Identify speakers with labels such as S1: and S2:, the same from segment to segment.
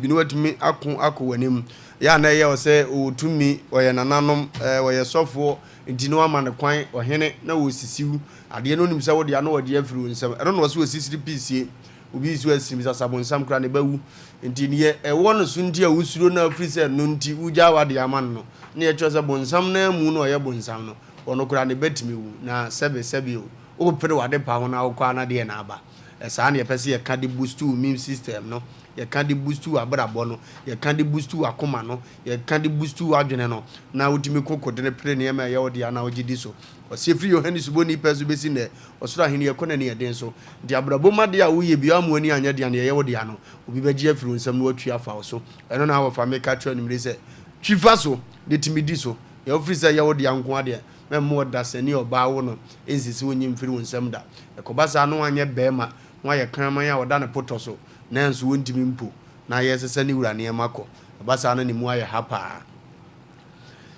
S1: bi na watumi ako akɔ w'anim. Yɛ a na ɛyɛ wo sɛ ɔwɔ tumi, ɔyɛ nananom, ɔyɛ sɔfoɔ, nti na wama no kwan, ɔhene, na ɔresisi wo. Adeɛ no ɔnim sɛ wo dea na ɔgye afiri wo nsam. Ɛno na ɔse ɔsisiri pisie. Obi nso asirim sɛ asabonsam koraa ne ba wu. Nti neɛ ɛwɔ no so nti a wosuro no a firi sɛ ɛno nti wogyaa w'adeɛ ama no no, na ɛkyerɛ sɛ bonsam no ara mu na ɔyɛ bonsam no, ɔno koraa ne ba tumi wu. Na sɛbe sɛbe o, wopere w'ade pa ho na wokɔ a na deɛn na aba? Saa na yɛpɛ sɛ yɛka de boost wo immune system no, yɛka de boost w'abrabɔ no, yɛka de boost w'akoma no, yɛka de boost w'adwene no, na wotumi ko kodene pere nneɛma a ɛyɛ wo dea na wogye di so. Ɔse ɛfiri Yohane Suboni pɛ so bɛsi nnɛ, ɔsoro ahenni ɛkɔ n'ani ɛden so. Nti abrabɔ mu adeɛ a woyɛ biara ma w'ani anyɛ dea, deɛ ɛyɛ wo dea no, obi bɛgye afiri wo nsam na watwi afa wo so. Ɛno na wɔfa meka kyerɛ anwummere sɛ, twi fa so na tumi di so. Deɛ wofiri sɛ ɛyɛ wo dea nko ara deɛ, mɛmma ɔdasani a ɔbaa wo no nsisi wo nnye mfiri wo nsam da. Ɛkɔba saa na wanyɛ barima na wayɛ kraman a ɔda ne potɔ so nanso ɔntumi mpo na yɛresesa ne wura nneɛma kɔ. Ɛba saa na ne mu ayɛ ha paa.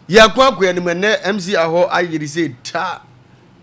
S1: Yɛkɔ akɔ anim ɛnɛ MC ahɔ ayere sɛ ta.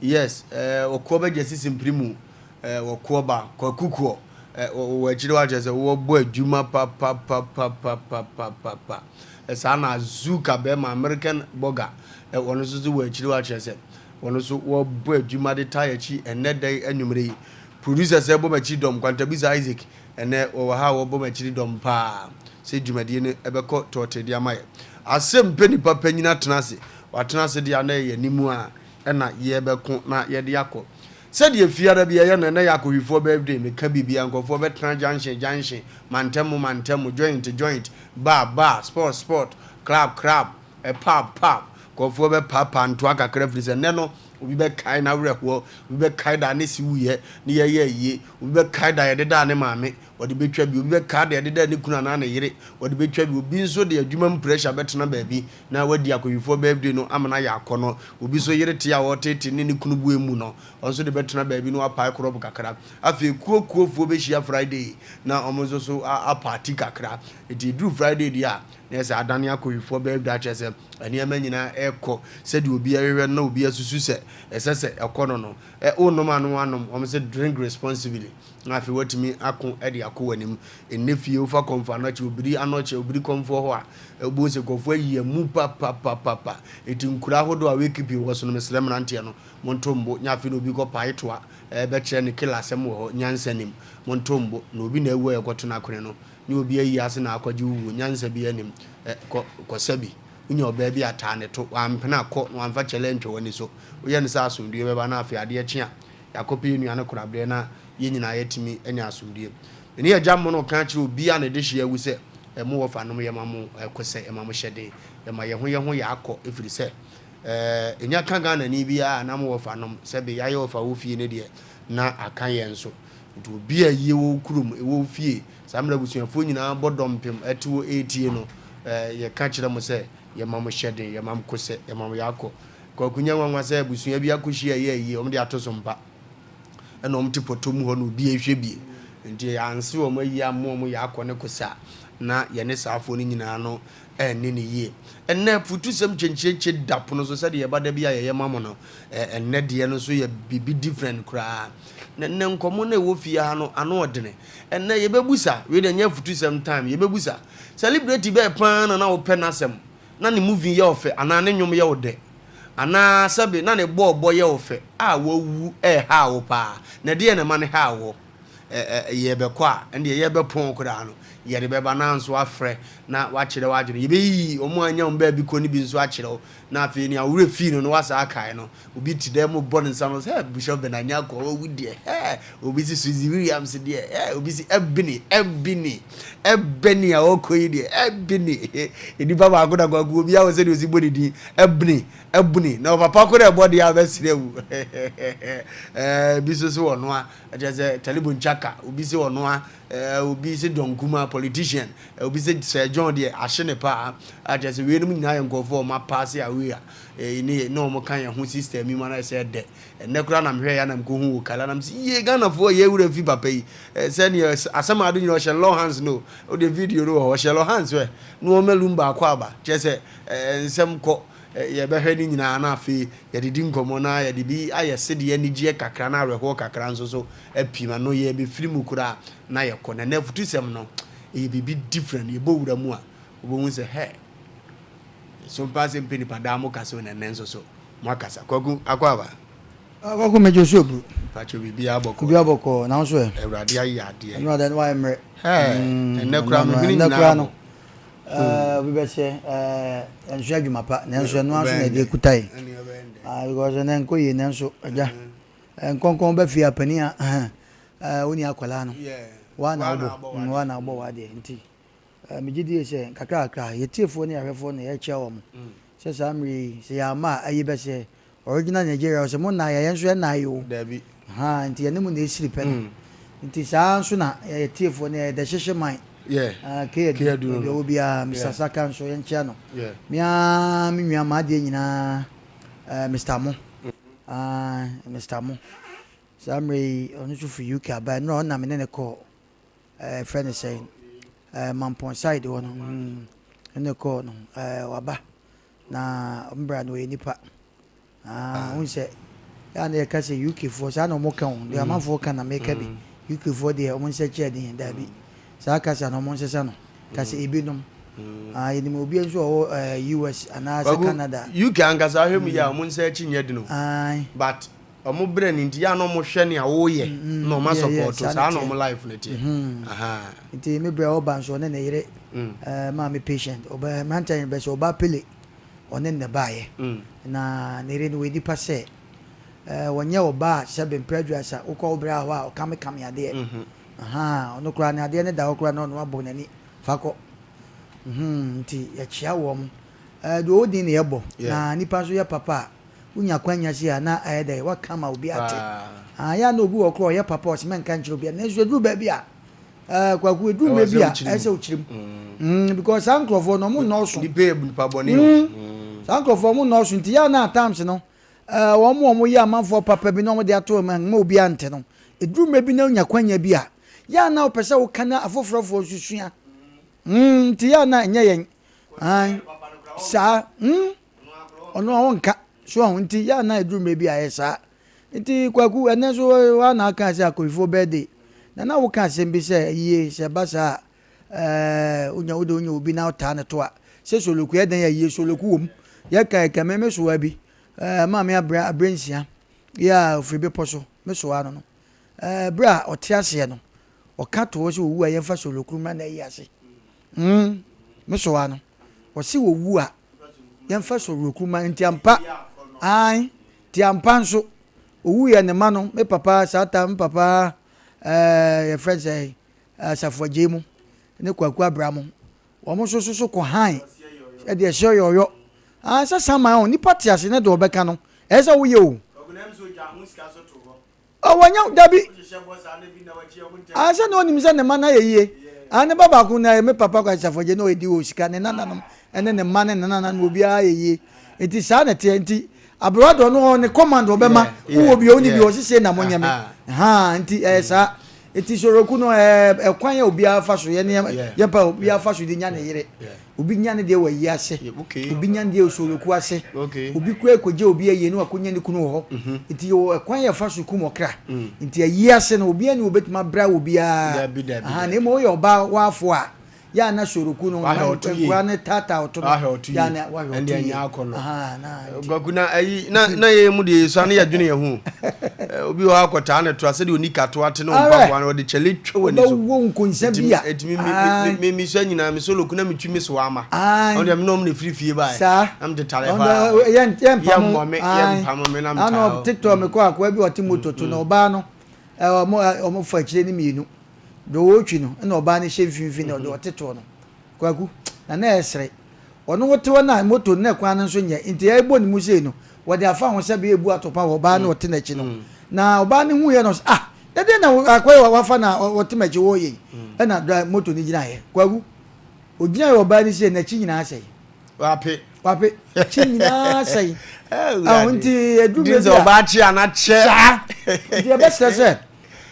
S1: Yes, eh, ɔkoɔ bɛgya sisi mpiri mu. Eh, ɔkoɔ ba, kwaku koɔ. Eh, wɔ akyire hɔ akyerɛ sɛ wɔbɔ adwuma papapapapapapapa. Eh, saa na Azuka bɛrima American burger. Eh, wɔn nso so wɔ akyire hɔ akyerɛ sɛ wɔn nso wɔbɔ adwuma de taa akyi ɛnɛ da yi anwummere yi. Producers ɛbɔ m'akyi dɔm, Kwantabisa Isaac, ɛnɛ wɔwɔ ha a wɔbɔ m'akyiri dɔm paa sɛ dwumadie no ɛbɛkɔ tɔɔte de ama yɛ. Asɛm pɛ nipa panyin atena ase, watena ase deɛ a na ɛyɛ anim a ɛna yɛbɛko na yɛde akɔ. Sɛdeɛ fiada bi ɛyɛ no, ɛnɛ yɛ akɔhwifoɔ birthday, meka biribi a nkurɔfoɔ bɛtena junction junction, mantam mantam, joint joint, bar bar, spot spot, club club, pub pub, nkurɔfoɔ bɛpaapaa ntoa kakra firi sɛ nnɛ no obi bɛkae n'awerɛhoɔ, obi bɛkae da ne se wuiɛ ne yɛyɛ ayie, obi bɛkae da yɛdedaa ne maame, wɔde bɛtwa bi, obi bɛkae da yɛdedaa ne kunu anaa ne yere, wɔde bɛtwa bi, obi nso de adwuma mu pressure bɛtena baabi na wadi akɔhwifoɔ birthday no ama no ayɛ akɔnnɔ, obi nso yere te a ɔreteetee ne ne kunu boa mu no, ɔno nso de bɛtena baabi na wapae korɔb kakra. Afei kuo kuofoɔ bɛhyia Friday na wɔn nso so apaati kakra. Nti ɛduru Friday deɛ a, na ɛsɛ adane akɔhwifoɔ birthday akyerɛ sɛ nneɛma nyinaa ɛrekɔ sɛdeɛ obiara hwehwɛ no na obiara susu sɛ ɛsɛ sɛ ɛkɔ no no. Ɛ wonom a na woanom, wɔn sɛ drink responsibly na afei woatumi ako de akɔ w'anim. Ɛnnɛ fie wofa kɔmfo anɔkye, obiri anɔkye, obiri kɔmfoɔ hɔ a, wobɛhu sɛ nkurɔfoɔ ayi amu papapapapa. Nti nkuro ahodoɔ a wakeeping wɔ so no, mesrɛ mmeranteɛ no, monto mbo. Nyɛ afei na obi kɔ pae toa bɛkyerɛ ne killer asɛm wɔ hɔ, nyansa nim. Monto mbo. Na obi na awu a yɛkɔto no akone no, nyɛ obi ayi ase na akɔgye wo wuo, nyansa biara nim. Ɛ, kɔ, kɔsa bi. Wonya ɔbaa bi a, taa ne to. Wampene a, kɔ na wamfa kyɛlɛ antwa w'ani so. Woyɛ no sɛ asomdwoeɛ bɛba na afei adeɛ kye a, yɛakɔpɛ yɛn nua no koraberɛ na yɛn nyinaa yɛatumi anya asomdwoeɛ. Me ne agya Mono ka kyerɛ obiara a ne dehyeɛ awu sɛ, Mo wɔfanom, yɛma mo kosɛ, yɛma mo hyɛden, yɛma yɛn ho yɛn ho yɛ akɔ ɛfiri sɛ, ɛnya ka Ghanani biara a na mo wɔfanom, sɛbe yɛayɛ wɔfa wɔ fie no deɛ, na aka yɛn nso. Nti obi a ayie wɔ wo kurom, ɛwɔ wo fie, saa mmerɛ abusuafoɔ nyinaa bɔ dɔmpem te hɔ retie no, yɛka kyerɛ mo sɛ, yɛma mo hyɛden, yɛma mo kosɛ, yɛma mo yɛ akɔ. Kwaku nyɛ nwanwa sɛ abusua bi akɔhyia yɛ ayie, wɔde ato so mpa. Ɛna wɔn te pɔtɔ mu hɔ na obi rehwɛ bi. Nti yɛanse wɔn ayie amma wɔn yɛ akɔ ne kosɛ a, na yɛne saafoɔ no nyinaa no anni no yie. Ɛnnɛ afutusɛm kyenkyenkye da pono so sɛdeɛ ɛba da bi a yɛyɛ ma mo no. Ɛnnɛ deɛ no nso yɛ biribi different koraa. Na nnɛ nkɔmmɔ no a ɛwɔ fie ha no ano ɔdene. Ɛnnɛ yɛbɛbusa, wei deɛ ɛnyɛ afutusɛm time, yɛbɛbusa. Celebrity bɛɛ paa na na wopɛ n'asɛm, na ne movie yɛ wo fɛ anaa ne nnwom yɛ wo dɛ, anaa sɛbe na ne bɔɔlbɔ yɛ wo fɛ a wawu ɛrehaa wo paa, na ɛdeɛn na ɛma no haa woɔ? Yɛrebɛkɔ a, ɛndeɛ yɛrebɛpɔn koraa no, yɛde bɛba na nso afrɛ na wakyerɛ w'adwene. Yɛbɛyiyi wɔn a anya wɔn baabi kɔ no bi nso akyerɛ wo, na afei nea wo werɛ fii no no woasan akae no. Obi te dɛm bɔ ne nsa no sɛ, Bishop Bernard Nyarko, wawu deɛ, hɛ! Obi si Suzy Williams deɛ, hɛ! Obi si Ebony, Ebony, Ebony a ɔkɔ yi deɛ, Ebony. Nnipa baako na kwaku, obiara wɔ sɛdeɛ osi bɔ ne din, Ebony, Ebony. Na ɔpapa ko na ɛbɔ deɛ a ɔbɛsrɛ wu. Ɛɛ, bi nso so wɔ noa. Kyerɛ sɛ Talibu Nchaka, obi se ɔnoa, eh, obi se Don Kuma, politician, eh, obi se Sir John deɛ ahye ne paa. A kyerɛ sɛ weinom nyinaa yɛ nkurɔfoɔ a wɔn apaase away a, eh, ne ne wɔn ka yɛn ho system yi mu anaa sɛ ɛdɛ. Ɛnnɛ koraa na mehwɛ yɛ a na mekɔhu wɔ Kala na mese yie Ghanafoɔ yɛ wura fi papa yi. Eh, sɛdeɛ asɛm ado nyinaa ɔhyɛ law hands no, wode video no wɔ hɔ, ɔhyɛ law hands ɛ, na wɔn malum baako aba. Kyerɛ sɛ eh, nsɛm kɔ. Yɛbɛhwɛ ne nyinaa na afei yɛde di nkɔmmɔ na yɛde bi ayɛ sedeɛ anigyeɛ kakra na awerɛhoɔ kakra nso so apim ano. Yɛbɛfiri mu koraa na yɛkɔ. Na ɛnnɛ afutusɛm no, Ɛyɛ biribi different. Yɛbɔ wura mu a, wobɛhu sɛ hɛ so mpa sɛ mpɛ nipa daa mo kasa o, na ɛnɛ nso so mo akasa. Kwaku akɔ aba.
S2: Kwaku mɛgye so aburu.
S1: Pakyɛ biribiara bɔkɔɔ.
S2: Biribiara bɔkɔɔ na wo nso ɛ?
S1: Awurade ayɛ adeɛ.
S2: Ɛno adeɛ no wayɛ mmerɛ.
S1: Hɛɛ ɛnɛ koraa me hwene nyinaa bɔ.
S2: Obi bɛsɛ ɛnso adwuma pa nanso ɛno ara nso na ɛde kuta yi. Because ɛnɛ nkɔ yie nanso agya nkɔnkɔn bɛ fie a panin a wo ni akwadaa no wa na wobɔ wa na wobɔ w'adeɛ nti megye die sɛ nkakra kakra yɛtiefoɔ ne yɛahwɛfoɔ na yɛkyia wɔn sɛ saa mmerɛ yi sɛ yɛama a ayi bɛsɛ Original Nigeria ɔsɛ mo nnae a yɛn nso yɛnnae o.
S1: Dabi.
S2: Ahaa nti yɛne mo na esiri pɛ no. Nti saa ara nso na yɛyɛ tiefoɔ no yɛyɛ dɛhyehye man.
S1: Yeah.
S2: Ah, K Adu,
S1: K Adu no
S2: baabi a
S1: no.
S2: ɔwɔ biara, Mister
S1: Yeah.
S2: Saka nso yɛnkyea no.
S1: Yeah.
S2: Me ara me nua m'adeɛ nyinaa eh, Mister Mo. Ah, Mister Mo. Saa mmerɛ yi ɔno nso firi UK aba, ɛnora ɔno na me ne no kɔɔ eh, yɛfrɛ no sɛn, eh, Mampɔn side hɔ no, mm, me ne no kɔɔ no, eh, waba. Na ɔmo bra no ɔyɛ nipa. Ah, wohu sɛ yɛ a na yɛka sɛ UK foɔ saa na ɔmo ka o, deɛ amanfoɔ ka na meka bi. UK foɔ deɛ ɔmo nsa kyi aden, daabi. Saa kasa no ɔmo nsesa no. Ka sɛ ebinom. Ah, yɛnim obi nso a ɔwɔ eh, US anaasɛ
S1: Kwaku,
S2: Canada.
S1: UK ankasa ahwɛ mu yie a ɔmo nsa akyi nyɛ den o.
S2: Ae.
S1: But ɔmo brɛ no nti yɛ a na ɔmo hwɛ nea woyɛ na ɔmo
S2: Yeah, yeah,
S1: asɔpɔto.
S2: saa na
S1: Saa na
S2: ɛteɛ.
S1: ɔmo life no teɛ. Ahaa.
S2: Nti me brɛ ɔba nso ɔne ne yere eh, maame patient ɔba mmeranteɛ no bɛ sɛ ɔba pele ɔne ne baeɛ na ne yere no wɔ nipa sɛ eh, wɔnyɛ ɔba a sɛbe mprɛ aduasa wokɔ wo berɛ hɔ a ɔkamekame adeɛ ahaa ɔno koraa ne adeɛ ne da hɔ koraa na ɔno abɔ n'ani fa kɔ mhm nti yɛkyea wɔn mo eh, deɛ ɔwɔ din ne yɛbɔ na nipa nso yɛ papa a wonya kwanya si a na ayɛ dɛ waka ma obi ate ah, yɛ a na obi wɔ koraa ɔyɛ papa ɔsɛ mɛnka nkyerɛ obi a nanso ɛduru baabi a Eh, Kwaku, ɛduru mmerɛ bi a, ɛsɛ sɛ wokyerɛ mu. Mm, because saa nkurɔfoɔ no, ɔmo nnɔɔso.
S1: Nipa yɛ nipa bɔne o.
S2: Mm, saa nkurɔfoɔ ɔmo nnɔɔso nti yɛ a na at times no, eh, wɔn a wɔyɛ amanfoɔ papa bi na wɔde ato wɔn ma obi ante no, ɛduru mmerɛ bi na wonya kwanya bi a, yɛ a na wopɛ sɛ woka na afoforɔfoɔ nso sua. Mm, nti yɛ a na ɛnyɛ yɛn. Ae, saa, mm, ɔno a ɔnka. So ahu nti yɛ a na ɛduru mmerɛ bi a ɛyɛ saa. Nti Kwaku, ɛnnɛ nso wo ara na aka sɛ Akoyifoɔ birthday. Na na woka asɛm bi sɛ ayie, sɛ ɛba saa a, ɛɛ, wonya wode wonya obi na wotaa no to a, sɛ Soloku yɛ dɛn ayie, Soloku wom. Yɛka yɛka me me soa bi, ɛɛ, maame abrɛ abrɛ nsia, yɛ a ofiri bepɔ so, me soa no no. Ɛɛ, berɛ a ɔte aseɛ no, ɔka to hɔ sɛ owu a yɛmfa Soloku mmra n'ayi ase. Mm, me soa no, ɔse owu a yɛmfa Soloku mmra, nti ampa, ae. Nti ampa nso, owuiɛ ne mma no, me papa saa time me papa ɛɛ yɛfrɛ no sɛ Asafo Agyei mu ne Kwaku Abra mo, wɔn nso so so kɔ han ɛde ɛhyɛ ɔyɔyɔ. Ah, sɛ saman o, nipa te ase ne deɛ ɔbɛka no, ɛyɛ sɛ woyɛ o. Oh, wanya dabi. Ah, sɛ na onim sɛ ne mma no ayɛ yie. Ah, ne ba baako na me papa kwa Asafo-Agyei na ɔdi wɔ sika, ne nananom ne ne mma ne ne nananom obiara ayɛ yie. Nti saa na ɛteɛ. Nti aberewa deɛ ɔno ɔwɔ ne command ɔbɛma wowɔ bi ɔwɔ ne bi ɔse sei na monyɛ me. Ha, nti ɛyɛ saa. Nti soroku no ɛɛ ɛkwan a obiara fa so yɛ ne yɛ pa obiara fa so de nya ne yere. Obi nya ne deɛ wɔ ayi ase, obi nya ne deɛ wɔ soloku ase, obi koraa kɔgye obi ayie na wakɔnya ne kunu wɔ hɔ. Mhm. Nti yɛwɔ ɛkwan yɛfa so kum ɔkra. Mm. Nti ayi ase no obiara ni obɛtumi abra wɔ biara. Aha, na mmom woyɛ ɔbaa waafo a, yɛ a na soroku no nkura ne taataa ɔto no yɛ a na wahwɛ ɔto yie. Aha, na nti.
S1: Kwaku na ayi na na yɛn mu deɛ yɛsua ne yɛdwene yɛn ho. Obi wɔ hɔ akɔtaa ne to a sɛdeɛ ɔni katoa te ne mpaboa no ɔde kyɛle twa w'ani so.
S2: Wobɛwɔ nkonsa bi a.
S1: Ɛtumi me me me sua nyinaa me solo kuna metwi me so ama. Ɔno deɛ me na ɔmo na efiri fie baeɛ.
S2: Saa.
S1: Na mede tare hɔ a.
S2: Yɛn yɛn mpamo.
S1: Yɛmmɔ me yɛn mpamo me na metare hɔ.
S2: Ano TikTok me kɔ akoa bi ɔte moto to na ɔbaa no ɔmo ɔmo fa akyire ne mmienu. Deɛ ɔretwi no ɛna ɔbaa no hyɛ mfimfini na ɔde ɔte toɔ no. Kwaku na na ɛsere. Ɔno wote hɔ na moto no na kwan no nso nyɛ nti ɛrebɔ ne mu sei no wɔde afa ho sɛ bɛyɛ ebu atɔpa wɔ ɔbaa no ɔte n'akyi no na ɔbaa no huiɛ no ɔsɛ ah na deɛ na akɔyɛ wafa na ɔte m'akyi wɔreyɛ yi ɛna dra moto no gyinaeɛ. Kwaku ogyinaeɛ ɔbaa no sei n'akyi nyinaa sɛe.
S1: Wape.
S2: Wape akyi nyinaa sɛe. Ɛho nti edu
S1: baabi a ɔbaa kye ana kyɛ.
S2: Saa nti ɛbɛsrɛ sɛ.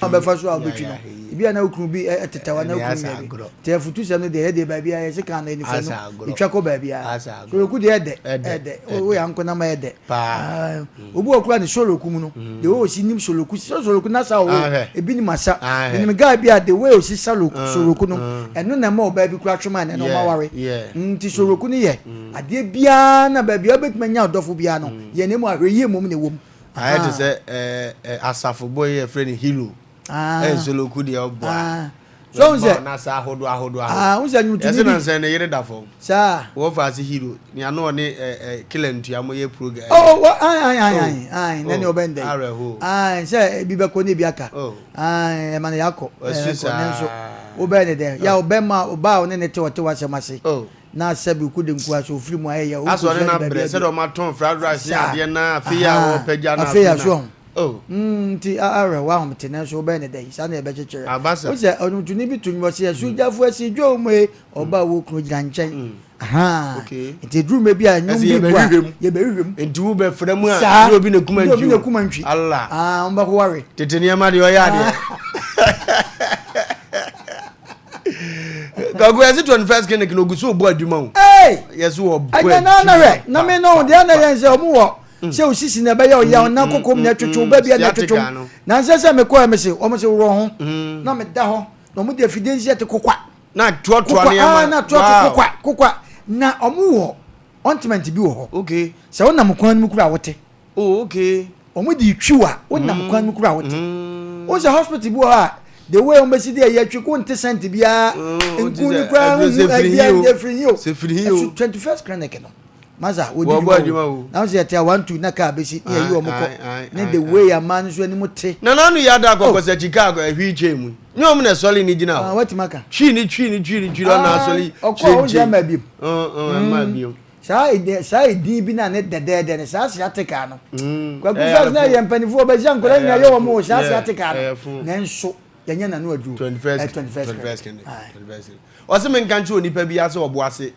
S2: Wobɛfa so a wobɛtwi no, ebi a na wo kunu bi tetɛ wo anaa wo kunu nua bi. Nti afutusɛm no deɛ, yɛdeɛ baabiara yɛse kan no anifɛ no, yɛtwa kɔ baabiara. Soroku deɛ ɛdɛ, ɛdɛ, woyɛ ankonam a ɛdɛ. Obi wɔ koraa ne soroku mu no, the way osi nim soroku, sɛ soroku no asa o, ebi nim asa. Menim guy bi a the way osi sa soroku no, ɛno na ɛma ɔbaa bi koraa twe ma ɛnɛ no ɔma ware. Nti soroku no yɛ adeɛ biara na baabi a wobɛtumi anya ɔdɔfo biara no, yɛ na mmom ahwɛyie mmom na ɛwɔ mu.
S1: Ayɛ te sɛ ɛɛ asafo bɔ yi yɛfrɛ no hero. Ɛyɛ soloku deɛ ɔbɔ a.
S2: So n sɛ.
S1: Na saa ahodoɔ ahodoɔ ahodoɔ.
S2: N sɛ nnwontoni bi.
S1: Yɛsɛ nansɛn ne yere da fam.
S2: Saa.
S1: Wɔ fa ase hero. Nea no ɔne ɛɛ killer ntua mo yɛ program.
S2: Oh wɔ ayi ayi ayi ayi ayi na ne ɔbɛn dɛ.
S1: Awerɛho.
S2: Ayi sɛ ebi bɛkɔ ne ebi aka. Ayi ɛma ne yakɔ.
S1: Ɛsu saa.
S2: Ne nso wobɛn ne dɛ. Ya ɔbɛn ma ɔbaa ɔne ne te ɔte w'asɛm ase. Na sɛbi ku de nku aso ofiri mu ayɛ yɛ
S1: Asɛ ɔne no abrɛ sɛdeɛ ɔma tɔn fried rice ne adeɛ na afei a ɔpagya no
S2: afei a so ɔho oh. Nti awerɛ hɔ ahomete nanso wobɛyɛ ne dɛn saa na yɛbɛkyekyere
S1: Abasa.
S2: Wo sɛ ɔnwontoni bi to nnwom ɔse asugyafo asi dwa mu e ɔba a ɔwɔ kunu gyina nkyɛn ahaa
S1: Okay.
S2: Nti ɛduru mmerɛ bi a nnwom
S1: Ɛsɛ
S2: bi bu a
S1: yɛbɛhwehwɛ mu.
S2: Yɛbɛhwehwɛ mu.
S1: Nti wobɛfrɛ mu a
S2: Saa
S1: nyɛ obi na kuma
S2: nyɛ obi
S1: ntwi
S2: na
S1: o.
S2: kuma ntwi.
S1: Allah.
S2: Ah, wɔbɛkɔware.
S1: Tete nneɛma deɛ ɔyɛ adeɛ. Kwaku yɛsi 21st clinic na ogu so bɔ adwuma o. Yɛsi wɔ bɔ
S2: adwuma. Ɛnyɛ na hwɛ na mi no deɛ na yɛn sɛ ɔmo wɔ sɛ osisi na ɛbɛyɛ ɔyɛ ɔna koko mu na ɛtwitwi ɔbɛ bi na ɛtwitwi na nsɛ sɛ mekɔ yɛ mi se ɔmo se worɔ ho na mi da hɔ na ɔmo de afidie nsi ɛte kokwa.
S1: Na toatoa nneɛma
S2: kokwa na toatoa kokwa kokwa na ɔmo wɔ ointment bi wɔ hɔ.
S1: Okay.
S2: Sɛ ɔnam kwan no mu kura wote.
S1: Oh okay.
S2: Wɔn de twi wa wonam kwan mu kura wote. Wɔn sɛ hospital bi wɔ hɔ a the way wɔn bɛsi de ɛyɛ twi ko nte sɛnti biara nku ne kura nhu ɛbia efiri hi o. Ɛso 21st clinic no. Masa wɔdi dwuma o. Na wɔn sɛ yɛte a 1 2 na kaa bɛsi ne yɛyi wɔn kɔ ne the way amaa no nso anim te.
S1: Nana no yɛ ada akɔkɔ sɛ akyi kaa ɛhwi kyɛn mu. Nyɛ wɔn na ɛsɔre ne gyina hɔ.
S2: Wɔtumi aka.
S1: Twi ne twi ne twi ne twi na ɔna asɔre.
S2: Ɔkɔ a ɔnhyɛ mmaa biom.
S1: Mmaa biom.
S2: Saa edin saa edin bi na ne dɛdɛɛdɛ no saa sciatica no. Kwaku first na yɛ mpanimfoɔ bɛhyia nkwadaa nyinaa yɛ wɔn o saa sciatica no. Nanso yɛnyɛ n'ano aduro.
S1: 21st 21st clinic. Ɔsɛ mi nka nkyerɛ onipa bi ase ɔbo ase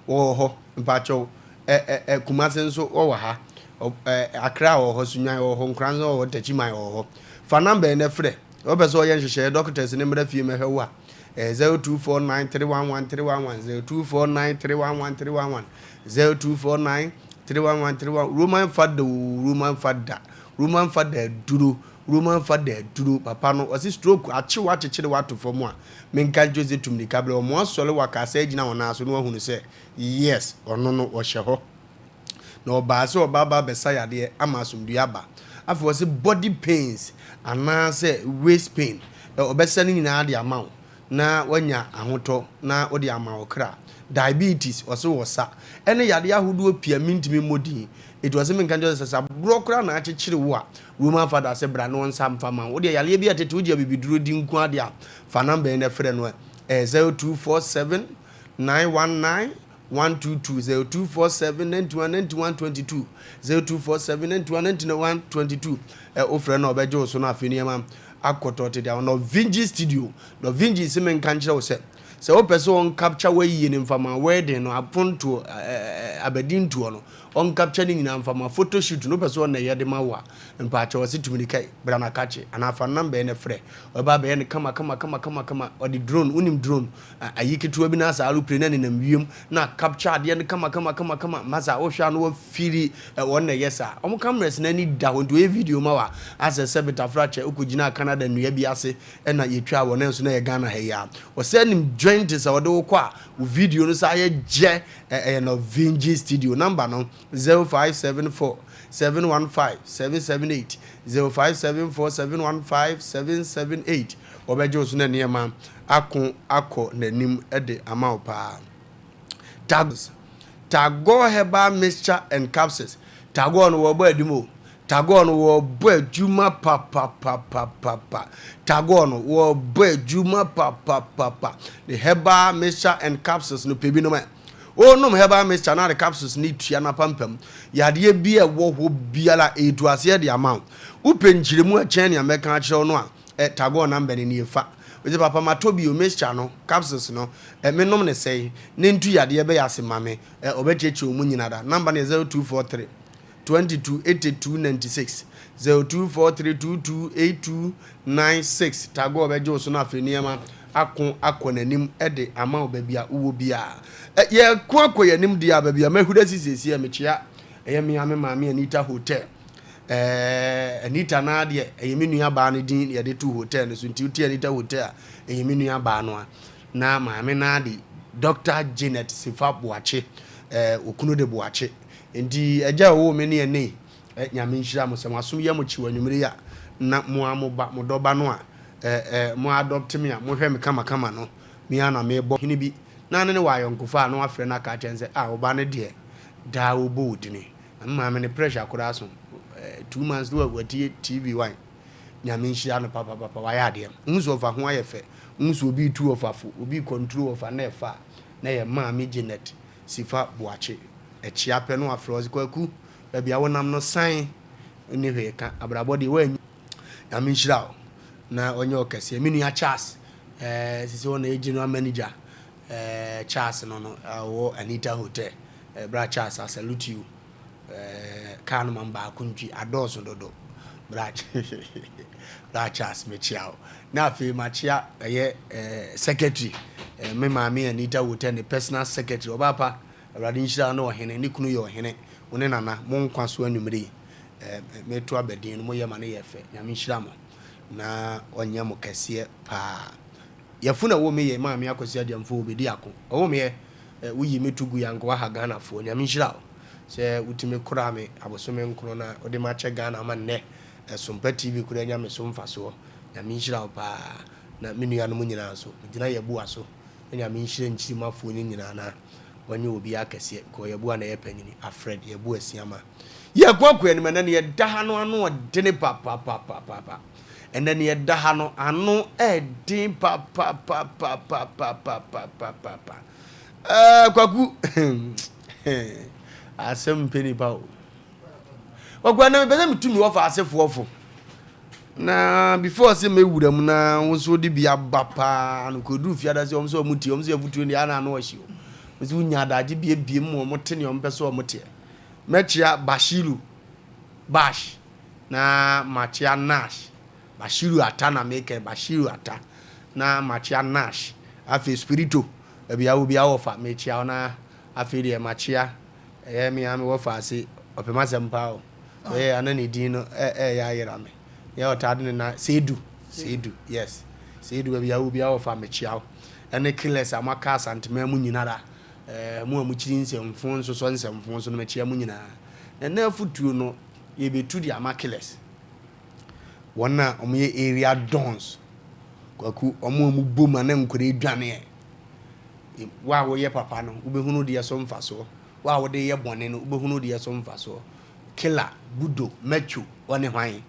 S1: wɔwɔ hɔ mpakyɛw ɛ ɛ ɛ Kumase nso wɔwɔ ha ɛ Accra wɔ hɔ Sunyani wɔ hɔ Nkoranza wɔ hɔ Techiman wɔ hɔ. Fa number yi na frɛ. Wɔpɛ sɛ ɔyɛ nhyehyɛeɛ doctors ne mmra fie mɛhwɛ wo a ɛyɛ 0249 311 311 0249 311 311 0249 311 311 Roman fada o Roman fada Roman fada aduro Roman fada aduro papa no ɔse stroke akye wo akyekyere wo ato fam a menka nkyerɛ sɛ tu mirika brɛ wɔn asɔre wakasa agyina wɔn nan so na wahunu sɛ yes ɔno no ɔhyɛ hɔ. Na ɔbaa sɛ ɔba aba abɛsa yadeɛ ama asomdwoeɛ aba. Afei ɔse body pains anaasɛ waist pain, ɔbɛsa ne nyinaa de ama wo na woanya ahotɔ na wode ama wo kra. Diabetes, ɔse wɔsa. Ɛne yadeɛ ahodoɔ pii a mentumi mmɔ din. Enti ɔse menka nkyerɛ wo sɛ sɛ aborɔ koraa na akyekyere wo a, Roman Father se bra na ɔnsa mfa ma wo. Wodeɛ yareɛ bi a ɛtete wogye abibiduro di nko ara deɛ a, fa number yi na frɛ no ɛ. Ɛyɛ 0247 919 122 0247 91 91 22 0247 91 91 22 ɛ wofrɛ no a ɔbɛgye wo so no afei nneɛma akɔtɔ tete ahɔ Novinji studio Novinji se menka nkyerɛ wo sɛ sɛ wopɛ sɛ wɔn capture wayie no mfama wedding no apontoɔ ɛ abadintoɔ no wɔn capture ne nyinaa mfama photo shoot no wopɛ sɛ wɔn na ɛyɛ de ma wo a mpaakyɛ wɔ se tumi ne kai bra na kakye anaa fa number yi na frɛ ɔbɛba abɛyɛ no kama kama kama kama kama ɔde drone wonim drone Ayi ketewa bi na saa aeroplane na nenam wiem na capture adeɛ no kama kama kama kama masa wohwɛ a na wafiri wɔn na ɛyɛ saa wɔn cameras no ani da hɔ nti wɔyɛ video ma wa asɛ sɛ betafra kyɛ wokɔ gyina Canada nnua bi ase ɛna yɛtwa wɔn nso na yɛ Ghana ha yi a wɔsɛ nim joint sɛ wɔde wokɔ a wo video no saa yɛ gyɛ ɛyɛ no Vinci studio number no 0574 715 778 0574 715 778 wɔbɛgye wo so na nneɛma ako akɔ n'anim de ama wo paa. Tags Tagore herbal mixture and capsules. Tagore no wɔbɔ adwuma o. Tagore no wɔbɔ adwuma papapapapa. Tagore no wɔbɔ adwuma papapapa. The herbal mixture and capsules no pɛ bi nom ɛ. Wonom herbal mixture na de capsules no tua n'apampam. Yadeɛ bi a ɛwɔ hɔ biara ɛretu aseɛ de ama wo. Wopɛ nkyerɛmu a ɛkyɛn nea mɛka akyerɛ wo no a, ɛ Tagore number no nie fa. Ɔse papa matɔ bio mixture no capsules no ɛ menom no sɛn ne ntu yadeɛ bɛyɛ ase ma me ɛ ɔbɛkyerɛkyerɛ wo mu nyina da. Number no yɛ 0243. 22 82 96, 0243 22 82 96. Tago ɔbɛgye wo so no, afei nneɛma ako akɔ n'anim de ama wo baabi a wowɔ biara. Yɛko akɔ yɛn anim deɛ a, baabi a mahuri asi siesie a mekyea ɛyɛ me a me maame Anita Hotel. Anita naa deɛ ɛyɛ me nua baa no din yɛde to hotel no so, nti wote Anita Hotel a, ɛyɛ me nua baa no a. Na maame naa de Dr. Janet Sefa Boakye, okunu de Boakye. Nti agya a ɔwɔ me ne ɛne Nyame nhyira mo sɛ mo asom yɛ mo kyew anwummere yi a na mo a mo ba mo dɔba no a mo adopt me a mohwɛ me kamakama no, me ara na mebɔ hene bi na ne ne wɔ ayɔnkofa a na wafrɛ no aka akyerɛ no sɛ, ah, wo ba no deɛ daa wɔbɔ wo dini. Na me maame ne pressure koraa so 2 months no watie TV One. Nyame nhyira no papapapa, wayɛ adeɛ. Wohu sɛ ɔfa ho ayɛ fɛ, wohu sɛ obi tu ɔfa fo, obi control ɔfa na ɛfa a, na ɛyɛ Maame Janet Sifa Boakye. Ɛkyea pɛ na wafrɛ ɔse, Kwaku, baabi a wonam no san nni hwee ka, abrabɔ deɛ woanyi. Nyame nhyira wo na ɔnyɛ wo kɛseɛ. Me nua Charles, sisi ɔna yɛ general manager, Charles no ɔwɔ Anita Hotel. Bra Charles, I salute you. Car no ma baako ntwi, adɔɔso dodo. Bra Charles, mekyia wo. Na afei makyia ɛyɛ secretary, me maame Anita Hotel ne personal secretary. Ɔbaa pa, Awurade nhyira wo ne ɔhene, ne kunu yɛ ɔhene, wo ne nana, mo nkwa so anwummere yi. Meto abadin no, moyɛ ma no yɛ fɛ. Nyame nhyira mo na ɔnyɛ mo kɛseɛ paa. Yɛfo na ɛwɔ me yɛ maame Akwasi Agyamfo obɛdi ako. Ɔwɔ me yɛ woyi me to gu yɛ anka waha Ghanafoɔ. Nyame nhyira wo sɛ wotumi kora me abosome 9 na wode makyɛ Ghana ama nnɛ Ɛsompa TV koraa anya me so mfasoɔ. Nyame nhyira wo paa. Na me nuanom nyinaa nso, megyina Yɛboa so na Nyame nhyira nkyirimafoɔ no nyinaa na wɔnyɛ obiara kɛseɛ kɔ Yɛboa na ɛyɛ panyini. Alfred Yɛboa Asiama. Yɛkɔ akɔ anim ɛnɛ ne yɛda ha no ano ɔdene papapapapapa. Ɛnɛ ne yɛda ha no ano ɛden papapapapapapapapa. Kwaku, asɛm mpɛ nipa o. Kwaku, ɛnɛ mepɛ sɛ metumi wɔfa asefoɔ fo. Na before sɛ mɛwura mu na wo nso wode bi aba paa no, kɔduru fiada sɛ ɔm sɛ ɔmo tie, ɔm sɛ afutuo deɛ ana ano ɔhye o. Nso wonya adagye biebie mu ɔmo te nea ɔmo pɛ sɛ ɔmo teɛ. Mɛkyea Bashiru Bash na makyea Nash. Bashiru Ata na meka, Bashiru Ata na makyea Nash. Afei Spirito, baabi a wɔ biara wɔfa mekyea wo, na afei deɛ makyea ɛyɛ me a mewɔ fa ase ɔpem asɛm paa o. Ɔyɛ ana ne din no ɛyɛ ayera me. Yɛ ɔtaa de ne na Seidu, Seidu, yes. Seidu, baabi a wɔ biara wɔfa mekyea wo. Ɛne killers a moaka Asanteman mu nyinara. Mo a mokyiri nsɛmfo nsosɔ nsɛmfo so no, mekyea mo nyinaa. Na na afutuo no yɛbɛtu de ama killers. Wɔn a wɔyɛ area dons. Kwaku, wɔn a wɔbɔ mu a na nkwadaa dwaneɛ. Wo a woyɛ papa no, wobɛhunu deɛ so mfasoɔ. Wo a wode yɛ bɔne no, wobɛhunu deɛ so mfasoɔ. Killer, Budo, Macho, wɔne hwan?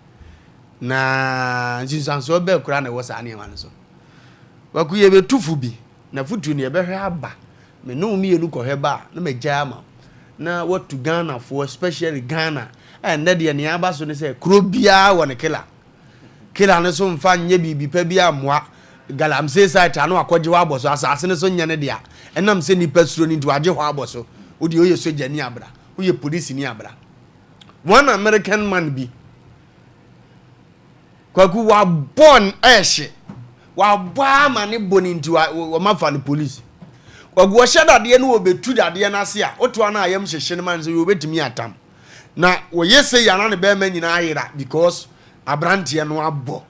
S1: Na nsunsuansoɔ bɛɛ koraa na ɛwɔ saa nneɛma no so. Kwaku, yɛbɛtu fo bi. Na futuo no yɛbɛhwɛ aba. Me ne wo mmienu kɔhwɛ ba a, na magyae ama wo. Na watu Ghanafoɔ, especially Ghana. Ɛnnɛ deɛ nea aba so ne sɛ kuro biara wɔ ne killer. Killer no so mfa nyɛ biribi pa bi ammoa. Galamsey site ano akɔgye hɔ abɔ so. Asase no so nyɛ ne dea. Ɛnam sɛ nnipa suro no nti wagye hɔ abɔ so. Wo deɛ woyɛ sogyani abra, woyɛ polisini abra. One American man bi, Kwaku, wabɔ ɛhye, wabɔ ama ne bɔ ne nti wɔma fa no police. Kwaku, wɔhyɛ dadeɛ no wɔbɛtu dadeɛ no ase a, wotoa no a yam hyehye no ma no sɛ wɔbɛtumi atam. Na wɔyɛ sɛ yɛ na ne bɛrima nyinaa ayera because aberanteɛ no abɔ.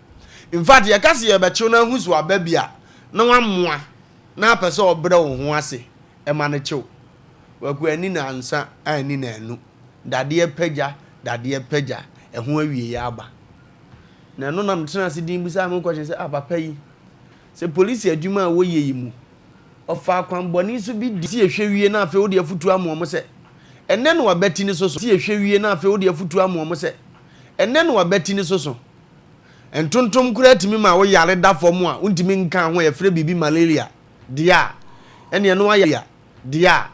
S1: In fact, yɛka sɛ yɛbɛkyew no ahu so aba bi a na wamoa na apɛ sɛ ɔbrɛ wo ho ase ɛma no kyew. Kwaku, ani na ansa ani na anu. Dadeɛ pagya, dadeɛ pagya, ɛho awieeɛ aba. Na ɛno na metena ase din bisaa me ho question sɛ, ah, papa yi, sɛ polisi adwuma a wɔyɛ yi mu, ɔfa akwanbɔne so bi di. Si yɛhwɛ wie na afei wode afutuo ama wɔn sɛ, ɛnɛ na wabati ne so so. Si yɛhwɛ wie na afei wode afutuo ama wɔn sɛ, ɛnɛ na wabati ne so so. Ntontom koraa tumi ma wo yare da fam a wontumi nka ho a yɛfrɛ biribi malaria deɛ a, ɛneɛ no ayɛ deɛ a,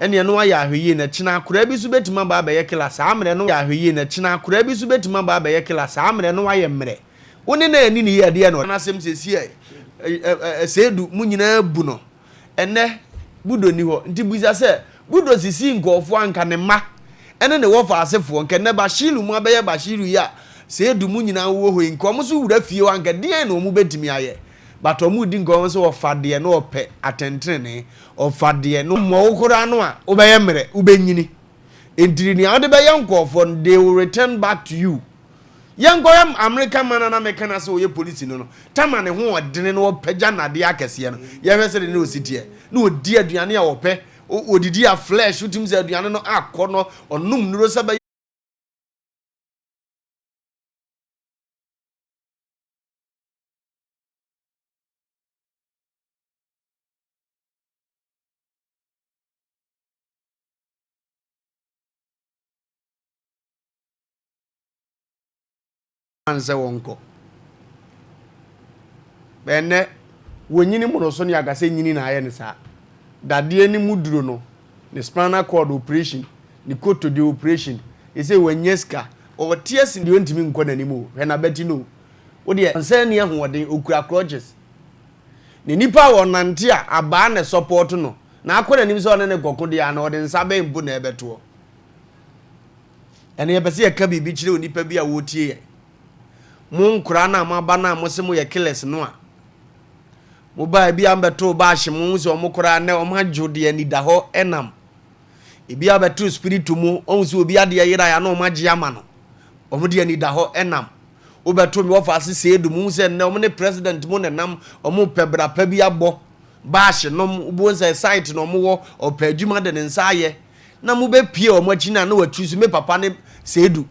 S1: ɛneɛ no ayɛ ahwɛyie na kyena akoraa bi nso bɛtumi aba abɛyɛ killer saa mmerɛ no ayɛ ahwɛyie na kyena akoraa bi nso bɛtumi aba abɛyɛ killer saa mmerɛ no ayɛ mmerɛ. Wo ne no anni ne yie a, ɛdeɛn na n'asɛm seesei a Seidu mo nyinaa bu no ɛnnɛ Budo nni hɔ nti bisa sɛ Budo sisii nkurɔfoɔ anka ne mma Ɛne ne wɔfa asefoɔ, nka nnɛ Bashiru mu abɛyɛ Bashiru yi a Seidu mu nyinaa wowɔ hɔ yi, nka wɔn nso wura fie hɔ a nka deɛn na wɔn bɛtumi ayɛ? But wɔn redi nkɔmmɔ sɛ ɔfa deɛ na ɔpɛ atɛntenenee, ɔfa deɛ na ɔmmɔ wo koraa no a wobɛyɛ mmerɛ, wobɛnyini. Enti nea wode bɛyɛ nkurɔfoɔ no, they will return back to you. Yɛnkɔhwɛ Amerika man a na meka no sɛ ɔyɛ polisi no no, tama ne ho ɔdene na ɔpagya nnadeɛ akɛseɛ no, yɛhwɛ sɛdeɛ na ɔsi teɛ, na ɔdi aduane a ɔpɛ, ɔdidi a flesh, wotumi sɛ aduane no akɔ no, ɔnom nnuro sɛ bɛyɛ sɛ wɔnkɔ. Ɛnnɛ, wɔnyini mmoroso ne aka sɛ nyini na ayɛ no saa. Dadeɛ no mu duro no, ne spinal cord operation, ne kotodwe operation, ɛsɛ wanya sika, ɔte asi deɛ ɔntumi nkɔ n'anim o, hwɛ n'abati no o. Wo deɛ, ɔnsan nni ahoɔden, ɔkura crutches. Ne nipa a ɔnante a abaa na ɛsɔpɔɔto no, na akɔ n'anim sɛ ɔne no kɔko deɛ a, na ɔde nsa bɛn mpo na ɛbɛtoɔ. Ɛnna yɛpɛ sɛ yɛka biribi kyerɛ onipa bi a wɔretie yɛn. Mo nkoraa no a moaba no a mose moyɛ killers no a, mobaa ebi a mbɛtoo baahye mo ho sɛ wɔn koraa nnɛ wɔn adwo deɛ anidahɔ ɛnam. Ebi a bɛtoo spiritu mu, wɔn sɛ obi adeɛ yera ya na wɔn agye ama no. Wɔn deɛ anidahɔ ɛnam. Wobɛto me wɔfa ase sɛ edu mo sɛ nnɛ wɔn ne president mo nenam, wɔn pɛ bra pa bi abɔ. Baahye nom, wobɛhu sɛ site na wɔn wɔ, ɔpɛ adwuma de ne nsa ayɛ. na mo bɛ pie wɔn akyi na na watwi so me papa ne Seidu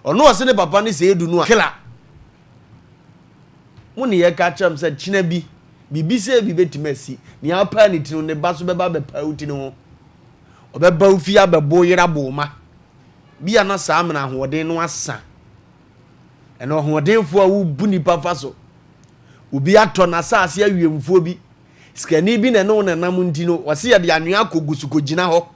S1: ɔno ɔse ne papa ne Seidu no a kila mo ne yɛka kyerɛ m sɛ kyena bi biribi sɛ bi bɛtumi asi nea apaa ne ti no ne ba so bɛba bɛpaa wo ti no ho ɔbɛba wo fie abɛbo yera bo ma bi a na saa mena ahoɔden no asa ɛna ɔhoɔdenfoɔ a wobu nipa fa so obi atɔ n'asase awiemfoɔ bi Sikani bi na ɛne wo nenam nti no, ɔse yɛde anwea akɔgu so kɔgyina hɔ.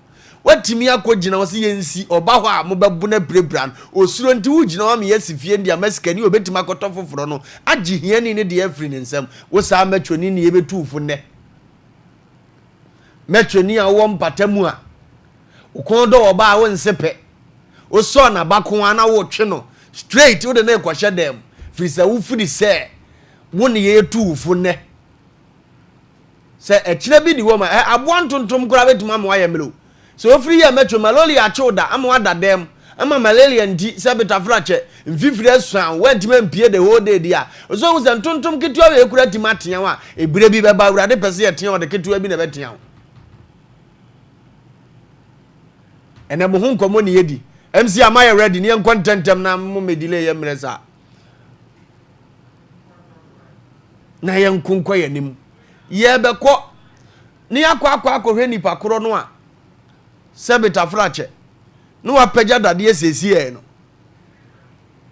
S1: Woatumi akɔgyina hɔ sɛ yɛnsi, ɔba hɔ a mobɛbo no apirapira no. Osuro nti wogyina hɔ ama yɛasi fie no de ama sikani a ɔbɛtumi akɔtɔ foforɔ no agye hiani no deɛ afiri ne nsam. Wo saa mɛtwani ne yɛbɛtu wo fo nnɛ. Mɛtwani a wowɔ mpata mu a, wo kɔn dɔ ɔbaa a wonse pɛ. Wosɔɔ n'abako a na wotwe no straight wode no rekɔhyɛ dan mu firi sɛ wofiri sɛ wo ne yɛtu wo fo nnɛ. Sɛ ɛkyerɛ bi di hɔ ma ɛ aboa ntontom koraa bɛtumi ama wayɛ mmerɛw. Sɛ ofiri yɛ mɛtwe malaria akyew da ama wada dɛm ama malaria nti sɛ betafra kyɛ mfifiri asuan wo wantumi ampie the whole day deɛ a ɔsɛ ohu sɛ ntontom ketewa wei koraa tumi atea wo a ebire bi bɛba awurade pɛ sɛ yɛtea ɔde ketewa bi na ɛbɛtea wo. Ɛnɛ mo ho nkɔmmɔ ne yɛdi. MC ama yɛ ready ne yɛnkɔ ntɛntɛm na mo mɛ delay yɛ mmerɛ saa. na yɛnko nkɔ yɛn anim. Yɛbɛkɔ na yɛakɔ akɔ akɔhwɛ nipa korɔ no a sɛ betafrakyɛ na wapagya dadeɛ seesei no,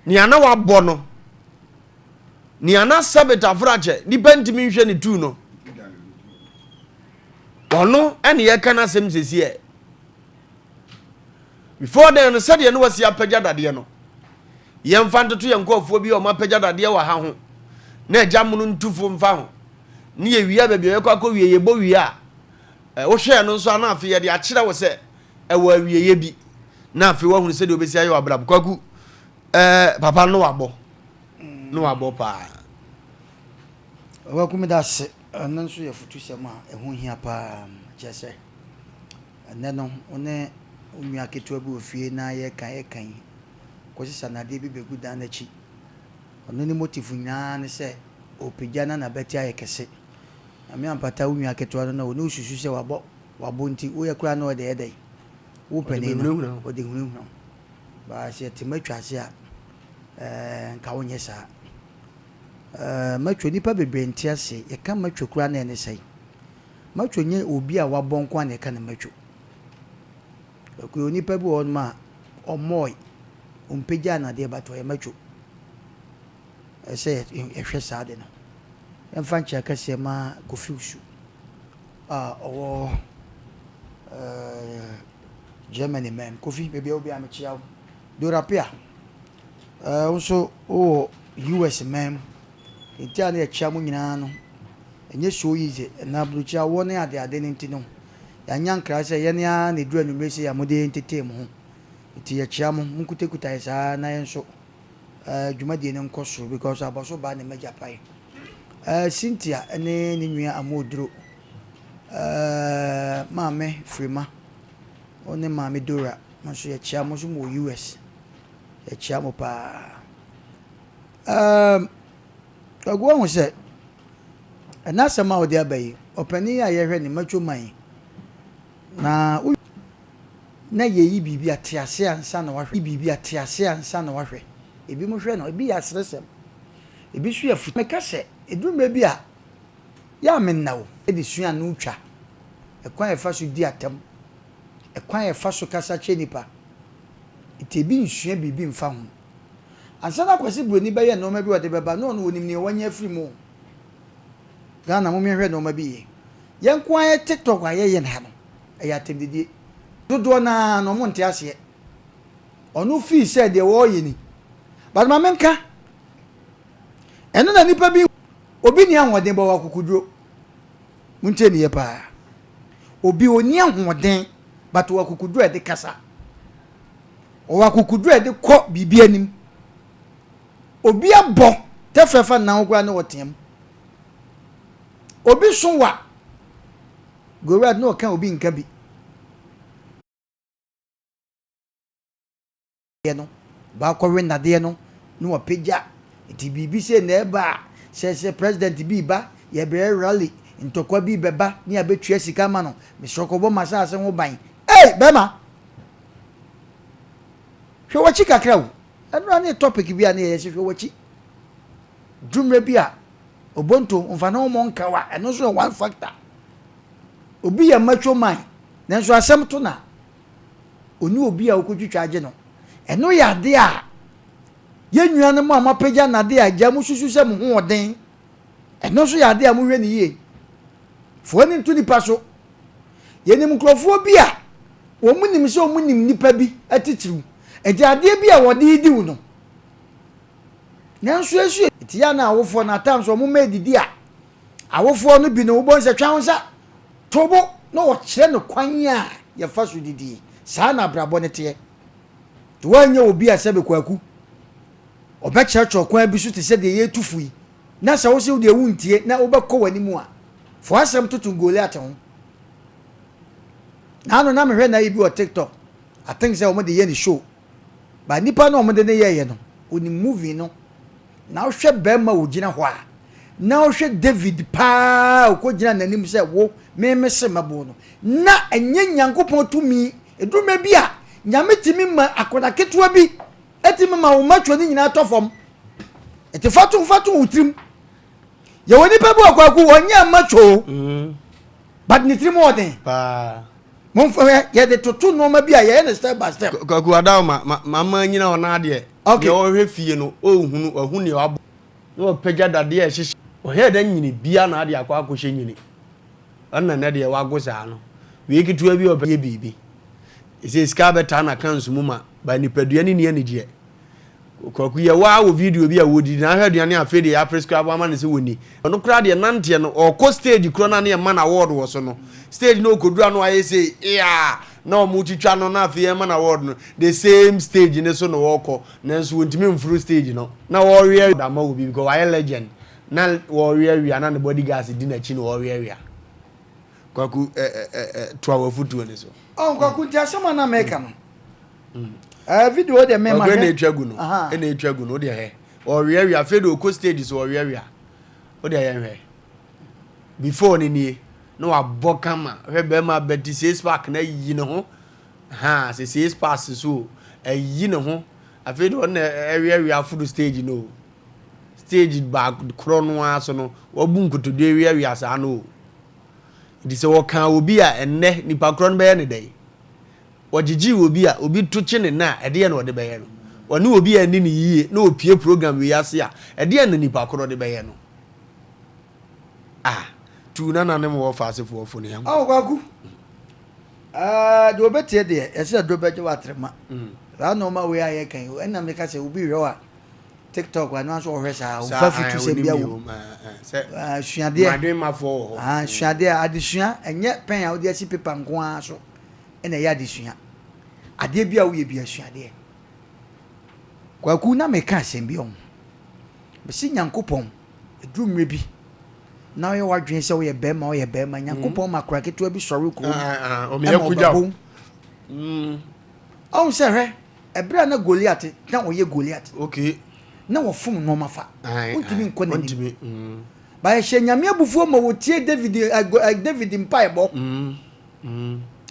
S1: nea na wabɔ no, nea na sɛ betafrakyɛ nipa ntumi nhwɛ ne tuu no, ɔno ɛne yɛka n'asɛm seesei. Before then no, sɛdeɛ na wasi apagya dadeɛ no, Yɛmfa ntoto yɛn nkurɔfoɔ bi a wɔapagya dadeɛ wɔ ha ho, na agya mono ntufo mfa ho, ne yɛwie a baabi a yɛkɔ akɔwie, yɛbɔ wie a, wohwɛɛ no nso a na afei yɛde akyerɛ wo sɛ ɛwɔ awieeɛ bi, na afei woahunu sɛdeɛ wobɛsi ayɛ w'abrabɔ. Kwaku, ɛɛ, papa no wabɔ, no wabɔ paa.
S2: Kwaku, meda ase. Ɛno nso yɛ afutusɛm a ɛho hia paa. Kyerɛ sɛ, ɛnnɛ no, wo ne wo nua ketewa bi wɔ fie na yɛreka yɛreka yi, kɔsesa nnadeɛ bi bɛgu dan no akyi. Ɔno ne motive nyinaa ne sɛ ɔrepagya na n'abati ayɛ kɛse. Nyame ampata wo nua ketewa no na ɔne wo susu sɛ wabɔ wabo nti woyɛ koraa na ɔde yɛ dɛn? Wo panin no ɔde hunahuna wo. But sɛ yɛte matwa ase a ɛɛ nka wonyɛ saa. Ɛɛ matwa nnipa bebree nte ase. Yɛka matwa koraa na ɛne sɛn? Matwa nyɛ obi a wabɔ nko ara na yɛka no matwa. Ɔkura onipa bi wɔ hɔnom a ɔmmɔɔe, ɔmpagyaa n'adeɛ but ɔyɛ macho. Ɛsɛ sɛ yɛhwɛ saa ade no. Yɛmfa nkyea kɛseɛ ma Kofi Wusu a ɔwɔ Germany man. Kofi, baabi a wɔ biara mekyea wo. Dora Pia, wo nso wowɔ US man mu. Nti a na yɛkyea mo nyinaa no, ɛnyɛ so easy. Na aburokyire awɔ ne adeade no nti no, Yɛanya nkra sɛ yɛn ara na ɛduru anwummere sei a mode ntetee mo ho. Nti yɛkyea mo, monkutakuta yɛ saa na yɛn nso eh, dwumadie no nkɔ soro because abɔso baa ne m'agya pae. Eh, Cynthia ne ne nua Amooduro, eh, Maame Frima, wo ne Maame Dora, mo nso yɛkyea mo nso mo wɔ US. Yɛkyea mo paa. Um, Kwaku wahu sɛ ɛna asɛm a wode aba yi, ɔpanin a yɛhwɛ ne macho man yi, na wo na yɛyi biribi a te ase ansa na wahwɛ. Yi biribi a te ase ansa na wahwɛ. Ebinom hwɛ no, ebi yɛ aseresɛm, ebi nso yɛ afutu. Meka sɛ, ɛduru mmerɛ bi a, yɛ a menna o. De sua ano twa, ɛkwan a yɛfa so di atɛm, ɛkwan a yɛfa so kasa kyerɛ nnipa. Nti ebi nsua biribi mfa ho. Ansa na Kwasi Broni bɛyɛ nnoɔma bi a ɔde bɛba na ɔno ɔnim nea wanya afiri mu o. Ghana mom yɛnhwɛ nnoɔma bi yie. Yɛn nko ara yɛ TikTok a yɛyɛ no ha no, ɛyɛ atɛmdidie. Dodoɔ no ara no ɔmo nte aseɛ. Ɔno fii sɛ deɛ wɔreyɛ ni. But ma menka, ɛno na nipa bi, obi nni ahoɔden but ɔwɔ akokoduro. Montie ne yie paa. Obi ɔnni ahoɔden but ɔwɔ akokoduro a ɛde kasa. Ɔwɔ akokoduru a ɛde kɔ biribi anim. Obi abɔ tɛfrɛ fa nnan ho koraa na ɔteam. Obi so wa. Goliath na ɔka obi nka bi. No, baakɔwe nnadeɛ no na wapagya. Nti biribi sei na ɛba a, sɛ sɛ president bi reba, yɛbrɛ rally, ntɔkwa bi bɛba ne abɛtua sika ama no, mesrɛ kɔbɔ m'asase ho ban. Ei, bɛrima! Hwɛ w'akyi kakra o. Ɛnora ne topic bi a ne yɛyɛ sɛ hwɛ w'akyi. Dwummerɛ bi a Obonto mfa ne ho mmɔ nkaw a ɛno nso yɛ one factor. Obi yɛ macho man nanso asɛm to na ɔni obi a ɔkɔtwitwa agye no. Ɛno yɛ adeɛ a yɛn nuanom a moapagya nnadeɛ a agya mo susu sɛ mo ho ɔden. Ɛno nso yɛ adeɛ a mohwɛ no yie. Fa w'ani nto nipa so. Yɛnim nkurɔfoɔ bi a wɔn nim sɛ wɔn nim nipa bi atitiriw. Nti adeɛ bi a wɔde redi wo no, nanso esu. Nti yɛ na awofoɔ no atam sɛ wɔn mma edidi a, awofoɔ no bi no wobɔ nsɛ twa wo nsa to bo na wɔkyerɛ no kwan a yɛfa so didi. Saa na abrabɔ no teɛ. Nti woanyɛ obi a sɛbe kwaku ɔbɛkyerɛkyerɛ kwan bi so te sɛ deɛ yɛretu fo yi, na sɛ wo se wo deɛ wontie na wobɛkɔ w'anim a, fa w'asɛm toto Goliat ho. Naano na mehwɛ n'ayi bi wɔ TikTok. I think sɛ wɔn de yɛ ne show. But nipa no a wɔn de ne yɛɛyɛ no, onim movie no. Na wohwɛ bɛrima a ogyina hɔ a, na wohwɛ David paa a okogyina n'anim sɛ wo, me me se mɛbo no. Na ɛnyɛ Nyankopɔn tumi. Eduru mmerɛ bi a, Nyame tumi ma akwadaa ketewa bi etumi ma wo macho no nyinaa tɔ fam. Eti fa to fa to wo tirim. Yɛwɔ nipa bi wɔ kwaku ɔnyɛ macho o. Mm. But ne tirim wɔ den.
S1: Paa.
S2: Momfa hwɛ yɛde toto nneɛma bi a yɛyɛ no step by step.
S1: Kwaku Adaw ma ma ma ma nyina hɔ na adeɛ.
S2: Okay.
S1: Deɛ ɔhwɛ fie no ɔhunu ɔhu nea wabɔ. Na ɔpagya dadeɛ a ɛhyehyɛ. Ɔhɛɛ dɛ nyini bia na ade akɔ akɔhyɛ nyini. Ɔno na nɛ deɛ wago saa no. Wei ketewa bi a ɔpɛ yɛ biribi. Ɛsɛ sika abɛtaa na cans mu ma ba nipadua no nni anigyeɛ. Kwaku yɛ waa wɔ video bi a wɔdidi na ahwɛ aduane a afei deɛ yɛ prescribe ama no sɛ wɔni. Ɔno koraa deɛ nanteɛ no ɔkɔ stage korɔ no a na yɛma no award wɔ so no stage no ɔkɔduru a na wayɛ sei eaa na wɔn twitwa no na afei yɛma no award no the same stage no so na ɔkɔ nanso wɔntumi mforo stage no na ɔreweawea ama obi because wayɛ legend na ɔreweawea na ne bodyguards di n'akyi na ɔreweawea. Kwaku ɛ ɛ ɛ ɛ toa w'afutuo no so.
S2: Ɔn Kwaku nti asɛm a na meka no ɛɛ video deɛ mema
S1: hwɛ. Ɛna etwa gu no ɛna etwa gu no o deɛ hɛ ɔweawea afei de ɔkɔ stage so ɔweawea o deɛ yɛn hwɛ before ne nie na wabɔ kama hwɛ bɛrima abɛti six pack na ayi ne ho ha sɛ six pack so ayi ne ho afei de ɔna ɛweawea aforo stage no stage baako korɔ no ara so no wabu nkotodwe weawea saa no o nti sɛ wɔka obi a ɛnnɛ nipa korɔ no bɛyɛ ne dɛn. Ɔgyegyee obi a obi to kye ne nan a, ɛdeɛn na ɔde bɛyɛ no? Ɔne obi a anni no yie na ɔpue program wei ase a, ɛdeɛn na nipa korɔ de bɛyɛ no? Ah, tuu nananom wɔ ɔfa asefoɔ fo no yɛnkɔ.
S2: Oh, Kwaku, eh, deɛ ɔbɛtie deɛ, yɛsɛ aduro bɛgye w'atrema. Saa nnoɔma wei a yɛka yi, ɛnna meka sɛ obi hwɛ wo a, TikTok a, ɛno ara nso ɔhwɛ saa,
S1: Saa,
S2: ɔmfa
S1: ae,
S2: afutusɛm
S1: ɔnim
S2: biara
S1: deɛ
S2: wɔ mu.
S1: ɛwɔ mu, ah, ah, sɛ
S2: Ah, suadeɛ.
S1: mmadwemmafoɔ wɔ hɔ.
S2: Ah, suadeɛ, adesua, ɛnyɛ pɛn a wode asi paper nko ara so. na ɛyɛ adesua. Adeɛ bi a woyɛ bi asuadeɛ. Kwaku na meka asɛm bi ɔho. Mese Nyankopɔn, ɛduru mmerɛ bi na woyɛ w'adwene sɛ woyɛ bɛrima woyɛ bɛrima. Nyankopɔn ma akora ketewa bi sɔre kurom ɛma ɔbɛbom. Ɔhu sɛ hwɛ, ɛberɛ a na Goliat na ɔyɛ Goliat.
S1: Okay.
S2: Na wɔfom nneɛma fa. Wontumi nkɔ n'anim. Ba yɛhyɛ Nyame abufuo ma wɔtie David, David mpaebɔ.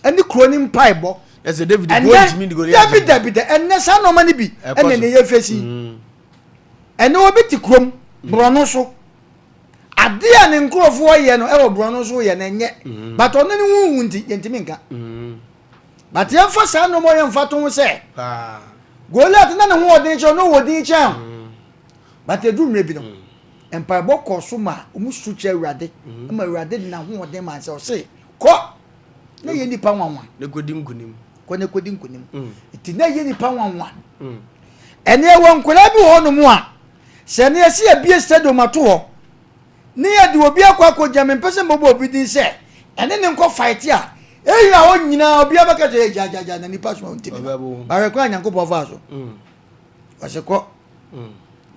S2: Ɛne kuro no mpaebɔ.
S1: Ɛsɛ David kuro ntumi di Goliat.
S2: Dabi dabi da ɛnɛ saa nneɛma no bi ɛna ne yɛ fesi. Ɛnɛ obi te kurom borɔno so. Adeɛ a ne nkurɔfoɔ yɛ no ɛwɔ borɔno so yɛ no ɛnyɛ. But ɔno ne ho hu nti yɛntumi nka. But yɛmfa saa nneɛma yɛ mfa to ho sɛ Goliat na ne ho ɔden kyɛn ɔno wɔ din kyɛn. But ɛduru mmerɛ bi no mpaebɔ kɔɔ so ma wɔn su kyerɛ Awurade ma Awurade de n'ahoɔden ma sɛ ɔse kɔ na yɛ nipa nwanwa.
S1: Na kɔdi nkunim.
S2: Kɔ na kɔdi nkunim. Nti na yɛ nipa nwanwa. Ɛne ɛwɔ nkwadaa bi wɔ hɔnom a sɛ ne yɛsi yɛbie stadium ato hɔ ne yɛde obi akɔ akɔgya mempɛ sɛ mbɔbɔ obi din sɛ ɛne ne nkɔ fight a ɛyɛ hɔ nyinaa obi abɛka sɛ gyagyagya na nipa soma ntimi no bahwɛ kwan a Nyankopɔn faa so ɔse kɔ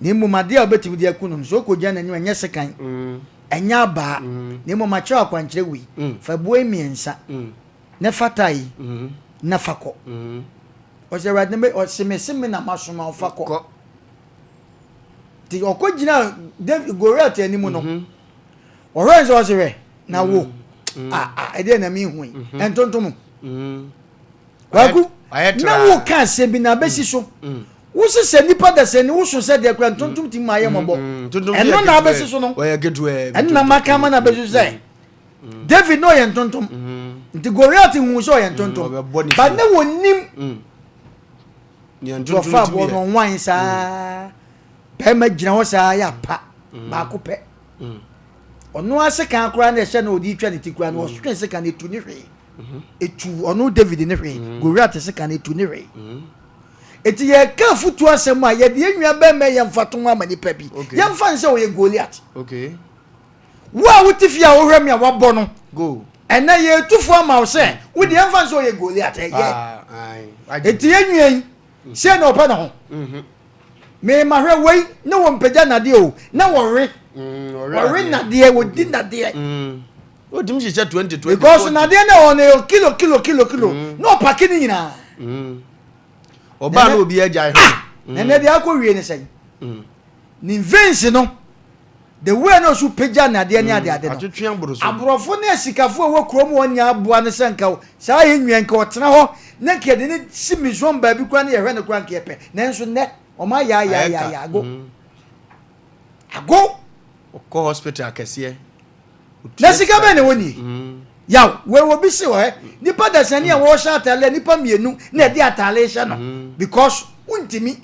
S2: na mmom adeɛ a wobɛtumi de aku no no sɛ wokɔgyina n'anim ɛnyɛ sekan ɛnyɛ abaa na mmom akyerɛ akwankyerɛ wei fa buo yi mmiɛnsa na fa taa yi na fa kɔ ɔsɛ Awurade ɔse me se me na masoma wo fa kɔ nti ɔkɔ gyina David Goliath anim no ɔhwɛ sɛ ɔse hwɛ na wo a ɛdeɛ na mehu yi ɛntontom Kwaku na wo ka asɛm bi na abɛsi so wo sesɛ nipa da sɛ ni wo so sɛ deɛ kura ntontom ti mu ayɛ mɔbɔ ɛno na abɛsi so no ɛno na maka ama na abɛsi so sɛ David na ɔyɛ ntontom nti Goliath hu sɛ ɔyɛ ntontom ba ne wɔ nim nti ɔfa aboɔ no ɔnwan saa bɛrima gyina hɔ saa yɛ apa baako pɛ ɔno ase kan koraa na ɛhyɛ no ɔde twa ne ti koraa no ɔsotwe se kan etu ne hwee etu ɔno David ne hwee Goliath se kan etu ne hwee eti yɛka afutuo asɛm a yɛde yɛn nua bɛrima yɛ mfato ama nipa bi yɛmfa nsɛ ɔyɛ Goliath wo a wote fie a wohwɛ mi a wabɔ no ɛnɛ yɛtufo ama wo sɛ wode yɛmfa nsɛ ɔyɛ Goliath ɛyɛ eti yɛn nua yi sɛ na ɔpɛ ne ho mema hwɛ wei ne wɔ mpagya nadeɛ o na wɔwe wɔwe nadeɛ wɔdi nadeɛ
S1: wotumi hyehyɛ 20 20
S2: because nadeɛ no ɛwɔ no yɛ kilo kilo kilo kilo na ɔpake ne nyinaa
S1: ɔbaa na obi agya hwɛ
S2: na ɛnɛ deɛ akɔ wie ne sɛn ne veins no the way na ɔso pagya nadeɛ ne adeade no
S1: atwetwe aboro so
S2: aborɔfo ne asikafo a ɛwɔ kurom hɔ nyinaa aboa no sɛ nka saa yɛ nua nka ɔtena hɔ na nka yɛde ne si misɔn baabi koraa ne yɛhwɛ no koraa nka yɛpɛ nanso nnɛ ɔma ayɛ ayɛ ayɛ ayɛ ago ago
S1: ɔkɔ hospital akɛseɛ
S2: na sika bɛn na ɛwɔ nie yaw wei wɔ bi si wɔ hɛ nipa dasani a wɔhyɛ ataale nipa mmienu na ɛde ataale hyɛ no because wuntumi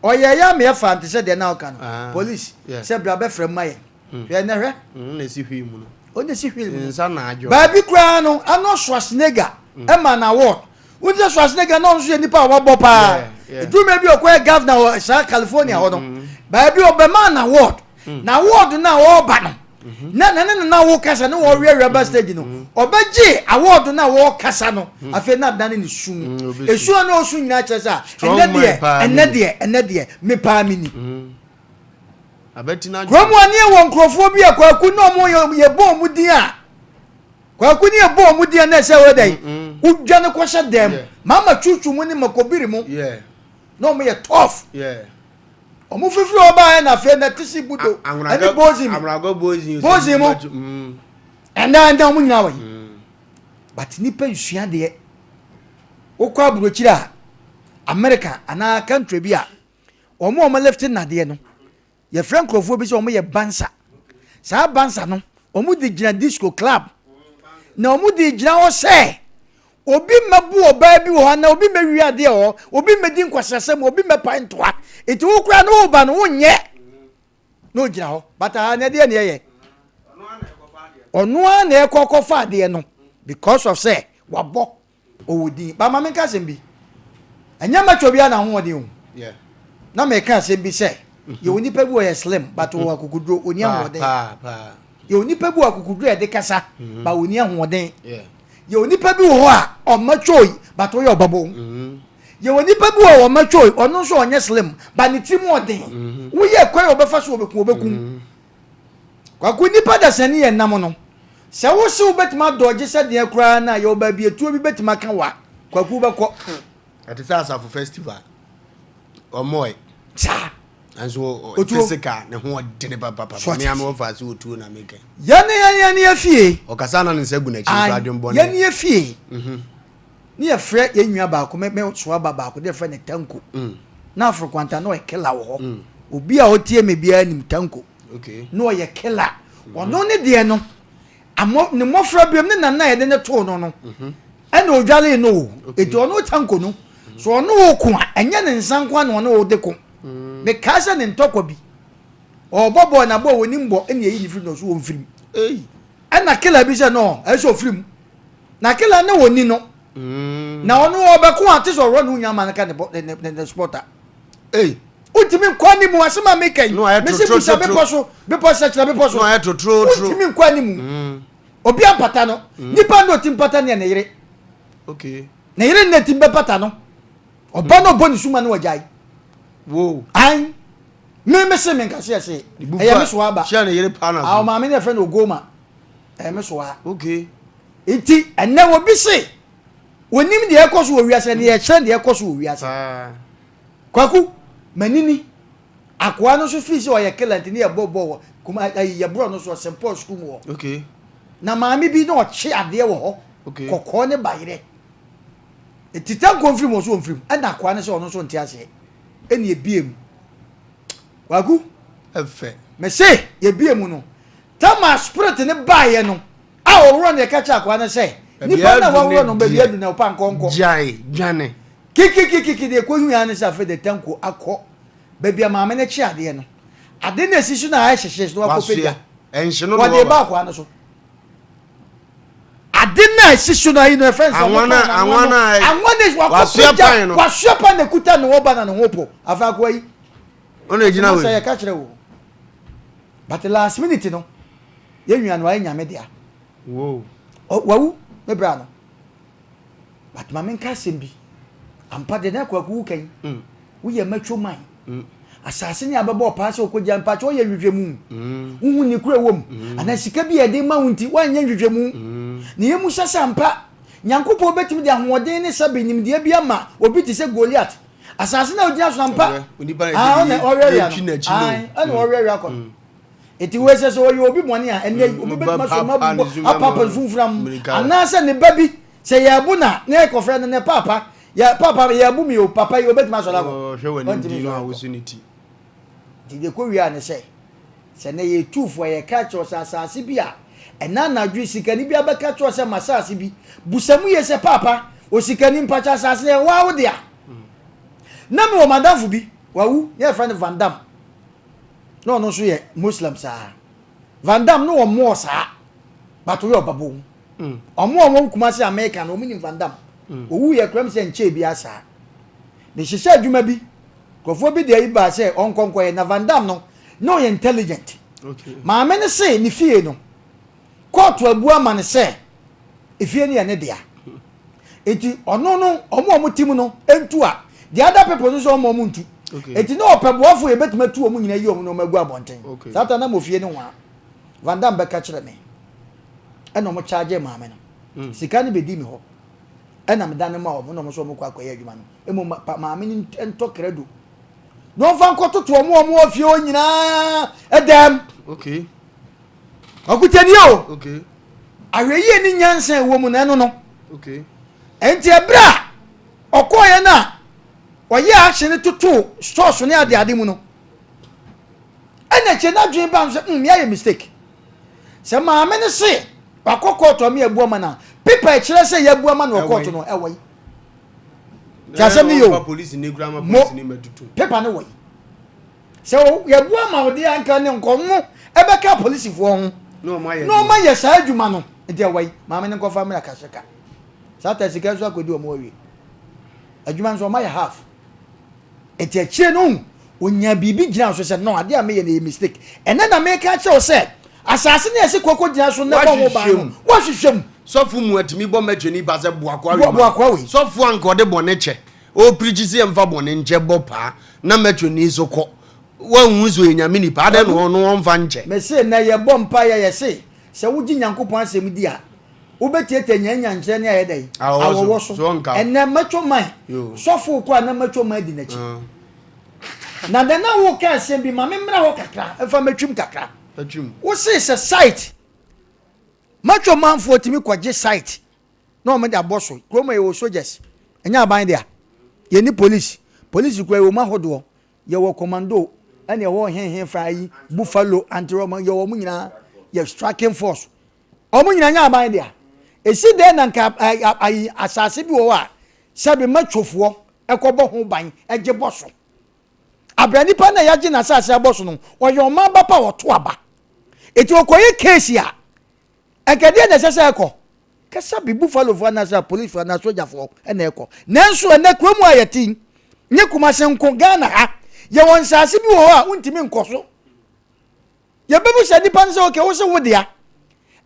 S2: ɔyɛ yɛ ameɛ fa nte sɛ deɛ na ɔka no police sɛ bra bɛfrɛ mu ayɛ hwɛ na hwɛ
S1: na esi hwii mu no
S2: ɔna esi hwii mu no
S1: nsa na adwo
S2: baabi koraa no Arnold Schwarzenegger ɛma na award wọ́n ti sɛ Schwarzenegger náà nso yɛ nipa a wabɔ paa edwuma bi ɔkɔyɛ governor wɔ saa California hɔ no baabi ɔbɛma na award na award na ɔreba no na na ne nana wo kasa ne wɔweawea ba stage no ɔbɛgye award na wɔkasa no afei na adane ne su esu a na ɔsu nyinaa kyerɛ sɛ ɛnɛ deɛ ɛnɛ deɛ ɛnɛ deɛ me paa me ni kurom a ne wɔ nkurɔfoɔ bi a kwaku na ɔmo yɛbɔ ɔmo din a kwaku ne yɛbɔ ɔmo din a na ɛsɛ wɔ dɛ wodwa ne kɔhyɛ dɛm mama tutu mu ne makobiri mu na ɔmo yɛ tough ɔmo fifiri ɔbaa yɛ na afei na tisi budo ɛne bozi
S1: mu
S2: bozi mu ɛnna ɛnna ɔmo nyinaa wɔ yi but nipa nsua deɛ wokɔ aburokyire a America anaa country bi a ɔmo a ɔmo lift nadeɛ no yɛfrɛ nkurɔfoɔ bi sɛ ɔmo yɛ bouncer. Saa bouncer no ɔmo de gyina disco club na ɔmo de gyina hɔ sɛ obi mmɛbu ɔbaa bi wɔ hɔ anaa obi mmɛwi adeɛ wɔ hɔ, obi mmɛdi nkwasiasɛm, obi mmɛpa ntoa, nti wo koraa no woba no wonyɛ na ogyina hɔ. But aha na ɛdeɛ na ɛyɛ ɔno ara na ɛkɔ kɔfa adeɛ no because of sɛ wabɔ ɔwɔ din. Ba ma menka asɛm bi, ɛnyɛ mɛtwa obiara na ahoɔden o. Na meka asɛm bi sɛ yɛwɔ nipa bi wɔyɛ slim but wɔwɔ akokoduro, ɔni ahoɔden. Yɛwɔ nipa bi wɔ akokoduro a yɛde kasa but ɔni ahoɔden. Yɛwɔ nipa bi wɔ hɔ a ɔmma twoi but ɔyɛ ɔbabɔ. Yɛwɔ nipa bi wɔ hɔ ɔmma twoi, ɔno nso ɔnyɛ slim but ne tiri mu ɔden. Woyɛ kwan a ɔbɛfa so ɔbɛku ɔbɛkum. Kwaku nipa dasani yɛ nam no. Sɛ wo se wobɛtumi adɔgye sɛ deɛ koraa no a yɛwɔ baabi etuo bi bɛtumi aka wa. Kwaku wobɛkɔ.
S1: Ɛte sɛ asafo festival. Ɔmɔe.
S2: Saa.
S1: Nanso
S2: Otuo.
S1: physical ne ho ɔdene papapapa.
S2: So ate
S1: Me a
S2: ase.
S1: mewɔ faase otuo na meka.
S2: Yɛne yɛne yɛne yɛ fie.
S1: Ɔkasa na ne nsa gu n'akyi nso
S2: Ae,
S1: adwembɔne.
S2: yɛne yɛ fie. Ne yɛfrɛ yɛn nua baako, me me soa ba baako, de yɛfrɛ no Tanko. Na Afro Kwanta na ɔyɛ killer wɔ hɔ. Obi a ɔtie me biara nim Tanko.
S1: Okay.
S2: Na ɔyɛ killer. Ɔno ne deɛ no, amɔ ne mmɔfra biom ne nana a yɛde ne too no no, ɛna odwalee no o.
S1: Okay.
S2: Eti ɔno Tanko no, so ɔno wo ko a, ɛnyɛ ne nsa nko ara na ɔne wo de ko. Mekaa sɛ ne ntɔkwa bi, ɔrebɔ bɔɔl na bɔɔl wɔnim bɔ ɛna yɛyi ne firi na ɔso wɔmfiri mu.
S1: Ei.
S2: Ɛna killer bi sɛ no, ɛsɛ sɛ ɔfiri mu. Na killer ne wɔni no. Na ɔno ɔbɛko a te sɛ ɔworɔ ne ho nyinaa ma no ka ne bɔ ne ne ne sport a.
S1: Ei.
S2: Wontumi nkɔ anim asɛm a meka yi.
S1: No, ayɛ
S2: Mese busa
S1: trotro.
S2: bepɔ so, bepɔ sɛ kyerɛ bepɔ so.
S1: No, ayɛ trotro.
S2: Wontumi nkɔ anim. Obi ampata no. Nipa na ɔti mpata ne yɛ ne yere.
S1: Okay.
S2: Ne yere na ti bɛpata no. Ɔba na ɔbɔ ne suma no wagyae.
S1: Wo.
S2: An. Me me se me nkase ɛse. Ɛyɛ me so aba.
S1: Hyɛ ne yere pa na
S2: Ah,
S1: so.
S2: ɔmaame ne yɛfrɛ no Ogoma. Ɛyɛ me so a.
S1: Okay.
S2: Nti ɛnɛ obi se onim deɛ ɛkɔ so wɔ wiase ne yɛkyerɛ deɛ ɛkɔ so wɔ wiase.
S1: Paa.
S2: Kwaku, manini. Akoa no nso fii sɛ ɔyɛ killer nti ne yɛbɔ bɔɔl wɔ kuma ayi yɛborɔ no so wɔ St. Paul sukuu mu hɔ.
S1: Okay.
S2: Na maame bi na ɔkye adeɛ wɔ hɔ.
S1: Okay.
S2: Kɔkɔɔ ne bayerɛ. Nti tanko mfiri mu ɔso ɔmfiri mu. Ɛna akoa no sɛ ɔno nso nte aseɛ. Ɛna ebie mu. Kwaku,
S1: Ɛfɛ.
S2: mese yɛbie mu no. Tama spirit ne baeɛ no a ɔworɔ no yɛka kyerɛ akoa no sɛ nipa no a waworɔ no baabi adu na ɔpa nkɔnkɔ.
S1: Gyae, dwane.
S2: Kikikikiki deɛ ɛkɔhu ya ne sɛ afei de tanko akɔ baabi a maame no kye adeɛ no. Ade no esi so na ayɛ hyehyɛ so na wakɔ
S1: Wasoɛ.
S2: pagya.
S1: Ɛnhye no na
S2: Wɔde
S1: wɔba.
S2: ba akoa no so. Ade no a esi so no ayi no ɛfɛn sɛ
S1: Anwa na-
S2: ɔmo tɔn
S1: anwa
S2: no.
S1: na-
S2: Anwa no wakɔ
S1: Wasoɛ
S2: pagya
S1: pan no.
S2: wasoɛ pan na ekuta ne ho ba na ne ho po. Afei akoa yi.
S1: Ɔna egyina
S2: Sɛ
S1: wei.
S2: yɛka kyerɛ wo. But last minute no yɛn nua no ayɛ nyame dea.
S1: Wo.
S2: Wawu me bra no. But maame nka asɛm bi. Ampa de na kwaku wo kan. Woyɛ macho man. Asase ne abɛbɔ ɔpaa sɛ ɔkɔgya mpakyɛ ɔyɛ nhwehwɛmu. Wohu ne kura wɔ mu. Anaa sika bi a yɛde ma wo nti woanyɛ nhwehwɛmu. Na yɛmu sɛ sɛ ampa Nyankopɔn bɛtumi de ahoɔden ne sɛbe nimdeɛ bi ama obi te sɛ Goliat. Asase na ogyina so ampa.
S1: Onipa na
S2: Ah,
S1: yɛde
S2: ɔna ɔweawea
S1: yɛtwi
S2: no.
S1: n'akyi no.
S2: Ae, ɛna ɔweawea kɔ no. Eti wei sɛ sɛ ɔyɛ obi bɔne a ɛnɛ yi obi bɛtumi asɔ mu
S1: Paapa ne
S2: abobɔ
S1: zuma
S2: apapa
S1: ma
S2: mfunfunam
S1: mmirika.
S2: anaasɛ ne ba bi sɛ yɛbo na na yɛkɔfrɛ no ne paapa yɛ paapa yɛbo mi o papa yi obɛtumi asɔre akɔ.
S1: Ɔhwɛ w'anim
S2: Ɔntumi
S1: di no a
S2: nsɔre akɔ.
S1: wosu ne ti.
S2: Nti deɛ kɔ wie a ne sɛ sɛ nɛ yɛ tuufoɔ a yɛka kyerɛ sɛ asase bi a ɛna anadwo yi sikani bi abɛka kyerɛ sɛ ma asase bi busa mu yie sɛ paapa osikani mpakyɛ asase no ɛwɔ awo dea. Na mewɔ madamfo bi wawu ne yɛfrɛ no Van Dam na ɔno nso yɛ Muslim saa. Van Dam no wɔ mmoɔ saa but ɔyɛ ɔbabo. Ɔmo a wɔn Kumasi America no ɔmo nim Van Dam. Owu yɛ kura mi sɛ nkyɛn bi asaa. Mehyehyɛ adwuma bi nkurɔfoɔ bi de ayi baa sɛ ɔnkɔ nkɔyɛ na Van Dam no na ɔyɛ intelligent.
S1: Okay.
S2: Maame no se ne fie no kóòtù abu ama no sɛ efie no yɛ ne dea. Nti ɔno no ɔmo a ɔmo ti mu no ntu a the other people nso ɔmo ɔmo ntu.
S1: Okay.
S2: Nti na ɔpɛ boafo yɛ betumi atu ɔmo nyinaa yi ɔmo na ɔmo agu abɔnten.
S1: Okay.
S2: Saa ta na mo fie no ho a Van Dam bɛka kyerɛ me ɛna ɔmo charge maame no. Sika no bɛdi mi hɔ ɛna meda no ma ɔmo na ɔmo nso ɔmo kɔ akɔyɛ adwuma no. Emu maame no ntɔ credo na ɔmfa nkɔtoto ɔmo a ɔmo wɔ fie hɔ nyinaa ɛdɛm.
S1: Okay.
S2: Ɔkutani o.
S1: Okay.
S2: Ahwɛyie ne nyansa ɛwɔ mu na ɛno no.
S1: Okay.
S2: Nti ɛberɛ a ɔkɔɔyɛ no a ɔyɛ ahyɛ no toto stores ne adeade mu no ɛna kyɛ n'adwene ba no sɛ yɛayɛ mistake. Sɛ maame no se wakɔ kɔɔto a me abu ama no a pepa ɛkyerɛ sɛ yɛabu ama no wɔ kɔɔto no ɛwɔ yi. Ti asɛm no yɛ o.
S1: Polisi ni kura ma
S2: Mo
S1: polisi ni mɛtutu.
S2: pepa no wɔ yi. Sɛ yɛbu ama wo deɛ anka ne nkɔmmo ɛbɛka polisifoɔ ho.
S1: Na ɔmo ayɛ
S2: Na ɔmo ayɛ saa adwuma no. Nti ɛwɔ yi maame no nkɔfa mmra kaseka. Saa ta sika nso akɔdi ɔmo awie. Adwuma nso ɔmo ayɛ half. Nti akyire no onya biribi gyina so sɛ no adeɛ a meyɛ no yɛ mistake. Ɛnɛ na meka kyerɛ wo sɛ asase ne yɛsi kɔkɔ gyina so na ɛbɔ ho ban no
S1: Wahwehwɛ mu.
S2: wahwehwɛ mu.
S1: Sɔfo mu atumi bɔ mɛtwe nipa sɛ boakoa
S2: wei. Boakoa wei.
S1: Sɔfo anka ɔde bɔne kyɛ. Ɔpirikyi sɛ yɛmfa bɔne nkyɛ bɔ paa na mɛtwe ni so kɔ. Wɔnhu so yɛ Nyame nipa adɛn na ɔno ɔmfa nkyɛ.
S2: Mese na yɛbɔ mpa yɛ yɛse sɛ wogye Nyankopɔn asɛm di a, wobɛtiatia nyanyankyerɛ ne ayɛ dɛn? Awɔwɔ so. Ɛnɛ mɛtwo man. Sɔfo kɔ a na mɛtwo man di n'akyi. Na dɛn na woka asɛm bi ma memmra hɔ kakra mfa mɛtwim kakra. Wose sɛ site mɛtwo manfoɔ tumi kɔgye site na wɔn de abɔ so. Kurom yɛwɔ soldiers, ɛnyɛ aban dea. Yɛni police. Police kura yɛwɔ mu ahodoɔ. Yɛwɔ commando ɛna ɛwɔ henhen fa yi buffalo anti-rɔma yɛwɔ wɔn nyinaa yɛ striking force. Wɔn nyinaa nyɛ aban dea. Esi dɛn na nka ayi asase bi wɔ hɔ a sɛbi mɛtwofoɔ ɛkɔbɔ ho ban ɛgye bɔ so. Abira nipa na yɛagye n'asase abɔ so no ɔyɛ ɔman ba pa ɔto aba. Eti ɔkɔyɛ case a nka deɛ na ɛsɛ sɛ ɛkɔ kasa bi buffalofoɔ anaasɛ policefoɔ anaa sogyafoɔ ɛna ɛkɔ. Nanso ɛnɛ kurom a yɛte nye Kumase nko, Ghana ha yɛwɔ nsaase bi wɔ hɔ a wontumi nkɔ so. Yɛbɛbusa nipa no sɛ okay, wo sɛ wo dea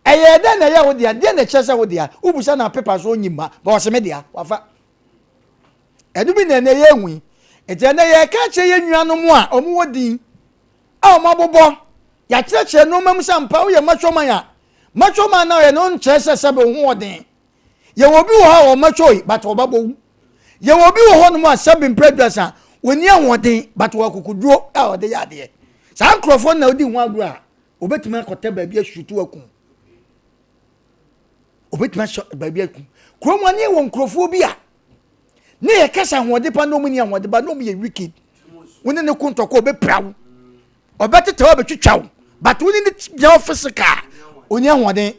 S2: ɛyɛ dɛn na ɛyɛ wo dea? Deɛ na ɛkyerɛ sɛ wo dea? Wobusa na pepa so onyim ma ba ɔsɛ me dea wafa. Ɛno bi na ɛnɛ yɛhu yi. Nti ɛnɛ yɛka kyerɛ yɛn nuanom a wɔn wɔ din a wɔn abobɔ yɛakyerɛkyerɛ nneɛma mu sɛ mpa woyɛ macho man a, macho man na ɔyɛ no nkyerɛ sɛ sɛbe wo ho ɔden. Yɛwɔ obi wɔ hɔ a wɔn macho yi but ɔbɛbɔ wu. Yɛwɔ obi wɔ hɔ nom a sɛbe mpere aduasa wɔni ahoɔden but wɔ akokoduro a ɔde yɛ adeɛ. Saa nkurɔfoɔ na odi ho agorɔ a obetumi akɔtɛ baabi asutu akum, obetumi ahyɛ baabi akum. Kurom ani wɔ nkurɔfoɔ bi a ne yɛ kasa ahoɔden pa na wɔn ni ahoɔden ba na wɔn yɛ wicked. Wɔn ne ne ko ntɔkwa, ɔbɛpira wo, ɔbɛtete wo, ɔbɛtwitwa wo, but wɔn ne ne gyina hɔ physical oni ahoɔden.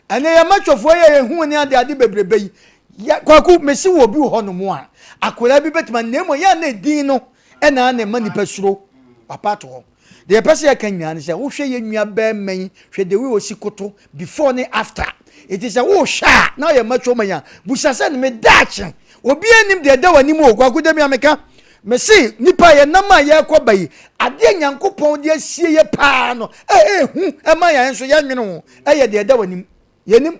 S2: Ɛnɛ yɛ matwafoɔ yɛ yɛ hu ne ade ade bebrebe yi. Yɛ Kwaku mesi wɔ obi wɔ hɔ nom a akwadaa bi bɛtuma na emu yɛ na edin no ɛna na ɛma nipa suro papa ato hɔ. Deɛ yɛpɛ sɛ yɛka nyinaa ne sɛ wohwɛ yɛn nua bɛrima yi, hwɛ the way osi koto before ne after. Eti sɛ wohwɛ a na ɔyɛ macho man a, busa sɛ ne me daakye obi anim deɛ ɛda w'anim o. Kwaku dɛm ya meka mese nipa yɛ nam a yɛrekɔ ba yi, adeɛ Nyankopɔn de asie yɛ paa no ɛɛhu ɛma yɛn nso yɛnwene ho ɛyɛ deɛ ɛda w'anim. Yɛnim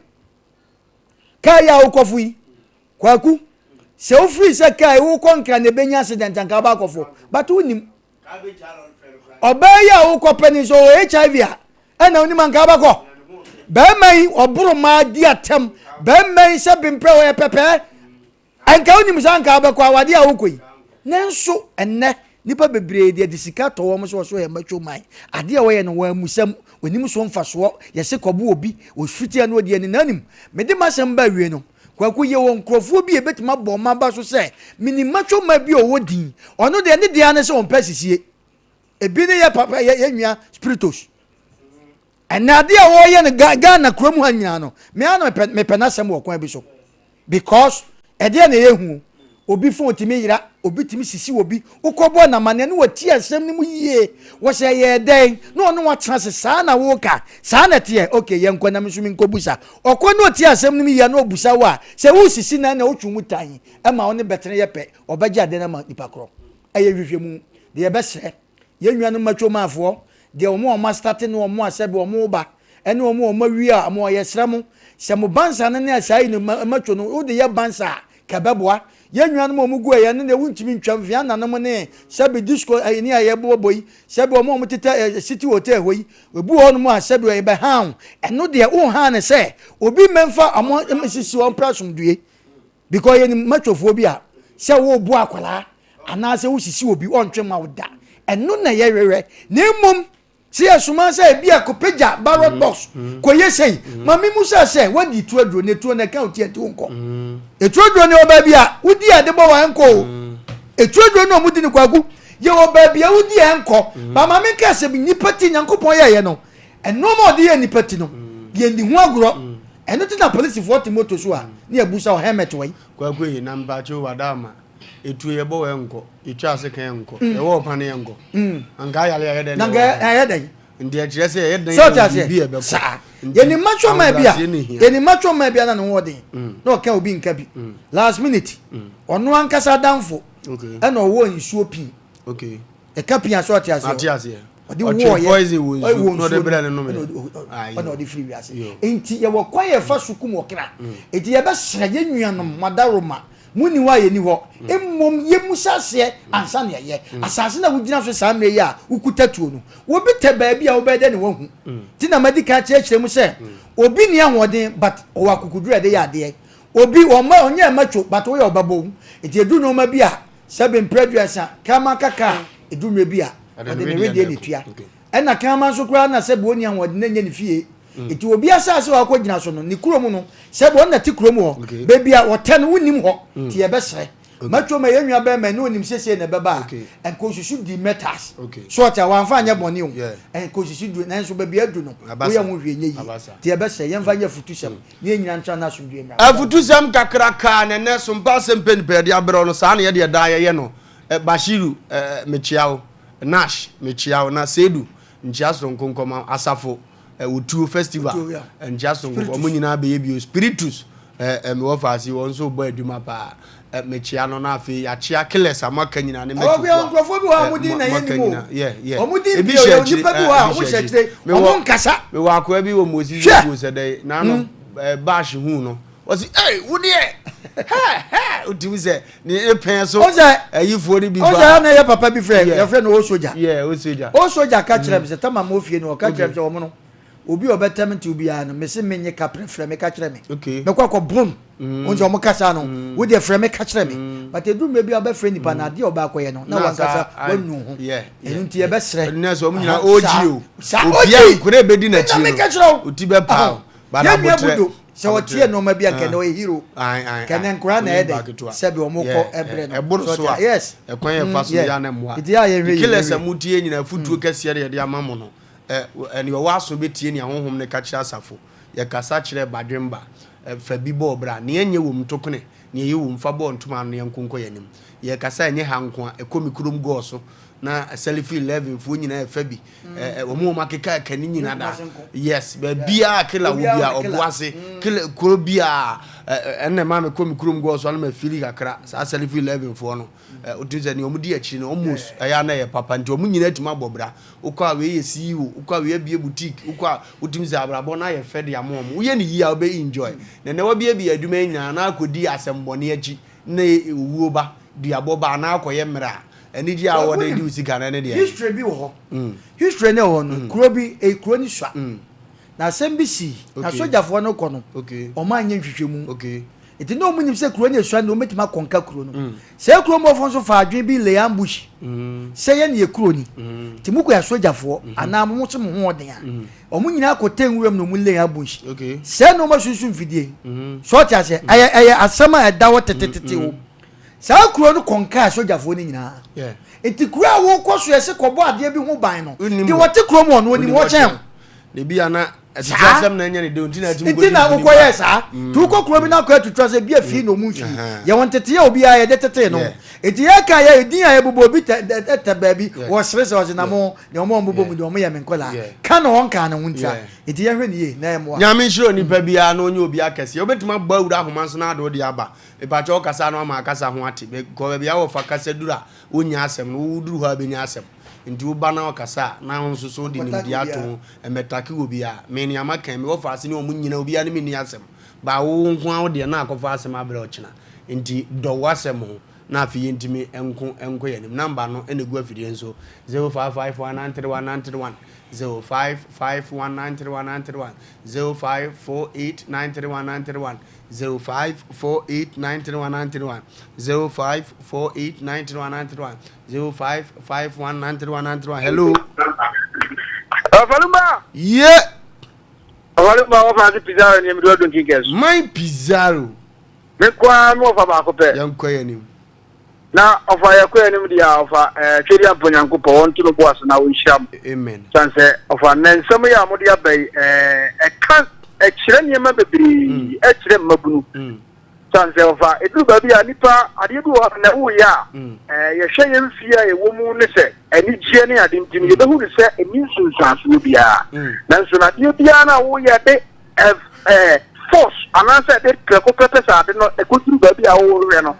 S2: kaa yi a wokɔfo yi, Kwaku, sɛ wofiri sɛ kaa yi wokɔ Nkra na ɛbɛnya accident anka wobɛakɔfo, but wonim ɔbaa yi a wokɔpɛ ne sɛ ɔwɔ HIV a ɛna wonim anka wobɛkɔ. Bɛrima yi ɔboro maa di atɛm, bɛrima yi sɛ bemprɛ ɔyɛ pɛpɛɛ anka wonim sɛ anka wobɛkɔ awadeɛ a wokɔ yi. Nanso ɛnnɛ nipa bebree deɛ de sika tɔ wɔn so wɔso yɛ macho man. Adeɛ a wɔyɛ no wɔn amusɛm onim so mfasoɔ. Yɛse kɔbo obi ofiti ano odi ani nanim. Mede m'asɛm ba awie no, Kwaku, yɛ wɔ nkurɔfoɔ bi a ebetumi abɔ ɔmo aba so sɛ minim macho man bi a ɔwɔ din. Ɔno deɛ ne deɛ ne sɛ ɔmpɛ sisie. Ebi ne yɛ papa yɛ yɛ nua Spiritos. Ɛnna adeɛ a wɔreyɛ no Ghana kurom ha nyinaa no, me ara na mepɛ mepɛ n'asɛm wɔ kwan bi so because ɛdeɛ na ɛyɛ hu. Obi phone tumi yera, obi tumi sisi obi, wokɔbɔ n'amaneɛ na wati asɛm no mu yie. Wɔsɛ ɛyɛ dɛn na ɔne watena ase saa na woka saa na ɛteɛ? Okay, yɛnkɔ na me nso menkɔbusa. Ɔkɔ na ɔti asɛm no mu yie na ɔbusa wo a sɛ wosisi na na wotwe mu tan ɛma wo ne bɛtene yɛ pɛ, ɔbɛgye adeɛ no ama nipa korɔ. Ɛyɛ nhwehwɛmu deɛ yɛbɛsrɛ yɛn nuanom matwomanfoɔ deɛ wɔn a wɔn astate ne wɔn a sɛbi wɔn ba ɛne wɔn a wɔn awie a wɔn yɛsrɛ mo sɛ mo bansa no ne saa yi no matwo no wode yɛ bansa a kɛbɛboa yɛn nuanom a wɔn gu ɛyɛ no deɛ wontumi ntwa mfea nanom ne sɛbi disco ɛyi ne a yɛbobɔ yi sɛbi wɔn a wɔn tetɛ city hotel hɔ yi ebu hɔ nom a sɛbi ɛyɛ bɛhan ɛno deɛ wonhan ne sɛ obi mmɛnfa wɔn sisi wɔn pra asomdue because yɛn matwofoɔ bi a sɛ wɔrebu akwadaa anaasɛ wosisi obi ɔntwe ma wo da. Ɛno na yɛhwehwɛ. Na mmom sɛ yɛsoma sɛ ebi a kɔpagya ballot box kɔyɛ sei, ma me mu sɛ sɛ wadi etu aduro na etuo na ɛka wo ti ɛnti wo nkɔ. Etu aduro no wɔ baabi a wodi a ɛde bɔ wɔ ɛnkɔ o. Etu aduro no a wɔdi no Kwaku, yɛwɔ baabi a wodi a ɛnkɔ. Ba ma menka sɛ nnipa ti Nyankopɔn yɛɛyɛ no, nneɛma a ɔde yɛ nnipa ti no, yɛnni ho agorɔ. Ɛno ti na polisifoɔ te moto so a ne yɛbu sa wɔ helmet wɔ yi.
S1: Kwaku yi na mpakyɛw wada ama. Etuo yɛbɔ wɔ ɛnkɔ, yɛtwa ase kan ɛnkɔ, yɛwɔ ɔpa ne ɛnkɔ. Anka ayale ayɛ dɛn na
S2: ɛwɔ ayɛ dɛn?
S1: Nti ɛkyerɛ sɛ ɛyɛ dɛn na biribi ɛbɛkɔ.
S2: Saa. Yɛni macho man bi a, yɛni macho man bi a na ne ho ɔden. Na ɔka obi nka bi. Last minute, ɔno ankasa adamfo ɛna ɔwɔ nsuo pii. Ɛka pii a sɛ ɔte aseɛ.
S1: Ate aseɛ.
S2: Ɔde wɔɔyɛ
S1: poison wɔ nsuo na ɔde brɛ no nom
S2: ɛna ɔde firi wiase. Nti yɛwɔ kwan yɛ fa so kum ɔkra. Nti yɛbɛsrɛ yɛn nuanom madaroma mo ni hɔ a yɛni hɔ. Mmom yɛmmusa aseɛ ansa na yɛyɛ. Asase no a wogyina so saa mmerɛ yi a wokuta tuo no, obi tɛ baabi a wobɛyɛ dɛ ne wahu. Nti na madi kan akyerɛkyerɛ mu sɛ obi nni ahoɔden but ɔwɔ akokoduru a ɛde yɛ adeɛ. Obi ɔmma ɔnyɛ macho but woyɛ ɔbɛbɔ wo. Nti ɛduru nnoɔma bi a Sɛbe mprɛ aduasa, kraman kaka a, ɛduru mmerɛ bi a, ɔde ne wedeɛ na ɛtua. Ɛna kraman nso koraa na sɛbe ɔnni ahoɔden na ɛnyɛ ne fie. Nti obi asase a wakɔ gyina so no, ne kurom no, sɛbe ɔno na ɛte kurom hɔ. Baabi a ɔtɛ no, wonnim hɔ. Nti yɛbɛsrɛ. Matwo ma yɛn nua bɛrima yi, na ɔnim sɛ sei na ɛbɛba a, nka ɔsusu dii metals. So ɔte a, wamfa anyɛ bɔne o. Nka ɔsusu dii, nanso baabi a adu no, woyɛ ho hwee nyɛ yie. Nti yɛbɛsrɛ, yɛmfa nyɛ afutusɛm. Ne yɛn nyinaa ntra n'asomdwoeɛ mmra.
S1: Afutusɛm kakraka na ɛnɛ sompa asɛm pɛ nipa yɛde abrɛ wo no saa na yɛdeɛ daa yɛyɛ no eh, Bashiru eh, mekyea wo Nash mekyea wo na Seidu nkyea soronko nkɔma Asafo eh, Otuo festival eh, nkyea soronko wɔn nyinaa bɛyɛ bio Spiritus eh, eh, mewɔ faase wɔn nso bɔ adwuma paa eh, mekyea no na afei yɛakyea killers a moaka nyinaa ne
S2: mɛtufoɔ nkurɔfoɔ bi wɔ hɔ a wɔn din na yɛn nim o wɔn din bi yɛ nipa bi wɔ hɔ a wɔn hyɛ akyire wɔn nkasa
S1: mewɔ akoa bi wɔ Moses Zogo sɛ dɛ n'ano hmm. bash hu no wɔsi ee wo deɛ hɛ hɛ otumi sɛ ne epɛn so ɛyifoɔ no bi ba
S2: ɔsɛ ɛna yɛ papa bi frɛ yɛfrɛ no osoja
S1: yɛ osoja
S2: osoja ka kyerɛ mi sɛ tama mo fie no ɔka kyerɛ mi sɛ wɔn no obi a ɔbɛtɛm nti obiara no mesi menye kapre frɛ me ka kyerɛ me mekɔ akɔ brom mm. Wɔn sɛ wɔn kasa no mm. wo deɛ frɛ me ka kyerɛ me mm. But edu mmerɛ bi a ɔbɛfrɛ nipa na adeɛ a ɔbɛ akɔyɛ no na wankasa wanu ho ɛnu nti yɛbɛsrɛ.
S1: Ɛnu sɛ wɔn nyinaa oji o obi a nkure bɛdi n'akyi no oti bɛ paa o
S2: bana abotire yɛn nua sɛ ɔteɛ nneɛma bi a kɛnɛ ɔyɛ hero kɛnɛ nkura na ɛdɛ sɛbi wɔn kɔ ɛbrɛ no
S1: ɛboro so a
S2: yes
S1: ɛkwan yɛ fa so yɛ anɛ mmoa
S2: nti yɛ a yɛhwɛ yie
S1: kilɛ sɛ mo tie nyina afutuo kɛseɛ de yɛde ama mo no ɛ ɛne ɔwɔ aso bɛtie nea honhom no ka kyerɛ asafo. Yɛkasa kyerɛ badwemba, fa bi bɔ ɔbra. Nea ɛnyɛ wom to kone, nea ɛyɛ wom fa bɔ ntoma ano na yɛnko nkɔ yɛn anim. Yɛkasa ɛnyɛ ha nko a, ɛkɔ me kurom gɔɔ so na Salifu 11 foɔ nyinaa ɛfa bi. Ɛ wɔn a wɔn akeka ɛka ne nyina da. Yes, baabiara kela wɔ bia ɔbo ase, kela kuro biara ɛnna ɛma me kɔ me kurom gɔɔ so ana ma fili kakra saa Salifu 11 foɔ no. Wotumi sɛ nea wɔn di akyiri no almost ɛyɛ ana ɛyɛ papa nti wɔn nyinaa atumi abɔ bra. Wokɔ a wei yɛ CEO, wokɔ a wei abue boutique, wokɔ a wotumi sɛ abrabɔ no ayɛ fɛ de ama wɔn. Woyɛ no yie a wobɛ enjoy. Na nnɛ wabiabia adwuma yi nyinaa na akɔdi asɛmbɔne akyi na owuo ba, duabɔ ba anaa akɔyɛ mmerɛ a, anigyeɛ a wowɔ de di wo sika no ɛne deɛ.
S2: History bi wɔ hɔ. History no ɛwɔ hɔ no, kuro bi, ɛyɛ kuro no sua. Na asɛm bi sii, na sogyafoɔ no kɔ no, wɔn anyɛ nhwehwɛmu. Enti na wɔnim sɛ kuro no esua no wɔbɛtumi akɔnka kuro no. Mm. Saa kuro mɔfoɔ nso faa adwene bi lay ambush mm. sɛ yɛn yɛ kuro ni. Mm. Nti mo kɔ yɛ asogyafoɔ mm-hmm. anaa mo se mo ho ɔden a. Mm. Wɔn nyinaa kɔ tɛ nwuram na wɔn lay ambush.
S1: Okay.
S2: Sɛ na wɔn asunsun mfidie. Mm-hmm. So ɔte aseɛ mm. ɛyɛ ɛyɛ asɛm a ɛda hɔ tetetete o. Saa kuro no kɔnka asogyafoɔ no nyinaa. Nti kuro a wɔkɔ so yɛse kɔbɔ adeɛ bi ho ban no. Deɛ wɔte kuro mu ɔno onim hɔ kyɛn.
S1: Ebi ana
S2: Saa.
S1: Asɛm na ɛnyɛ ne de nti na ɛtumi
S2: nti na wokɔyɛɛ saa mm. nti wokɔ kuro bi na akɔ atutu sɛ bi afie na ɔmu mfie yɛwɔ nteteyɛ obiara yɛde tetee no nti yɛka yɛ ɛdin a yɛbobɔ obi tɛ baabi wɔsere sɛ ɔse na mo deɛ ɔmo ɔmbobɔ mu deɛ ɔmo yɛ me nkɔlaa ka na ɔnkaa ne ho ntira nti yɛhwɛ ne yie na ɛmmoa.
S1: Nyame nhyira onipa biara na ɔnyɛ obi akɛseɛ wobɛtumi abɔ awura ahoma nso na ade wode aba mepakyɛ wokasa no ama akasa ho ate kɔ baabi a wɔfa kasa duru a wonnya asɛm no woduru hɔ a bɛnya asɛm Nti wo ba na ɔkasa a, na wo nso so wode nimdeɛ ato ho. Mmɛtake wɔ biara. Me nea maka yi, me wɔfa ase ne wɔn nyinaa, obiara ne me nni asɛm. But wo nko ara wo deɛ, na akɔfa asɛm abrɛ ɔkyena. Nti dɔ w'asɛm ho, na afei yɛntumi nko nkɔ yɛn anim. Number no na ɛgu afidie no so, 0551931931, 0551931931, 0548931931. 0548931931, 0548931931, 0551931931. Hello.
S3: Ɔfalumba.
S1: Ye.
S3: Ɔfalumba wɔfa ase Pizarro ni emidu ɔdun kinkɛs.
S1: Man Pizarro.
S3: Me kwa mi wɔfa baako pɛ.
S1: Yɛn kɔ yɛn nim.
S3: Na ɔfa yɛ kɔ yɛn nim deɛ ɔfa ɛɛ twɛdi ampo nyankopɔ wɔn to no bo ase na wɔn nhyira mo.
S1: Amen.
S3: San sɛ ɔfa nnɛ nsɛm yi a wɔde aba yi ɛɛ ɛka ɛkyerɛ nneɛma bebree mm. ɛkyerɛ mmabunu. Mm. San sɛ ɔfa eduru baabi a nipa adeɛ bi wɔ hɔ na ɛwɔ yɛ a mm. ɛɛ yɛhwɛ yɛn fie a yɛwɔ mu ne sɛ anigyeɛ ne ade nti no yɛbɛhu ne sɛ ɛni nsunsuansoɔ biara. Nanso na adeɛ biara na wɔyɛ de ɛɛ force anaasɛ ɛde prɛko pɛ pɛ sɛ ade no ɛkɔduru baabi a wɔrehwɛ no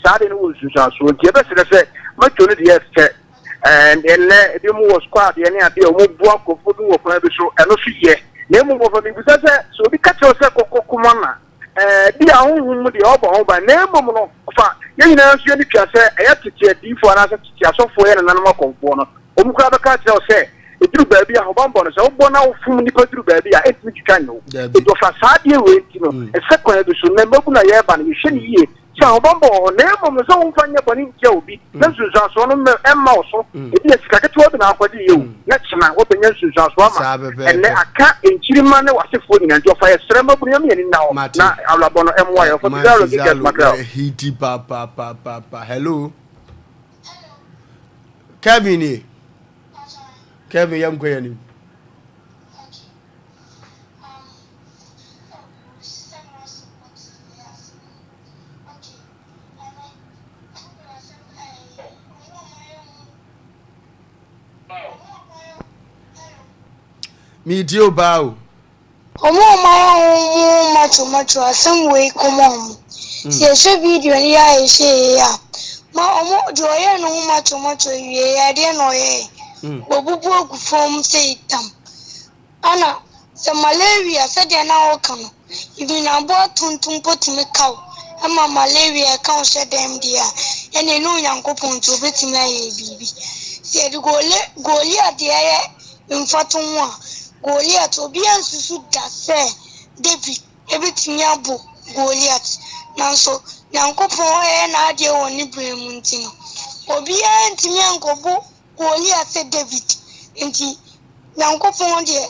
S3: saa ade no wɔ nsunsuansoɔ nti yɛbɛsrɛ sɛ matwo no deɛ fɛ. Ɛnnɛ ebinom wɔ squad ne adeɛ a wɔboa nkurɔfoɔ bi wɔ kwan bi so, ɛno nso yɛ. Na mmom wɔfa mebisa sɛ, sɛ obi ka kyerɛ wo sɛ kɔkɔ koma no a, bi a honhom mu deɛ ɔbɔ ho ban, na mmom no, fa yɛn nyinaa nso yɛn tua sɛ ɛyɛ tete adiyifoɔ anaasɛ tete asɔfoɔ yɛ nananom akɔmfoɔ no, wɔn koraa bɛka akyerɛ wo sɛ ɛduru baabi a ahobammɔ no, sɛ wobɔ na wofom nnipa duru baabi a, ɛntumi ntwitwa nyɛ wo. Enti ɔfa saa adeɛ wei nti no, ɛsɛ kwan bi so, na mmabunu a yɛreba no, yɛhwɛ no yie sɛ ahobammɔ wɔ hɔ, na mmom no sɛ womfa nyɛ bɔne ntia obi na nsunsuansoɔ no mma wo so. Ebia sika ketewa bi na akɔgye yɛ o, na kyena wobɛnya nsunsuansoɔ ama ɛnnɛ aka nkyirimma ne w'asefoɔ nyinaa. Nti ɔfa yɛsrɛ mmabunu yɛma yɛn ani nna hɔ na awurabɔ no mmoa yɛn. Ɔfa Bizarro Gigas Mackerel.
S1: Hiti papapapa. Hello. Kevin ye. Kevin yɛnkɔ yɛn anim. Meetie wo paa o.
S4: Ɔmo a ɔmo ayɛ ho mo macho macho asɛm wei kɔma ɔmo. Sɛ yɛhwɛ video no yɛ a yɛhwɛ yie a, ma ɔmo deɛ ɔyɛɛ ne ho macho macho awieɛ ɛdeɛn na ɔyɛɛ? Wabubu agu fam sei tam. Ana sɛ malaria sɛdeɛ na woka no, even aboa tuntum mpo tumi ka wo ma malaria ɛka wo hyɛ dɛm deɛ a, ɛnneɛ ne Onyankopɔn nti ɔbɛtumi ayɛ biribi. Sɛ yɛde Goliat deɛ yɛ mfatoho a, Goliat obiara nsusu da sɛ David bɛtumi abo Goliat, nanso Nyankopɔn yɛ n'adeɛ wɔ ne berɛ mu nti no, obiara ntumi ankɔbo Goliat sɛ David nti Nyankopɔn deɛ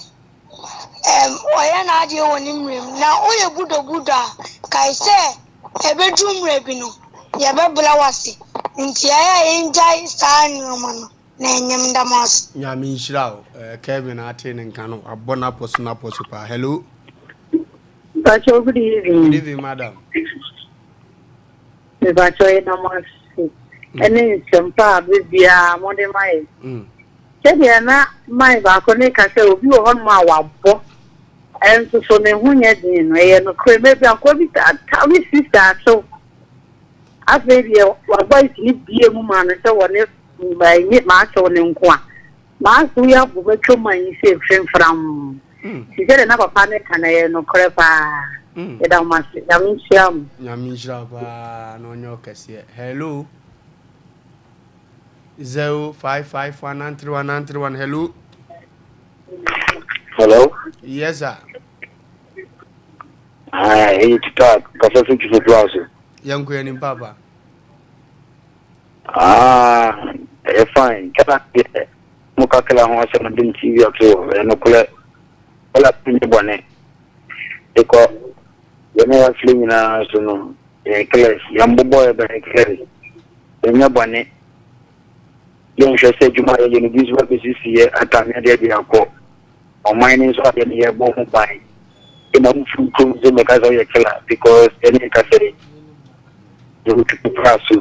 S4: ɛɛm ɔyɛ n'adeɛ wɔ ne mmerɛ mu. Na woyɛ budobudo a, kae sɛ ɛbɛduru mmerɛ bi no, yɛbɛbrɛ wo ase. Nti ɛyɛ a yɛngyae saa nnoɔma no na ɛnyɛ. Meda mo ase.
S1: Nyame nhyira wo eh, Kevin ate ne nka no wabɔ n'apɔ so n'apɔ so paa. Hello.
S5: Mpakyɛw good evening.
S1: Good evening madam.
S5: Mepakyɛw yɛda mo ase ɛne nsɛmpa a bere biara mode ma yɛn. Sɛdeɛ na man baako no reka sɛ obi wɔ hɔnom a wabɔ nso so ne ho nyɛ den no, ɛyɛ nokorɛ. Maybe akoa bi taataa me sista asew. Afei deɛ wabɔ esi ne bie mu maa no sɛ wɔne nye m'asew ne nko a. M'asew yi abɔ m'atwa mu anyi sɛ mfimfram. Nti sɛdeɛ na papa no ka no ɛyɛ nokorɛ paa. Yɛda mo ase. Nyame nhyira mo.
S1: Nyame nhyira wo paa na ɔnyɛ wo kɛseɛ. Hello. 0551931931 hello.
S6: Hello.
S1: Yes sir.
S6: Ah, ɛyɛ Tupac kasa fi Twifo Plus.
S1: Yɛn kɔ yɛn papa.
S6: Ah, ɛyɛ fine. Kala deɛ mo ka kala ho asɛm de TV ato hɔ ɛyɛ nokorɛ. Kala nyɛ bɔne. Ekɔ yɛn a yɛafiri nyinaa so no yɛn clear yɛn bobɔ yɛ bɛn clear. Yɛnyɛ bɔne. Yɛnhwɛ sɛ adwuma a yɛyɛ no bi nso abɛsisi yɛ atame adeɛ de akɔ. Ɔman no nso adeɛ no yɛbɔ ho ban. Ɛna wofiri kurom sɛ mɛka sɛ woyɛ killer because ɛne nka sɛ yɛwɔ tutu pra so.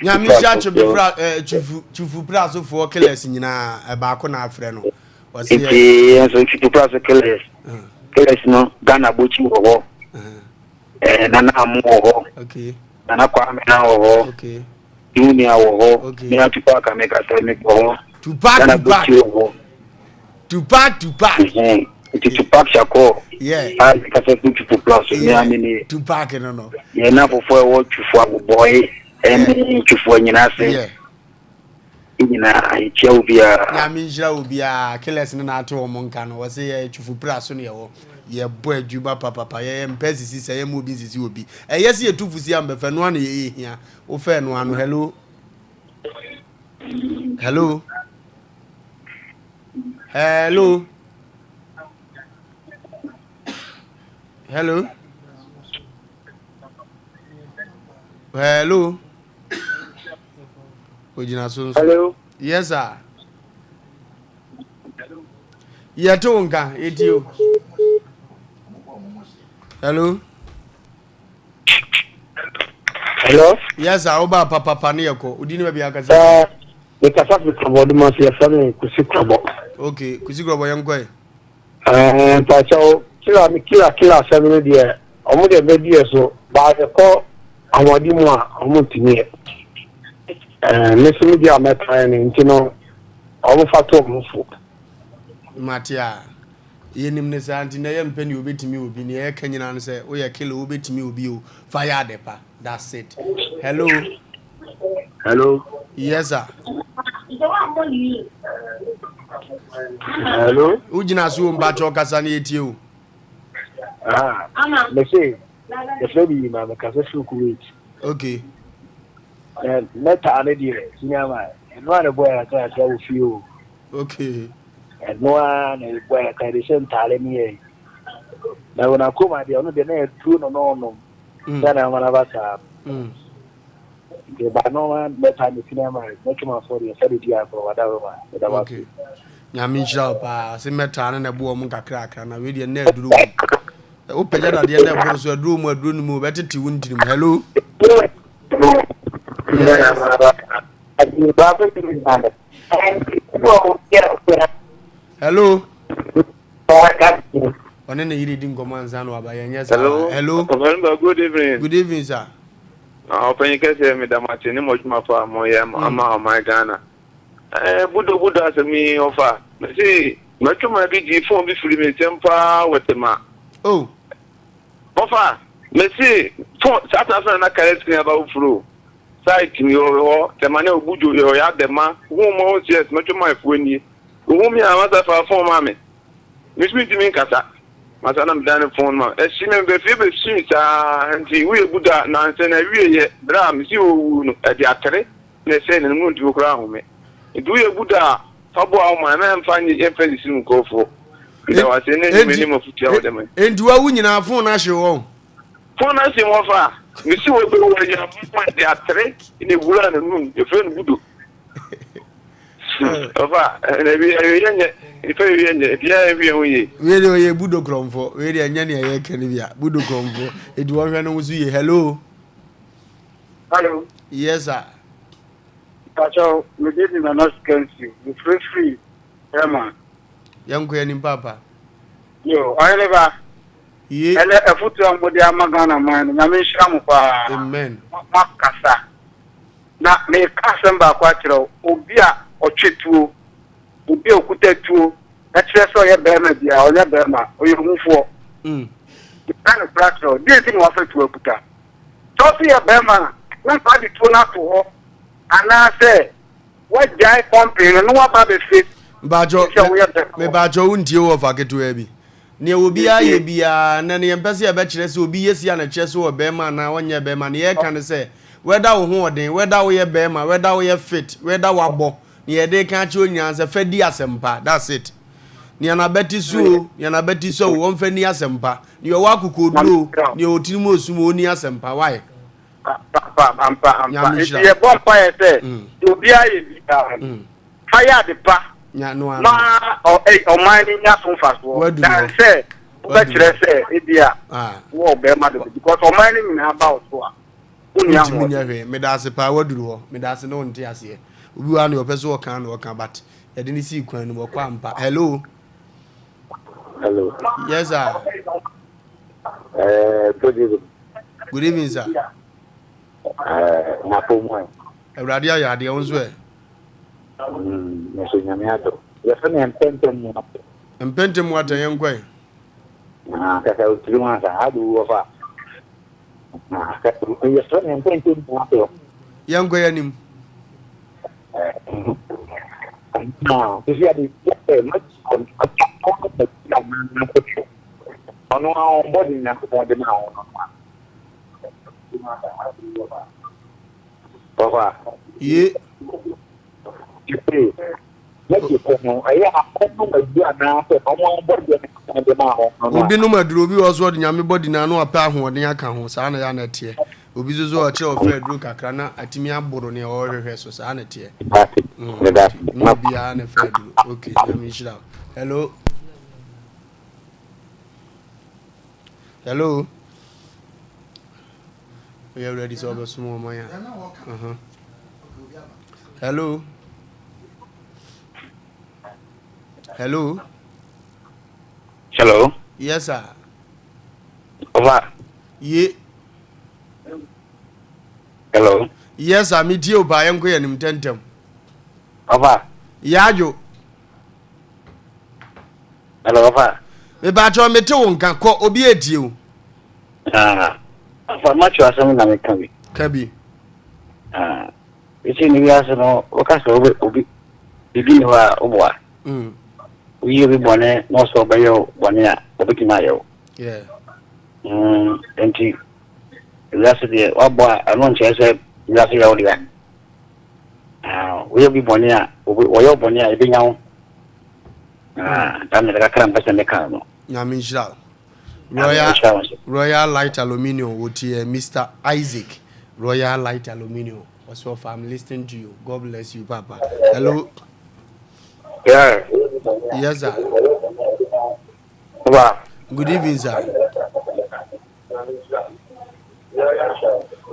S1: Nyame nhyira twebefra eh, twifu twifu pra so foɔ killers nyinaa eh, baako na afrɛ no.
S6: Ɔse yɛ. Nti yɛn nso twifu pra so killers. Killers no Ghana bokyi wɔ hɔ. Eh, Nana Amu wɔ hɔ.
S1: Okay.
S6: Nana Kwame na wɔ hɔ.
S1: Okay.
S6: Junior wɔ hɔ.
S1: Okay.
S6: Me a Tupac a meka sɛ me wɔ hɔ.
S1: Tupac
S6: Nana
S1: Tupac.
S6: Bokyi wɔ hɔ.
S1: Tupac Tupac.
S6: Mhm. Nti Tupac Shakur.
S1: Yeah.
S6: A meka sɛ fi Twifo Plus. Me
S1: Yeah.
S6: a me ne.
S1: Tupac no no.
S6: Yɛn afofo a ɛwɔ Twifo Abobɔe ɛne Twifo Anyinase.
S1: Yeah.
S6: Nyinaa yɛkyia obiara.
S1: Nyame nhyira obiara. Killers no na ate wɔn nka no. Wɔse yɛ Twifo Pra so na yɛwɔ. Yɛbɔ adwuma papapa. Yɛyɛ mpɛ sisi sɛ yɛma obi nsisi obi. Ɛyɛ sɛ yɛtu fo si ambɛfɛ no ano yɛyɛ hia. Wofɛ no ano. Hello. Hello. Hello. Hello. Hello. Ogyina so nso.
S3: Hello.
S1: Yes sir. Yɛte wo nka, yɛtie o. Hello.
S6: Hello.
S1: Yes sir, wo ba papapa ne yɛkɔ. Wodi ne baabi akasa.
S6: Eh, mekasa fi Krɔbɔ de ma so yɛfrɛ me Kusi Krɔbɔ.
S1: Okay, Kusi Krɔbɔ yɛnkɔ ɛ.
S6: Eh, mpakyɛw, kila kila kila asɛm no deɛ, ɔmo deɛ bɛdi yɛ so, baa yɛkɔ ahoɔden mu a, ɔmo ntumi yɛ.
S7: Ɛɛ me nso me deɛ a mɛtan no nti no wɔn fa to wɔn fo.
S1: Mate a yɛnim no saa nti nɛ yɛmpɛ nea obɛtumi obi nea yɛka nyinaa no sɛ woyɛ killer wobɛtumi obi o fa yɛ ade pa that's it hello
S7: hello
S1: yes sir
S7: hello
S1: wogyina so o mpakyɛ ɔkasa no yɛtie o
S7: ah mese yɛfrɛ bi ma mekasa firi Kuwait
S1: okay
S7: mɛtaa no deɛ senior man ɛno a ne bɔ yɛ kakra wɔ fie o
S1: Okay.
S7: Ɛno ara na ɛbɔ yɛ kan de hyɛ ntaare ne yɛ. Na wɔn akoma deɛ ɔno deɛ na yɛduro no na ɔnom. Mm. Sɛ na ama no aba saa. Mm. Nti ba no ma mɛta ne sini ama mɛtwe ma fɔ deɛ sɛde di agorɔ wada hɔ ma mɛda ma
S1: Okay. Nyame nhyira wo paa. Se mɛtaa no na ɛboɔ mu kakrakra na wei deɛ na aduro mu. Wopagya dadeɛ na ɛboro so aduro mu aduro no mu bɛtete wo ntirim. Hello. Yes. Hello. Ɔne ne yere di nkɔmɔ ansa na waba yɛn nyɛ saa.
S8: Hello.
S1: Hello.
S8: Ɔpanyin good evening.
S1: Good evening sir.
S8: Ah, ɔpanyin kɛseɛ meda mo ase ne mo adwuma fa a moyɛ mm. ama ɔman Ghana. Ɛɛ eh, budo budo asɛm yi ɔfa. Mese mɛtwoma bi gye fon bi firi me nsɛm paa wɔ tema.
S1: Oh.
S8: Ɔfa mese fon saa tena so na na kare screen aba wofuro. Site mi wɔ hɔ tɛma ne obu dwo yɛ ɔyɛ abɛma hu mo ho serious mɛtwe my fuo nie ohu mi a masa fa phone ma me me so ntumi nkasa masa na medan ne phone ma ɛhye me bɛ fie bɛ sui saa nti woyɛ buda nansa na awie yɛ berɛ a mesi owu no ɛde atere na ɛsɛ ne mu ntumi koraa ahome nti woyɛ buda a fa boa wo man mɛmfa nye yɛmfa nsisi mu nkurɔfoɔ meda wase ne ne ne mafutua wɔ dɛm
S1: Enti wawu nyinaa phone ahye wɔn.
S8: Fon no ase hɔ fa mesi wɔ bɛ wɔ nya mma de atere na ewura no num efrɛ no budo. Ɔfa na ebi ɛyɛ nyɛ nipa ebi nyɛ ebi ayɛ hwɛ ho yie.
S1: Wei deɛ ɔyɛ budo korɔmfo wei deɛ ɛnyɛ nea yɛka no bi a budo korɔmfo edi wɔn hwɛ no ho so yie hello.
S3: Hello.
S1: Yes sir.
S3: Mpakyɛw, me din de Nana Sikansi, mefirefiri Breman.
S1: Yɛnkɔ yɛn anim paapa.
S3: Yo, ɔhene ba.
S1: Ye.
S3: Ɛnɛ afutuo a mode ama Ghana man no, Nyame nhyira mo paa.
S1: Amen.
S3: Moakasa. Na meka asɛm baako akyerɛ wo, obi a ɔtwe tuo, obi a okuta tuo, ɛkyerɛ sɛ ɔyɛ bɛrima biara, ɔnyɛ bɛrima, ɔyɛ ohufoɔ.
S1: Mm.
S3: Meka nokorɛ akyerɛ wo, deɛ nti na wafa tuo akuta? Sɛ ɔso yɛ bɛrima a, na nka ɔde tuo no ato hɔ, anaasɛ wagyae pɔmpee no na waba abɛfie
S1: Mpakyɛ,
S3: sɛ woyɛ bɛrima.
S1: mepakyɛ wo ntie wɔ fa ketewa bi. Nea obiara yɛ biara, nnɛ no yɛmpɛ sɛ yɛbɛkyerɛ sɛ obi yɛ sei a na ɛkyerɛ sɛ ɔyɛ barima anaa ɔnyɛ barima. Nea yɛreka ne sɛ, whether wo ho ɔden, whether woyɛ barima, whether woyɛ fit, whether woabɔ, nea yɛde reka akyerɛ wo nyinaa ne sɛ fa di asɛmpa. That's it. Nea n'abati so o, nea n'abati sɔ o, ɔmfa nni asɛmpa. Nea ɔwɔ akokoɔduro o, nea ɔwɔ tirim osum o, ɔnni asɛmpa. Why?
S3: Ampa, ampa, ampa.
S1: Nyame
S3: Nti
S1: nhyira.
S3: yɛbɔ mpaeɛ sɛ, deɛ obiara yɛ biara no, fa yɛ ade pa ma ɔman no nya so mfasoɔ than sɛ wobɛkyerɛ sɛ ebia wowɔ ɔbarima dodo because ɔman no nyinaa ba wo so a wonni
S1: ahoɔden.
S3: Nyɛ
S1: hwee meda ase paa waduru hɔ meda ase ne wo nte aseɛ obi wɔ ha ne ɔpɛ so ɔka na ɔka but yɛde ne sii kwan no mu ɔkɔ ampa hello.
S6: Hello.
S1: Yes sir.
S6: Good evening.
S1: Good evening sir.
S6: Na fo mu ɛ.
S1: Awurade ayɛ adeɛ wo nso ɛ.
S6: Mm, nso nyame adɔ. Yɛfɛ no mpɛntɛm mu atɛ.
S1: Mpɛntɛm mu atɛ yɛn kɔɛ.
S6: Ah, kasa otiri mu ansa, adi wo wɔfa. Ah, kasa yɛfɛ no mpɛntɛm mu atɛ.
S1: Yɛn kɔ yɛn anim.
S6: Ah, sisi adi yɛ ma ɔno a ɔbɔ de nyankopɔn de ma ɔno no. Papa.
S1: Ye. Obi nom aduro obi wɔ so ɔde nyame bɔ di na ano apɛ ahoɔden aka ho saa na yɛ ana ɛteɛ obi nso so ɔkyerɛ ɔfɛ aduro kakra na atumi aboro nea ɔrehwehwɛ so saa na ɛteɛ ne obiara na ɛfɛ aduro ok nyame nhyira hello hello Woyɛ ready sɛ wobɛsom ɔman a? Uh-huh. Hello. Hello.
S6: Hello.
S1: Yes, sir.
S6: Over.
S1: Ye.
S6: Hello.
S1: Yes sir, metie wo paa, yɛnkɔ yɛn anim ntɛntɛm.
S6: Ɔfa.
S1: Yadwo.
S6: Hello, ɔfa.
S1: Mepakyɛw mete wo nka, kɔ, obi etie wo.
S6: Ah, ɔfa, matthew asɛm na meka bi.
S1: Ka bi.
S6: Ah, ɛsɛ ne wiase no, woka sɛ obi, obi, biribi ni hɔ a woboa. Mm. Woyi obi bɔne na ɔsɛ ɔbɛyɛ wo bɔne a, obɛtumi ayɛ wo.
S1: Yeah.
S6: Mm, nti, wiase deɛ, woabɔ a, ɛno nkyerɛ sɛ wiase yɛ wo dea. Ah, woyɛ obi bɔne a, wɔyɛ wo bɔne a, ɛbɛnya wo. Ah, saa mmerɛ kakra mpɛ sɛ meka no.
S1: Nyame nhyira wo. Royal, Royal Light Aluminium, wotie Mr. Isaac, Royal Light Aluminium. Ɔsɛ ɔfa, I'm listening to you. God bless you, Papa. Hello.
S8: Yeah.
S1: Yes, sir.
S8: Papa.
S1: Good evening, sir.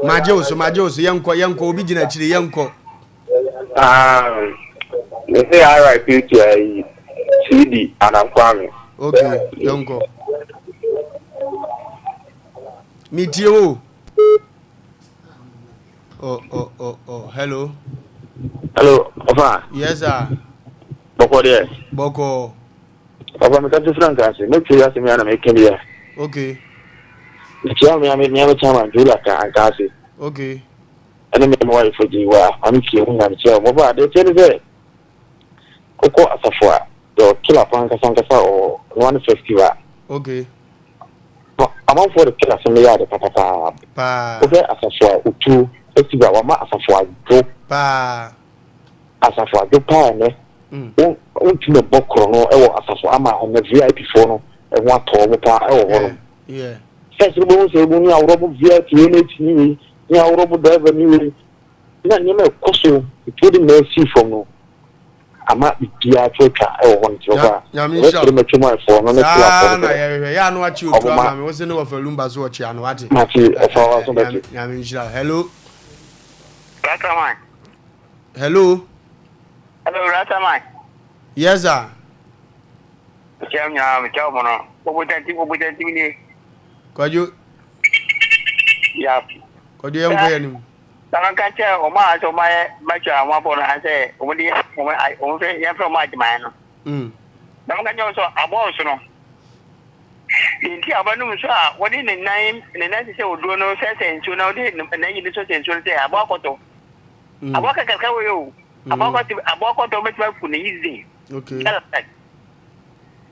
S1: Magye wo so, magye wo so, yɛnkɔ, yɛnkɔ, obi gyina akyire, yɛnkɔ.
S8: Um, me say RIP to ayi CD Anankwame.
S1: Okay, yɛnkɔ. Metie wo. Oh, oh, oh, oh, hello.
S6: Hello, Ofa.
S1: Yes, sir.
S6: Bɔkɔ deɛ.
S1: Bɔkɔ.
S6: Ɔfa mi kasa fira nkaase, me tiri ase mi ana mi kɛ bia.
S1: Okay.
S6: Mekyia mi ame mi ame chairman Julia ka ankaase.
S1: Okay.
S6: Ɛne mi ame wife di wa ame fie ho na mekyia wɔn. Ɔfa adeɛ kyɛ ne sɛ kɔkɔ asafo a yɛ ɔkila kwan ankasa ankasa ɔwɔ noa ne festival.
S1: Okay.
S6: Amanfoɔ de kila sɛm yɛ ade papapaa.
S1: Paa.
S6: Wohwɛ asafo a otuo festival wama asafo adwo.
S1: Paa.
S6: Asafo adwo paa ɛnɛ. Wo wontumi bɔ korɔ no wɔ asafo ama ɛnɛ VIP foɔ no ɛho atɔ wɔn paa ɛwɔ hɔ nom. First no bɛhu sɛ ebi ne aworɔbo VIP wei na eti ne wei ne aworɔbo driver ne wei na nneɛma ɛkɔ so etuo de mmaa si fam no ama biribiara to atwa ɛwɔ hɔ no ti hɔ a ɛbɛsere mɛtwa mu ayɛfoɔ no ne
S1: tilafoɔ no sɛ yɛ ano akyi otu ama me wo se ne wɔfa lumba so ɔkye ano ate
S6: mate ɔfa wa so bɛte.
S1: Nyame nhyira hello.
S9: Rastaman.
S1: Hello.
S9: Hello, Rastaman.
S1: Yes, sir.
S9: Mekyia nyinaa, mekyia wɔn no. Obotantim, obotantim nie.
S1: Kwadwo.
S9: Ya.
S1: Kwadwo yɛn nkɔ yɛn anim.
S9: Na maka kyerɛ wɔn a sɛ wɔn ayɛ bɛtwa a wɔn abɔ no ansɛ wɔn de wɔn wɔn fɛ yɛn fɛ wɔn agyeman no. Na maka kyerɛ wɔn sɛ abɔɔ so no. Deɛ nti a wɔbɛnom nsuo a wɔde ne nan ne nan sisɛ oduro no sɛsɛ nsuo na wɔde ne nan yi no sɛsɛ nsuo no sɛ aboa kɔtɔ. Aboa kakraka wɔ yɛ o. Aboa kɔtɔ aboa kɔtɔ bɛtumi aku ne yize.
S1: Okay.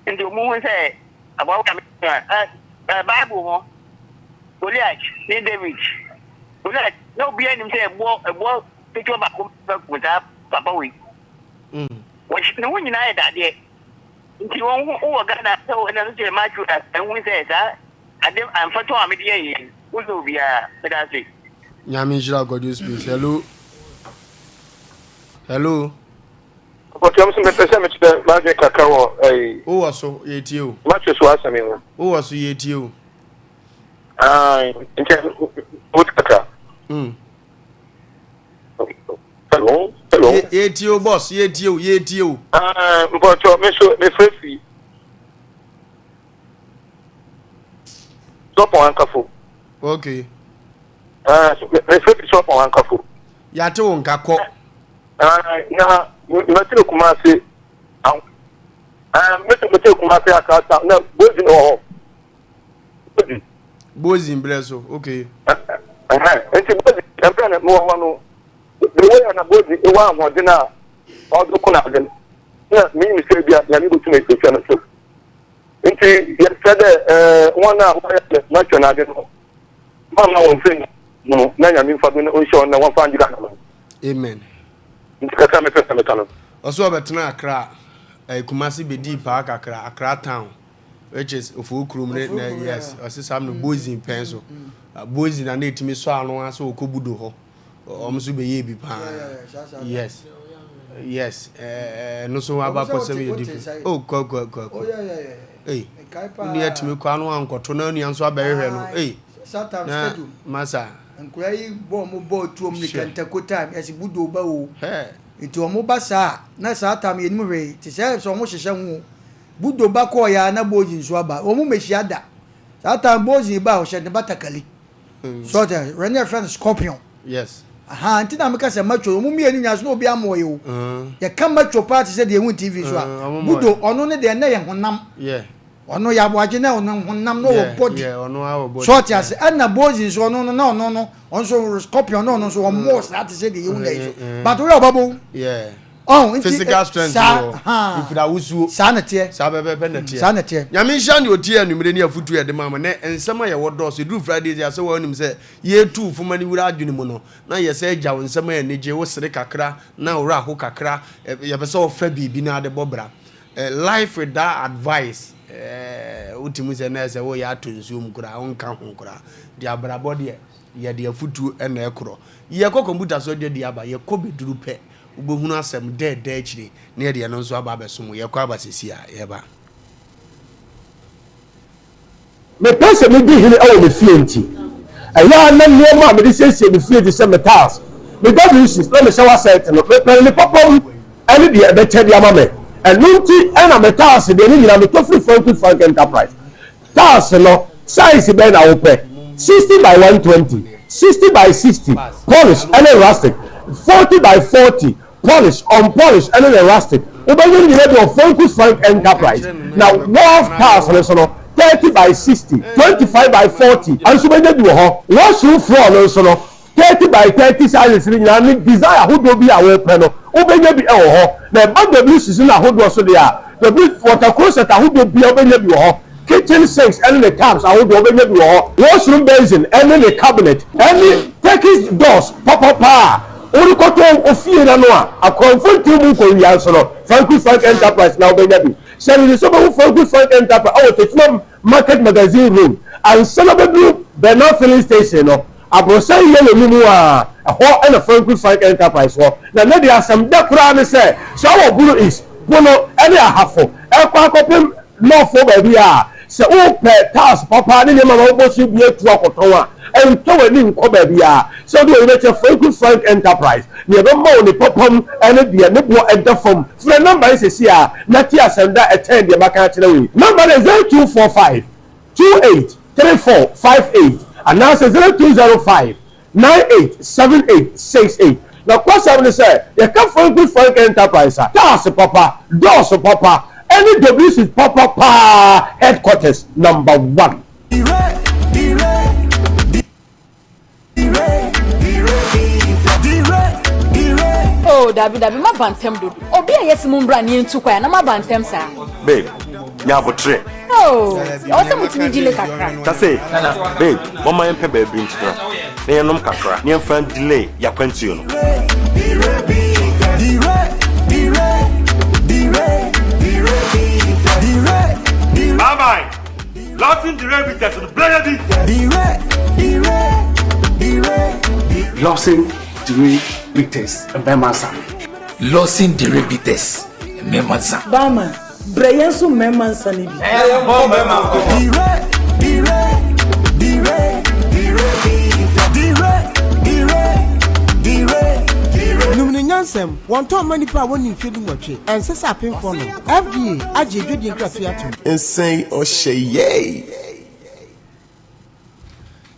S9: Nti wɔn hu sɛ aboa kɔtɔ ɛ ɛ Bible ho Goliath ne David. Goliath na obiara nim sɛ ɛboɔ ɛboɔ ketewa baako bɛku saa papa wei. Wɔn ne ho nyinaa yɛ dadeɛ. Nti wɔn ho wɔ Ghana sɛ wɔn ɛna nso yɛ match ɛhu sɛ saa ade mfɛtɔ a mede yɛ yɛ wosɛ obiara meda ase.
S1: Nyame nhyira Kwadwo Space. Hello. Hello.
S8: Ɔpɔtɔm so mepɛ sɛ mekyerɛ m'adwene kakra wɔ ɛyi.
S1: Wowɔ so yɛtie o.
S8: Matthew so asɛm yi ho.
S1: Wowɔ so yɛtie o.
S8: Ayi nkyɛn wote kakra. Hello hello.
S1: Yɛtie o boss yɛtie o yɛtie o.
S8: Ah mpɔtɔ me so mefrɛ fi. Sɔpɔn ankafo.
S1: Okay.
S8: Ah mefrɛ fi sɔpɔn ankafo.
S1: Yɛate wo nka kɔ.
S8: Ah na mɛtene Kumase. Ah mɛtene mɛtene Kumase akata na bozi wɔ hɔ. Bozi.
S1: Bozi mbrɛ so okay.
S8: Ɛhɛn nti bozi mbrɛ na mewɔ hɔ no the way a na bozi ewɔ ahoɔden a ɔdze ko n'adze no na minyim sɛ bi a Nyame botum ehyɛ no so. Nti yɛsrɛ dɛ hɔn a wɔyɛ matwa n'adze no mamma wɔn mfɛ no na Nyame mfa do na ɔnhyɛ wɔn na wɔmfa ngye Ghana man.
S1: Amen.
S8: Nti kakra mepɛ sɛ meka no.
S1: Ɔsɛ ɔbɛtena Accra, eh, Kumasi bɛdii paa kakra, Accra town, which is Ofowo kurom ne, ne yes, ɔse saa no Bozin pɛn so. Bozin na na ɛtumi sɔ ano ara sɛ ɔkɔ Budo hɔ. Wɔn nso bɛyɛɛ bi paa. Yes. Yes. Ɛno nso abakɔsɛm yɛ different. Oh, kɔ kɔ kɔ kɔ. Ei, wo nua tumi kɔ ano ankɔto na nua nso abɛhwehwɛ no. Ei, na masa.
S2: Nkura yi bɔ ɔmo bɔ tuom ne kɛntɛko time yɛsi budo ba o. Nti ɔmo ba saa na saa time yɛnim hwee te sɛ sɛ ɔmo hyehyɛ ho o. Budo ba kɔɔ ya na bozi nso aba. Ɔmo mɛhyia da. Saa time bozi ba ɔhyɛ ne batakali. So ɔte wɛn yɛ fɛ no scorpion.
S1: Yes.
S2: Ahaa nti na meka sɛ macho ɔmo mmienu nyinaa so na obi amoe o. Yɛka macho paa te sɛ deɛ ehu TV so a. Budo ɔno ne deɛ na yɛ honam. Ɔno yɛ aboagye na ɔno honam na ɔwɔ body. So ɔte ase ɛna Bozi nso ɔno no na ɔno no ɔno nso scorpion na ɔno nso ɔmo saa te sɛ deɛ ehu na yi so. But woyɛ ɔba bo. Ɔn nti
S1: physical strength
S2: saa
S1: wɔ
S2: haa
S1: mfiri awosuo.
S2: Saa na teɛ.
S1: Saa pɛpɛpɛ na teɛ.
S2: Saa na teɛ.
S1: Nyame nhyira ne otie anwummere ne afutuo yɛde ma mo nɛ nsɛm a yɛwɔ dɔɔso ɛduru Fridays yi a sɛ woanim sɛ yɛretu wo fo ma no wura adwene mu no na yɛsɛ gya wo nsɛm a anigye wo sere kakra na wo werɛ aho kakra yɛpɛ sɛ wɔfa biribi na ade bɔ bra life without advice wotumi sɛ na ɛsɛ woyɛ atɔ nsuo mu koraa wonka ho koraa de abrabɔ deɛ yɛde afutuo na ɛkorɔ yɛkɔ kɔmputa so adwadi aba yɛkɔ bɛduru pɛ Wobɛhunu asɛm dɛɛdɛɛ akyire na yɛde ɛno nso aba abɛsom wo. Yɛkɔ aba seesei a, yɛba.
S10: Mepɛ sɛ midi hene wɔ me fie nti, ɛyɛ a na nneɛma a mede siesie me fie te sɛ me tiles, me WCs, na me shower set no, mepɛ no ne papa mu ne deɛ ɛbɛkyɛ de ama me. Ɛno nti na me tiles deɛ ne nyinaa metɔ firi Frankie Frank Enterprise. Tiles no, size bɛn na wopɛ? 60 by 120, 60 by 60, polish ne rustic, 40 by 40, polish, unpolish ne ne rustic. Wobɛnya ne nyinaa bi wɔ Franku Frank Enterprise. Na wharf tiles no nso no, 30 by 60, 25 by 40 nso wobɛnya bi wɔ hɔ. Washroom floor no nso no, 30 by 30 sizes no nyinaa ne design ahodoɔ bi a wopɛ no, wobɛnya bi wɔ hɔ. Na ɛba WCs no ahodoɔ so deɛ a, W water closet ahodoɔ biara wobɛnya bi wɔ hɔ. Kitchen sinks ne ne taps ahodoɔ wobɛnya bi wɔ hɔ. Washroom basin ne ne cabinet ne Turkish doors papapa a worekɔtɔ wo fie no ano a akorɔmfo ntew mu nkɔwia nso no, Franku Frank Enterprise na wobɛnya bi. Hyɛ no nso wobɛhu Franku Frank Enterprise wɔ Techiman Market Magazine Road ansa na wobɛduru Bernal Filling Station no. Aborosan yellow no mu a, ɛhɔ na Franklin Frank Enterprise wɔ. Na nnɛ deɛ asɛm dɛ koraa ne sɛ, sɛ wowɔ Bono East, Bono ne Ahafo ɛrekɔ akɔpem North hɔ baabi a, sɛ wopɛ tiles papa ne nneɛma ma wobɔ so bi atu akɔtɔn a, ntɔ w'ani nkɔ baabiara. Sɛ wode w'ani bɛkyerɛ Franklin Frank Enterprise, nea ɛbɛma wo ne papa mu ne deɛ ne boɔ da fam. Frɛ nɔmba yi seesei ara na tie asɛm dɛ a ɛkyɛn deɛ maka akyerɛ wo yi. Nɔmba no yɛ 0245 28 34 58 anaasɛ 0205 98 78 68. Nokwasɛm ne sɛ, yɛka Franklin Frank Enterprise a, cars papa, doors papa, ɛne WC papa paa headquarters number one.
S11: Oh dabi dabi maba ntɛm dodo. Obi a yɛse mo mbra na yɛntu kwan a na moaba ntɛm saa.
S12: Babe, nya abotrɛ.
S11: Oh, ɛwɔ sɛ motumi delay kakra.
S12: Tase, babe, momma yɛmpɛ baabi ntena na yɛnnom kakra na yɛmfa ndelay y'akwantuo no.
S13: Bye bye. Lawson Dire Bitters no brɛ yɛ bi.
S14: Lawson Dire Bitters mmarima nsa.
S15: Lawson Dire Bitters mmarima nsa.
S16: Barman, brɛ yɛn nso mmarima nsa no bi.
S13: Yɛnkɔ mmarima nkɔmmɔ.
S17: Nom no nyansam, wɔntɔn mma nnipa a wɔnni mfeɛ dunwɔtwe, ɛnsɛ sɛ apemfoɔ nom. FDA agye adwadie nkratoɔ atom.
S18: Nsɛn ɔhyɛ yɛi.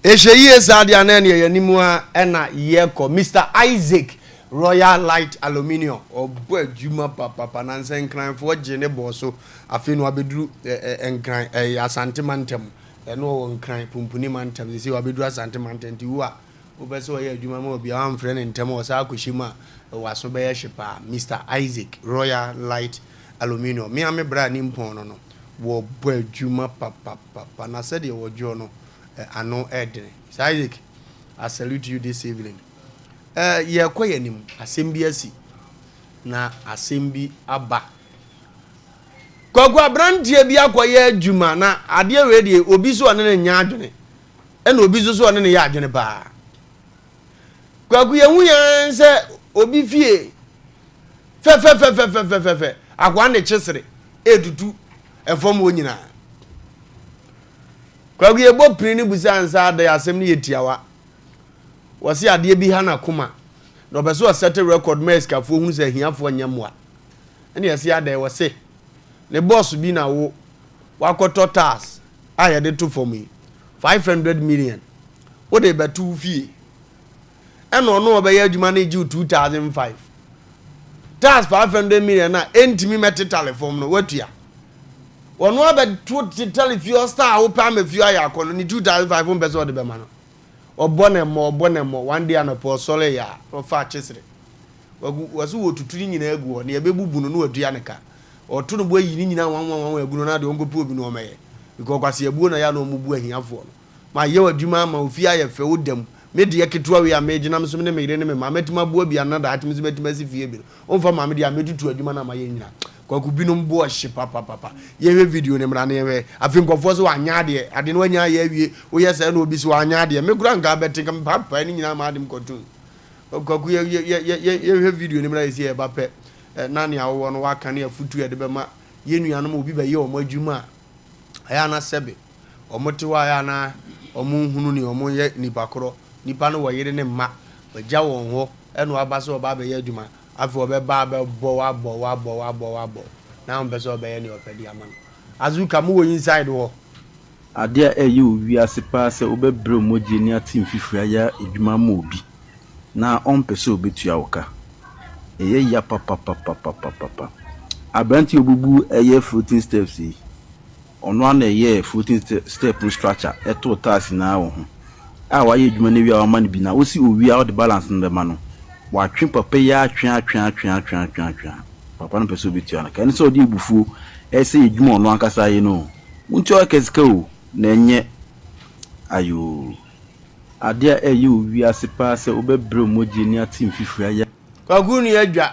S1: Ɛhyɛ yie saa deɛ a na ɛneɛ yɛn anim ara ɛna yɛkɔ. Mister Isaac Royal Light Aluminium ɔbɔ adwuma papapa na nsɛ Nkranfoɔ gye ne bɔɔ so afei na wabɛduru Nkran ɛyɛ Asante mantam ɛno ɔwɔ Nkran Pumpuni mantam sɛsei wabɛduru Asante mantam nti wo a Wopɛ sɛ ɔyɛ adwuma ma obi a, woamfrɛ no ntɛm a ɔsan akɔhyɛ mu a, w'aso bɛyɛ hye paa. Mister Isaac, Royal Light Aluminium, me ara me bra nimpɔn no no, wɔbɔ adwuma papapapa, na sɛdeɛ wɔdwoɔ no, ano ɛdene. Mister Isaac, I salute you this evening. Eh, yɛrekɔ yɛn anim, asɛm bi asi, na asɛm bi aba. Kwaku aberanteɛ bi akɔyɛ adwuma, na adeɛ wei deɛ, obi sɛ ɔne no nyɛ adwene. Ɛna obi nso so ɔne no yɛ adwene paa. Kwaku yɛhu yɛn sɛ obi fie fɛfɛfɛfɛfɛfɛfɛ akoa ne kyesere etutu ɛfam hɔ nyinaa. Kwaku yɛbɔ pini no busa nsa adɛ asɛm no yɛ tiawa. Wɔse adeɛ bi ha n'akoma na ɔpɛ sɛ ɔsɛte record ma asikafoɔ hunu sɛ ahiafoɔ nyɛ mmoa. Ɛna yɛse adɛ wɔse ne bɔs bi na wo wakɔtɔ tiles a yɛde to fam yi, 500 million, wode rebɛto wo fie. Ɛna ɔno a ɔbɛyɛ adwuma no regye wo 2005. Tax 500 million a ɛntumi mɛtetale fam no, woatua. Ɔno abɛto tetale fie ɔstar a wopɛ ama fie ayɛ akɔnnɔ ne 2005 wompɛ sɛ ɔde bɛma no. Ɔbɔ ne mmɔ, ɔbɔ ne mmɔ, one day anɔpa ɔsɔre yɛ a, na ɔfa akyesere. Wagu, wɔse wɔtutu ne nyinaa agu hɔ, nea ɛbɛbubu no na watua ne ka. Ɔto no bo ayi ne nyinaa nwanwanwanwan agu no na deɛ ɔnkɔpɛ obi na ɔmmɛyɛ. Because kwaseabuo na ɛyɛ a na wɔbu ahiafoɔ no. Mayɛ w'adwuma ama wo fie ayɛ fɛ, wo da mu. Me deɛ ketewa wei a megyina me so me ne me yere ne me mma mɛtumi aboa bi ana daakye me nso mɛtumi asi fie bi no, womfa mma me deɛ a mɛtutu adwuma no a mayɛ nyinaa. Kwaku binom bo ɔhye papapapa. Yɛnhwɛ video no mmra na yɛnhwɛ. Afei nkurɔfoɔ se wanyɛ adeɛ, ade no wanya ayɛ awie, woyɛ saa na obi se wanyɛ adeɛ. Me koraa nka abɛte nka mepaapae ne nyinaa ma ade mekɔtom. Kwaku yɛ yɛ yɛ yɛ yɛnhwɛ video no mmra yɛsi yɛba pɛ na nea wowɔ no waka ne afutuo a yɛde bɛma yɛn nuanom obi bɛyɛ wɔn adwuma a ɛyɛ a na sɛbe Wɔte hɔ a ɛyɛ a na wɔnhunu nea wɔyɛ nnipa korɔ. Nnipa no wɔ yere ne mma. Wɔagya wɔn hɔ na wɔaba sɛ wɔba abɛyɛ adwuma. Afei wɔbɛba abɛbɔ wo abɔ wo abɔ wo abɔ wo abɔ wo na wompɛ sɛ wɔbɛyɛ nea wɔpɛ de ama no. Azuka, mowɔ inside hɔ?
S19: Adeɛ a ɛyɛ wɔ wiase paa sɛ wobɛbrɛ wo mogya ani ate mfifire ayɛ adwuma ama obi na ɔmpɛ sɛ ɔbɛtua wo ka. Ɛyɛ ya papapapapapapa. Aberanteɛ a ɔbubu ɛyɛ floating steps yi, Ɔno ara na ɛyɛɛ floating step no structure ɛtoo tiles nyinaa wɔ ho a wayɛ adwuma no awie a wama no bi na wosi owie a ɔde balance no bɛma no watwe papa yi ara twe atwe atwe atwe atwe atwe a papa no pɛ sɛ obetua no ka ɛne sɛ ɔde abufuo ɛsɛ adwuma ɔno ankasa ayɛ no o montua ɔka sika o na ɛnyɛ ayoo. Adeɛ a ɛyɛ wɔ wiase paa sɛ wobɛbrɛ wo mogya ani ate mfifire ayɛ.
S1: Kwaku nua dwa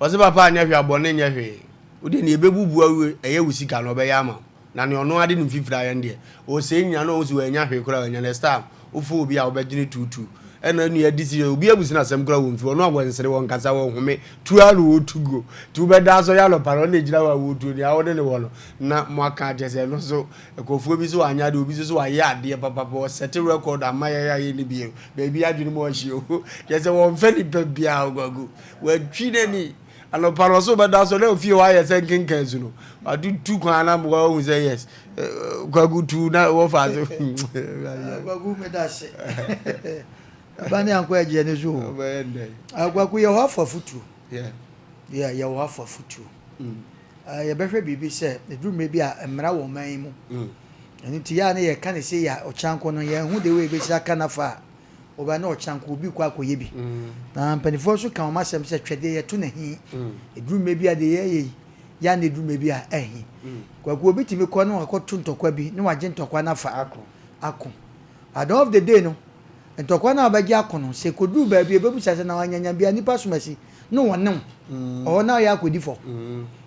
S1: Ɔse papa anyɛ hwee a bɔne nyɛ hwee. Wo deɛ nea ɛbɛbubu awie ɛyɛ wo sika no ɔbɛyɛ ama wo. Na nea ɔno ara de ne mfifire ayɛ no deɛ ɔsɛe nyina na ɔhu sɛ wannya hwee koraa wanya. Next time wofa obi a wobɛgyene tuutuu. Ɛna nua di si obi abusi no asɛm koraa wɔ mfie ɔno a wɔnsere wɔnkasa wɔnhome tu ara na ɔtu guo. Nti wobɛda asɔre anɔpa no ɔno na ɛgyina hɔ a wɔtuo nea wo ne no wɔ no na moaka akyerɛ sɛ ɛno nso nkurɔfoɔ bi nso wanyɛ adeɛ obi nso so wayɛ adeɛ papapa ɔsɛte record ama yɛn a yɛnni bio baabi adwene mu ɔhye o kyerɛ sɛ wɔmfa nipa biara ɔgwagu Watwi n'ani. Anɔpa no ɔsɛ ɔbɛda so na ofie hɔ ayɛ sɛ nkenkan su no. Watutu kwan na mmoa wahu sɛ yes. Kwaku tu na wɔfa ase.
S2: Kwaku meda ase. Aba ne ankɔ agyeɛ ne so o. Kwaku yɛ hɔ afɔ afutuo. Yeah, yɛ hɔ afɔ afutuo. Mm. Yɛbɛhwɛ biribi sɛ ɛduru mmerɛ bi a mmara wɔ ɔman yi mu. Mm. Ɛno nti yɛ a ne yɛka ne sɛ yɛ a ɔkyanko no yɛn ho de wei bɛsi aka nafa a Ɔba na ɔkyena nka obi kɔ akɔyɛ bi. Na mpanimfoɔ nso ka wɔn asɛm sɛ twɛdeɛ yɛto no ahi. Ɛduru mmerɛ bi a deɛ yɛyɛ yi, yɛ a na ɛduru mmerɛ bi a ɛnhi. Kwaku obi tumi kɔ na wakɔto ntɔkwa bi na wagye ntɔkwa no afa ako. At the end of the day no, ntɔkwa no a ɔbɛgye ako no, sɛ ɛkɔduru baabi a ɛbɛbusa sɛ na wanyanya bi a nnipa som asi na wɔne wo. Ɔhɔ na ɔyɛ akɔdi fɔ.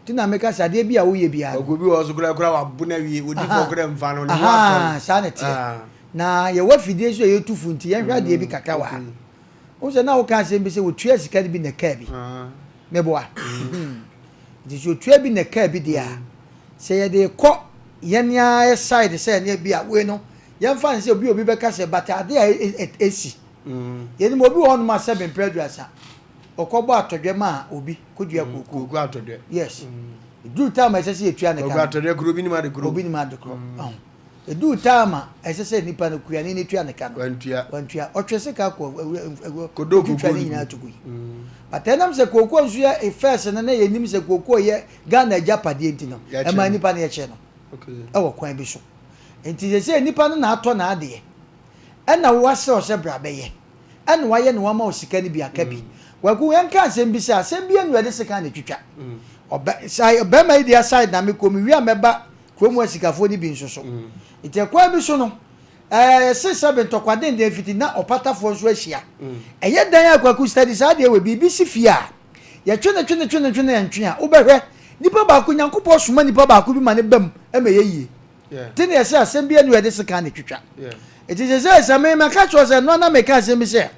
S2: Nti na meka sɛ adeɛ bi a woyɛ biara no.
S1: Kwaku obi wɔ hɔ nso koraa koraa wabo no awie, ɔdi fɔ koraa mfa no, ne ho atɔ no.
S2: Saa na ɛteɛ. Na yɛwɔ afidie nso a yɛtu fo nti yɛnhwɛ adeɛ bi kakra wɔ ha. Wohu sɛ na woka asɛm bi sɛ wɔtua sika no bi na ɛkaa bi. Meboa. Nti sɛ ɔtua bi na ɛkaa bi deɛ a, sɛ yɛde kɔ yɛn ara yɛ side sɛ ɛneɛ bi a wei no yɛmfa no sɛ obi obi bɛka sɛ but adeɛ a ɛsi. Yɛnim obi wɔ hɔnom a sɛbe mprɛ aduasa ɔkɔbɔ atɔdwɛ maa obi kɔdua kookoo.
S1: Kookoo atɔdwɛ.
S2: Yes. Ɛduru time a ɛsɛ sɛ yɛtua ne ka no.
S1: Kookoo atɔdwɛ kuro obi nim ade koro.
S2: Obi nim ade koro. Eduu time a ɛsɛ sɛ nipa no kuani no tua ne ka no,
S1: Wantua.
S2: wantua. Ɔtwe sika kɔ awura awura
S1: Kɔdɔɔ
S2: otwitwa
S1: kookoo
S2: ne
S1: no
S2: nyinaa
S1: gu.
S2: to gui. But ɛnam sɛ kookoo nso yɛ first no na yɛnim sɛ kookoo yɛ Ghana agyapadeɛ nti no,
S1: Yɛkyɛ
S2: ɛmaa
S1: no.
S2: nipa no yɛkyɛ no
S1: Okay.
S2: ɛwɔ kwan bi so. Nti seesei nipa no na atɔ n'adeɛ, ɛna wo asrɛ wo sɛ bra bɛyɛ, ɛna wayɛ na wama wo sika no bi aka bi. Kwaku yɛnka asɛm bi sɛ asɛm biara nni hɔ a yɛde sekan na ɛtwitwa. Ɔbɛ sa bɛrima yi deɛ aside na mekɔ mewie a mɛba Kurom asikafoɔ no bi nso so. Nti ɛkwan bi so no, ɛɛ yɛse sɛbe ntɔkwa denden fiti na ɔpatafoɔ nso ahyia. Ɛyɛ dan a Kwaku study saa adeɛ wei, biribi si fie a, yɛtwe no twe no twe no twe no ɛntwe a, wobɛhwɛ, nipa baako, Nyankopɔn soma nipa baako bi ma no ba mu ma ɛyɛ yie. Nti na yɛse asɛm biara nni hɔ a yɛde sekan na ɛtwitwa. Nti sesei sɛ me maka kyerɛ wo sɛ, ɛno ara na meka asɛm bi sɛ,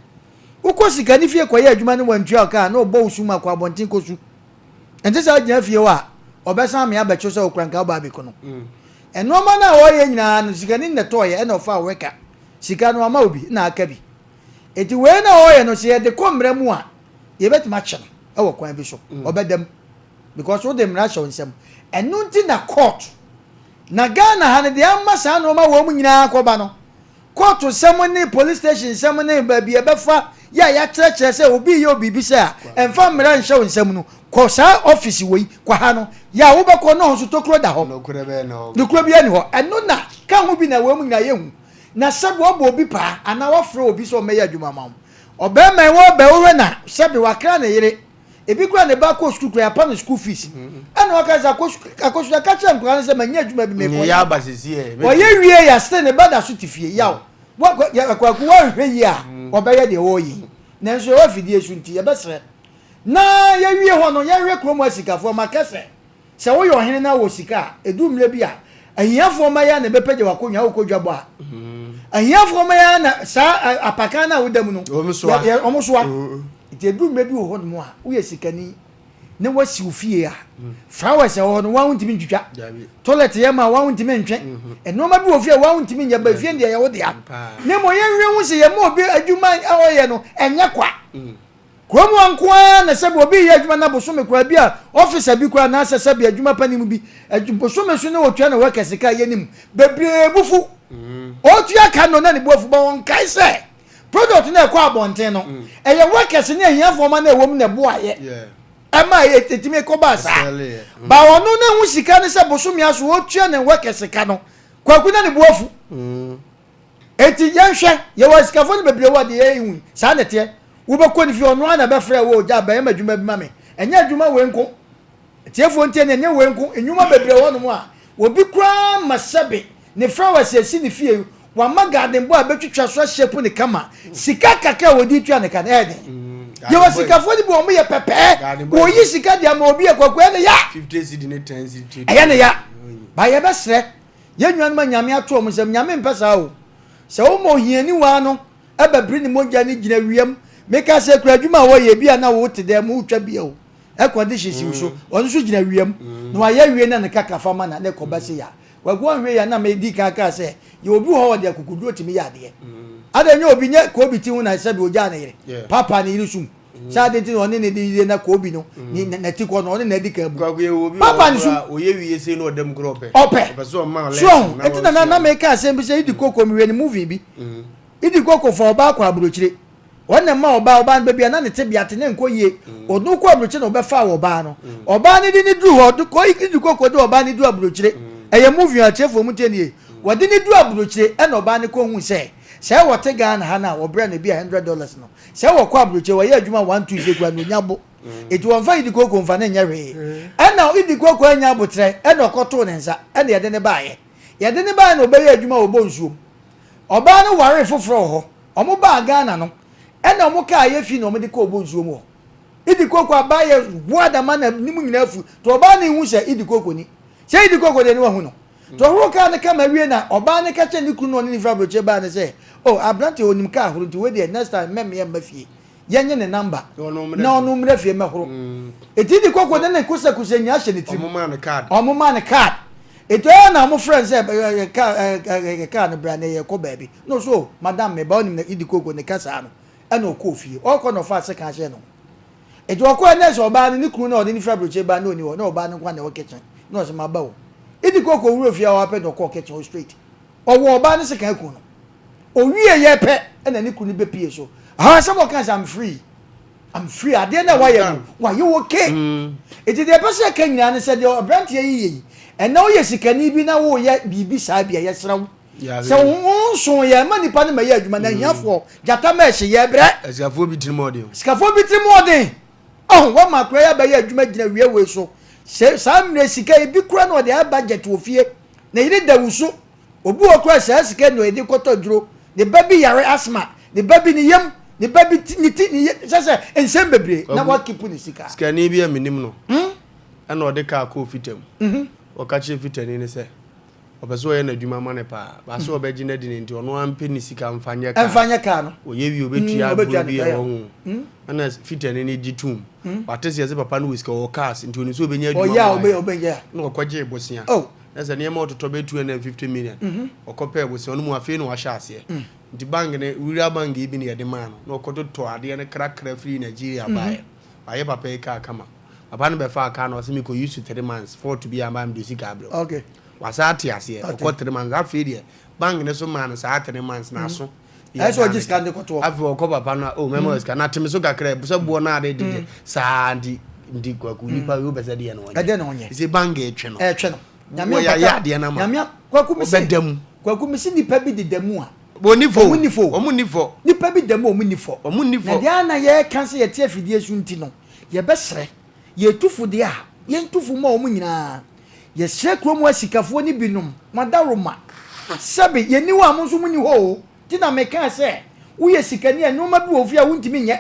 S2: wokɔ sikani fie kɔyɛ adwuma ne wantua wo ka a, na ɔbɔ wo sum akɔ abɔnten kɔsu. Ɛnte sɛ agyina fie hɔ a ɔbɛsan amea abɛkyew sɛ okura nka ɔbaa abɛku no. Nneɛma no a ɔreyɛ nyinaa no sikani na ɛtɔeɛ ɛna ɔfaa wɛka sika no ama obi na aka bi. Enti wei na ɔreyɛ no sɛ yɛde kɔ mmara mu a yɛbɛtumi akye no wɔ kwan bi so. Ɔbɛda mu because wode mmara hyɛ wo nsam. Ɛno nti na court na Ghana ha no deɛ ama saa nneɛma wɔ mu nyinaa kɔba no court nsɛm ne police station nsɛm ne baabi ɛbɛfa. Yɛ a yɛakyerɛkyerɛ sɛ obi reyɛ wo biribi sɛ a, ɛmfa mmara nhyɛ wo nsam no, kɔ saa ɔfisi wei, kɔ ha no. Yɛ a wobɛkɔ no hɔ nso tokuro da hɔ.
S1: Nokorɛ bɛn na ɛwɔ hɔ?
S2: Nokorɛ biara nni hɔ. Ɛno na ka ho bi na wei mu nyinaa yɛhu. Na sɛbe wɔabɔ obi paa anaa wɔafrɛ obi sɛ ɔmmɛyɛ adwuma mma wo. Ɔbarima yi wɔrebɛ wo hwɛ na sɛbe wakra ne yere. Ebi koraa ne ba kɔ sukuu koraa yɛapa no school fees. Ɛna ɔka sɛ akosua ka kyerɛ nkwadaa no sɛ manya adwuma bi mekɔyɛ.
S1: Nyɛ aba sisi ɛ.
S2: Ɔyɛ wie yɛ still ne ba da so te fie. Yaw. Kwaku woanhwɛ yie a ɔbɛyɛ deɛ ɔreyɛ yi. Nanso yɛwɔ afidie so nti yɛbɛsrɛ. Na yɛwie hɔ no yɛnhwɛ kurom asikafoɔ maka sɛ sɛ woyɛ ɔhene na wɔ sika a ɛduru mmerɛ bi a ahiafoɔ mma yi ara na ɛbɛpagya w'akonnwa wokɔ dwabɔ a ahiafoɔ mma yi ara na saa apakan no a woda mu no wɔn soa. Nti ɛduru mmerɛ bi wɔ hɔ nom a woyɛ sikani na wasi wo fie a flowers ɛwɔ hɔ no wɔn ntumi ntwitwa toilet yɛ ma wɔn ntumi ntwe nneɛma bi wɔ fie a wɔn ntumi nyɛ ba fie deɛ yɛ wo dea na mmom yɛnhwɛ ho sɛ yɛma obi adwuma a ɔyɛ no ɛnyɛ kwa kurom hɔ nko ara na sɛbi obi yɛ adwuma na bosome koraa bi a ɔfisa bi koraa na asɛ sɛbi adwuma panin bi bosome so na otua na workers ka yɛ nim bebree bufu otua ka no na ne bu afu ba wɔn kae sɛ Product no a ɛkɔ abɔnten no, ɛyɛ workers ne ahiafoɔ ma no a ɛwɔ mu na ɛboaeɛ ɛma ɛtumi kɔbaa saa. Ba ɔno ne ho sika ne sɛ bosome aso ɔtua ne workers ka no, Kwaku na ne bo afu. Enti yɛnhwɛ, yɛwɔ asikafoɔ no bebree wɔ deɛ yɛhu saa na ɛteɛ. Wobɛkɔ ne fie ɔno ara na ɛbɛfrɛ wo, gya bɛyɛ ma adwuma bi ma me. Ɛnyɛ adwuma wei nko. Atiefoɔ ntie no, ɛnyɛ wei nko, nnwuma bebree wɔ hɔnom a obi koraa ma sɛbe ne flowers a ɛsi ne fie, wama garden boy abɛtwitwa so ahyɛpu no kama, sika kakra a wɔde tua ne ka no, ɛyɛ den. Yɛwɔ asikafoɔ no bi wɔn yɛ pɛpɛɛ, wɔyi sika de ama obi a kwaku ɛyɛ ne ya, ɛyɛ ne ya. Ba yɛbɛsrɛ yɛn nuanom a Nyame ato wɔn nsam, Nyame mpɛ saa o. Sɛ woma ohiani waa no ɛbɛbere ne mogya no gyina wiam, meka sɛ kura adwuma a wɔyɛ, ebi a na wote dɛm wotwa bia o. Air condition si wo so mm. ɔno nso gyina wia mu mm. na wayɛ awie na ne kakra fa ma na ne kɔba se ya wagu anhwɛ ya na medi kan kaa sɛ yɛ obi wɔ hɔ ɔde akokoduro tumi yɛ adeɛ mm. ada nyɛ obi nyɛ koobi ti ho na sɛbi ogyaa ne yere papa ne yere sum sɛ ade nti na ɔne ne de yie na koobi no ne n'ati kɔ no ɔne n'adi kan bu papa ne sum ɔpɛ so ɔho eti na na meka asɛm bi sɛ idi koko mi hwɛ ne movie bi idi koko fa ɔbaa kɔ aburokyire Wɔn na ɛma ɔbaa, ɔbaa no baabi a na ne tebea te na ɛnkɔ yie. Ɔno kɔ aburokyire na ɔbɛfaa ɔbaa no. Ɔbaa no de ne duru hɔ, kɔ idi kɔ kɔde ɔbaa no duru aburokyire. Ɛyɛ movie a atiefoɔ mu tie nie. Wɔde ne duru aburokyire ɛna ɔbaa no kɔ hu sɛ, sɛ wɔte Ghana ha no a wɔbrɛ no ebi a $100 no, sɛ wɔkɔ aburokyire wɔyɛ adwuma one Tuesday koraa no ɔnya bo. Eti wɔmfa Idi Koko mfa no nyɛ hwee. Ɛna Idi Koko anya aboterɛ ɛna ɔkɔtoo ne nsa ɛna yɛde no baeɛ. Yɛde no baeɛ na ɔbɛyɛ adwuma wɔ Bonsuom. Ɔbaa no waree foforɔ wɔ hɔ. Ɔmo baa Ghana no ɛna ɔmo kaa yɛ fi na ɔmo de kɔɔ Bonsuo mu hɔ. Idi Koko abaa yɛ ho adama na ne mu nyinaa afu nti ɔbaa no nhu sɛ Idi Koko ni. Sɛ Idi Koko deɛ ne wahu no. Nti ɔhoro kaa no kama wie na ɔbaa no ka kyerɛ ne kunu na ɔne no firi aburokyire baa no sɛ oh abranteɛ ɔnim kaa horo nti wei deɛ next time mɛmmea mma fie yɛnye ne number na ɔno mmra fie mmɛhoro. Eti Idi Koko ne ne kosɛkosɛ nyinaa hyɛ ne tirim.
S1: Ɔmo maa no card.
S2: Ɔmo maa no card. Eti ɛyɛ na ɔmo frɛ no sɛ kaa kaa no bra na yɛkɔ baabi. Na ɔse oh madam me ba wonim na idi koko ne ka saa no ɛna ɔkɔɔ fie ɔkɔ na ɔfaa sekan hyɛɛ ne ho eti ɔkɔɛ na ɛsɛ ɔbaa no ne kunu na ɔde ne firi aburokyire baa na ɔni hɔ na ɔbaa no nkoa na ɛwɔ kitchen na ɔse maba o idi koko wura fie a ɔapɛ na ɔkɔɔ kitchen hɔ straight ɔwɔ ɔbaa no sekan aku no owie yɛ pɛ ɛna ne kunu bɛ pie so ah asɛm ɔka sɛ I'm free I'm free adeɛ na wayɛ no wayɛ okay eti deɛ ɛpɛ sɛ ɛka nyinaa ne sɛ deɛ ɔbranteɛ yi yɛ yi ɛnna woyɛ sikani bi na woyɛ biribi saa bi a yɛsrɛ wo Sɛ wo nso yɛ ma nipa no ma yɛ adwuma na ahiafoɔ gyata ma ɛhye yɛ brɛ.
S1: Asikafoɔ bi tirim ɔden.
S2: Sikafoɔ bi tirim ɔden. Ɔho wɔma akora yi abɛyɛ adwuma gyina wie wei so. Sɛ saa mmerɛ sika yi bi kura na ɔde ayɛ budget wɔ fie. Ne yere da wusu. Obi wɔ kura saa sika na ɔde kɔtɔ aduro. Ne ba bi yare asthma. Ne ba bi ne yam. Ne ba bi ti ne ti ne sɛ sɛ nsɛm bebree na wakipu ne sika.
S1: Sikani bi a menim no ɛna ɔde kaa kɔɔ fitam. Ɔka kyerɛ fitani no sɛ Ɔpɛ sɛ ɔyɛ n'adwuma ma no paa. But sɛ ɔbɛgye no adi no nti, ɔno ara mpɛ ne sika mfa nyɛ kaa.
S2: Mfa nyɛ kaa no.
S1: Ɔyɛ wie ɔbɛtua agorɔ bi a ɛwɔ ho. Ɛna fitani no gye tom. Wate sɛ yɛsɛ papa no wɔ sika, ɔwɔ cars, nti ɔnim sɛ ɔbɛnya adwuma ma ayɛ. Ɛna ɔkɔgyee bosea. Na sɛ nneɛma a ɔtotɔ bɛyɛ 250 million. Ɔkɔpɛɛ bosea, ɔno mu afei na wahyɛ aseɛ. Nti bank no, wura bank yi bi na yɛde maa no. Na ɔkɔtotɔ adeɛ no krakra firii Nigeria baeɛ. Wayɛ papa yi kaa kama. Papa no bɛfaa car no ɔse mekɔ use 3 months fault biaa mba mede sika abrɛ wo.
S2: Okay.
S1: Wasan ate aseɛ ɔkɔ 3 months afei deɛ bank no so maa no saa 3 months na aso.
S2: Ɛyɛ sɛ ɔgye sika no de kɔtoɔ.
S1: Afei ɔkɔ papa no a, oh mɛma wo sika na te me so kakra sɛ boɔ no ade de saa nti nti kwaku nipa yi wopɛ sɛ deɛ na ɔnyɛ.
S2: Ɛdeɛ na ɔnyɛ.
S1: Sɛ bank ɛtwe no.
S2: Ɛtwe no.
S1: Nyame mpata. Wɔyɛ adeɛ no ama.
S2: Nyame kwaku mi se.
S1: Ɔbɛda mu.
S2: Kwaku mi se nipa bi deda mu a.
S1: Wɔn ni fɔ.
S2: Wɔn ni fɔ.
S1: Wɔn ni fɔ.
S2: Nipa bi da mu a wɔn ni fɔ.
S1: Wɔn ni fɔ.
S2: Na deɛ na yɛka sɛ yɛte afidie so nti no yɛbɛsrɛ yɛtu fo deɛ a yɛntu fo ma wɔn nyinaa. Yɛsrɛ kurom asikafoɔ no binom, mo adaworoma, sɛbe yɛnni hɔ a mo nso monni hɔ o, nti na mekaa sɛ woyɛ sikani a nnoɔma bi wɔ wo fie a wontumi nyɛ.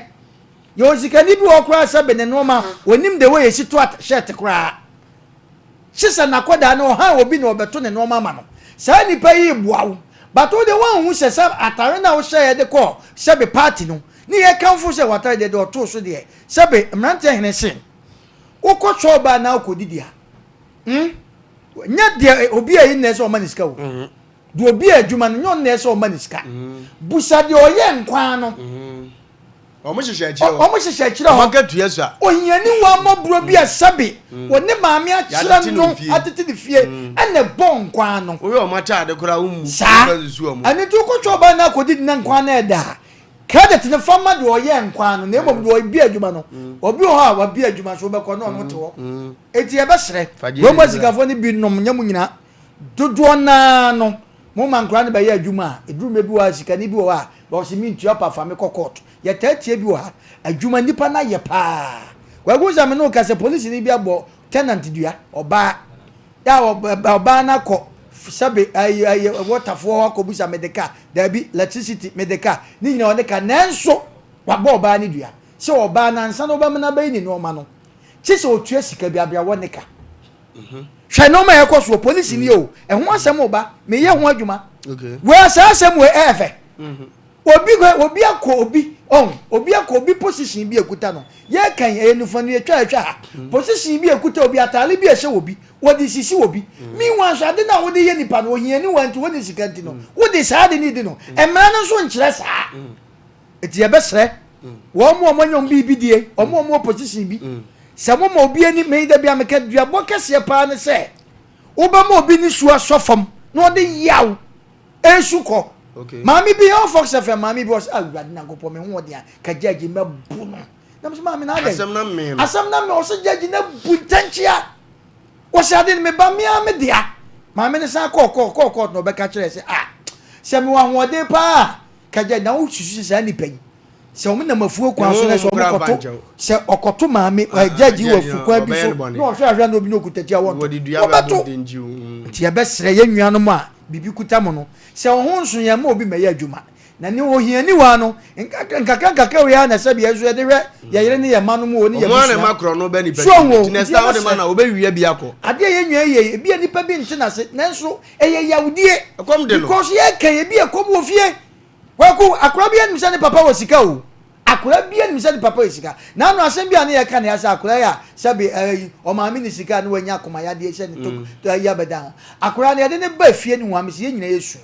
S2: Yɛwɔ sikani bi wɔ hɔ koraa sɛbe ne nnoɔma ɔnim the way yɛsi to at shirt koraa. Hyesɛ n'akwadaa no ɔhan obi na ɔbɛto ne nnoɔma ama no. Saa nipa yi reboa wo but wo deɛ woanhu sɛ sɛ atare no a wohyɛeɛ de kɔɔ sɛbe party no ne yɛkamfo sɛ w'atare deɛ deɛ ɔtoo so deɛ sɛbe mmeranteɛ hene se Wokɔ chɔɔ baa na wokɔdidi a, hmm, nyɛ deɛ obi a yi na ɛsɛ ɔma ne sika o. Mm-hmm. Deɛ obi a adwuma no, nyɛ ɔno na ɛsɛ ɔma ne sika. Mm-hmm. Busa deɛ ɔyɛ nkwan no.
S1: Mm-hmm. Wɔn hyehyɛ akyire hɔ.
S2: Wɔn hyehyɛ akyire hɔ.
S1: Wɔn akatua sua.
S2: Ohiani wa mmɔborɔ bi a sɛbe wɔne maame akyerɛ no atete ne fie ɛna ɛbɔ nkwan no.
S1: Woyɛ wɔn ataade koraa wɔn mu.
S2: Saa. Ɛno nti wokɔ chɔɔ baa na akɔdidi na nkwan no ɛda a, Credit no fa ma deɛ ɔyɛ nkwa no na mmom deɛ ɔbie adwuma no. Obi wɔ hɔ a wabie adwuma so wobɛkɔ na ɔno te hɔ. Enti yɛbɛsrɛ kurom asikafoɔ no bi nom nyɛ mo nyina dodoɔ naa no mo ma nkora no bɛyɛ adwuma a ɛduru mmerɛ bi wɔ hɔ a sikani bi wɔ hɔ a ɔse mentua pa fa me kɔ court. Yɛtaa tie bi wɔ ha adwuma nnipa no ayɛ paa. Kwaku sɛ me ne wo ka sɛ polisini bi abɔ tenant dua ɔbaa a ɔbaa no akɔ sɛbe ayi ayi wɔtafoɔ hɔ akɔbusa mede ka daabi electricity mede ka ne nyinaa ɔde ka nanso wabɔ ɔbaa no dua sɛ ɔbaa no ansa na ɔbɛma no abɛyi ne nneɛma no kye sɛ ɔtua sika bi abea wɔ ne ka mhm. hwɛ nneɛma a ɛkɔ soɔ polisi ni o ɛho asɛm ɔba meyɛ ho adwuma wei saa asɛm wei ɛyɛ fɛ mhm. Obi kɔ obi akɔ obi ɔn obi akɔ obi position bi ekuta no yɛ kan ɛyɛ nufa no yɛtwa ɛtwa ha mm. position bi ekuta obi ataale bi ɛhyɛ obi wɔde sisi obi mm. meanwhile nso ade na wɔde yɛ nipa no ohia ni wɔn nti wɔde sika nti no mm. wɔde saa ade ne di no mmara no nso nkyerɛ saa eti yɛbɛsrɛ wɔn mu a wɔn anya wɔn biribi die wɔn a wɔn wɔ position bi sɛ mo ma obi ani mɛ dabi ameka duabɔ kɛseɛ paa ne sɛ wobɛma obi ne su asɔ fam na ɔde yaw Esu kɔ. Maame bi ɛwɔ Fox FM maame bi ɔsɛ awurade nyankopɔn me ho ɔden a ka judge mɛbu no. Na mesɛ maame na adɛn?
S1: Asɛm na me no.
S2: Asɛm na me ɔsɛ judge na bu ntɛnkyea. Ɔsɛ ade no me ba me ara me dea. Maame no san kɔɔ kɔɔ kɔɔ kɔɔ na ɔbɛka kyerɛ sɛ ah sɛ mewɔ ahoɔden paa ka judge na wosusu sɛ saa nipa yi sɛ wɔn nam afuo kwan so na sɛ wɔn kɔto sɛ ɔkɔto maame gyagye wɔ afu kwan bi so na ɔhwɛ ahwɛ na obi na okuta ti a wɔnto wɔbɛto nti yɛbɛsrɛ yɛn nuanom a biribi kuta mo no sɛ wɔn ho nso yɛn ma obi mɛyɛ adwuma na ne ohiani wa no nkakra nkakra nkakra wei ara na sɛbi yɛn nso yɛde hwɛ yɛn yere ne yɛn mma no mu wɔ ne yɛn
S1: abusua
S2: so wɔn
S1: nti yɛbɛsrɛ
S2: adeɛ yɛn nua yɛ ebi a nipa bi nte n'ase nanso ɛyɛ yawudie because yɛka ebi ɛkɔm wɔ fie. Kwaku, akwadaa biara nim sɛ ne papa wɔ sika o. Akwadaa biara nim sɛ ne papa wɔ sika. N'ano asɛm bi a ne yɛka ne asɛ akwadaa yi a sɛbe ɛyi ɔmaame ne sika ne wanya akoma yadeɛ sɛ ne to mm. ayi abɛda ho. Akwadaa no yɛde ne ba fie ne ho amesi yɛn nyinaa yɛ su.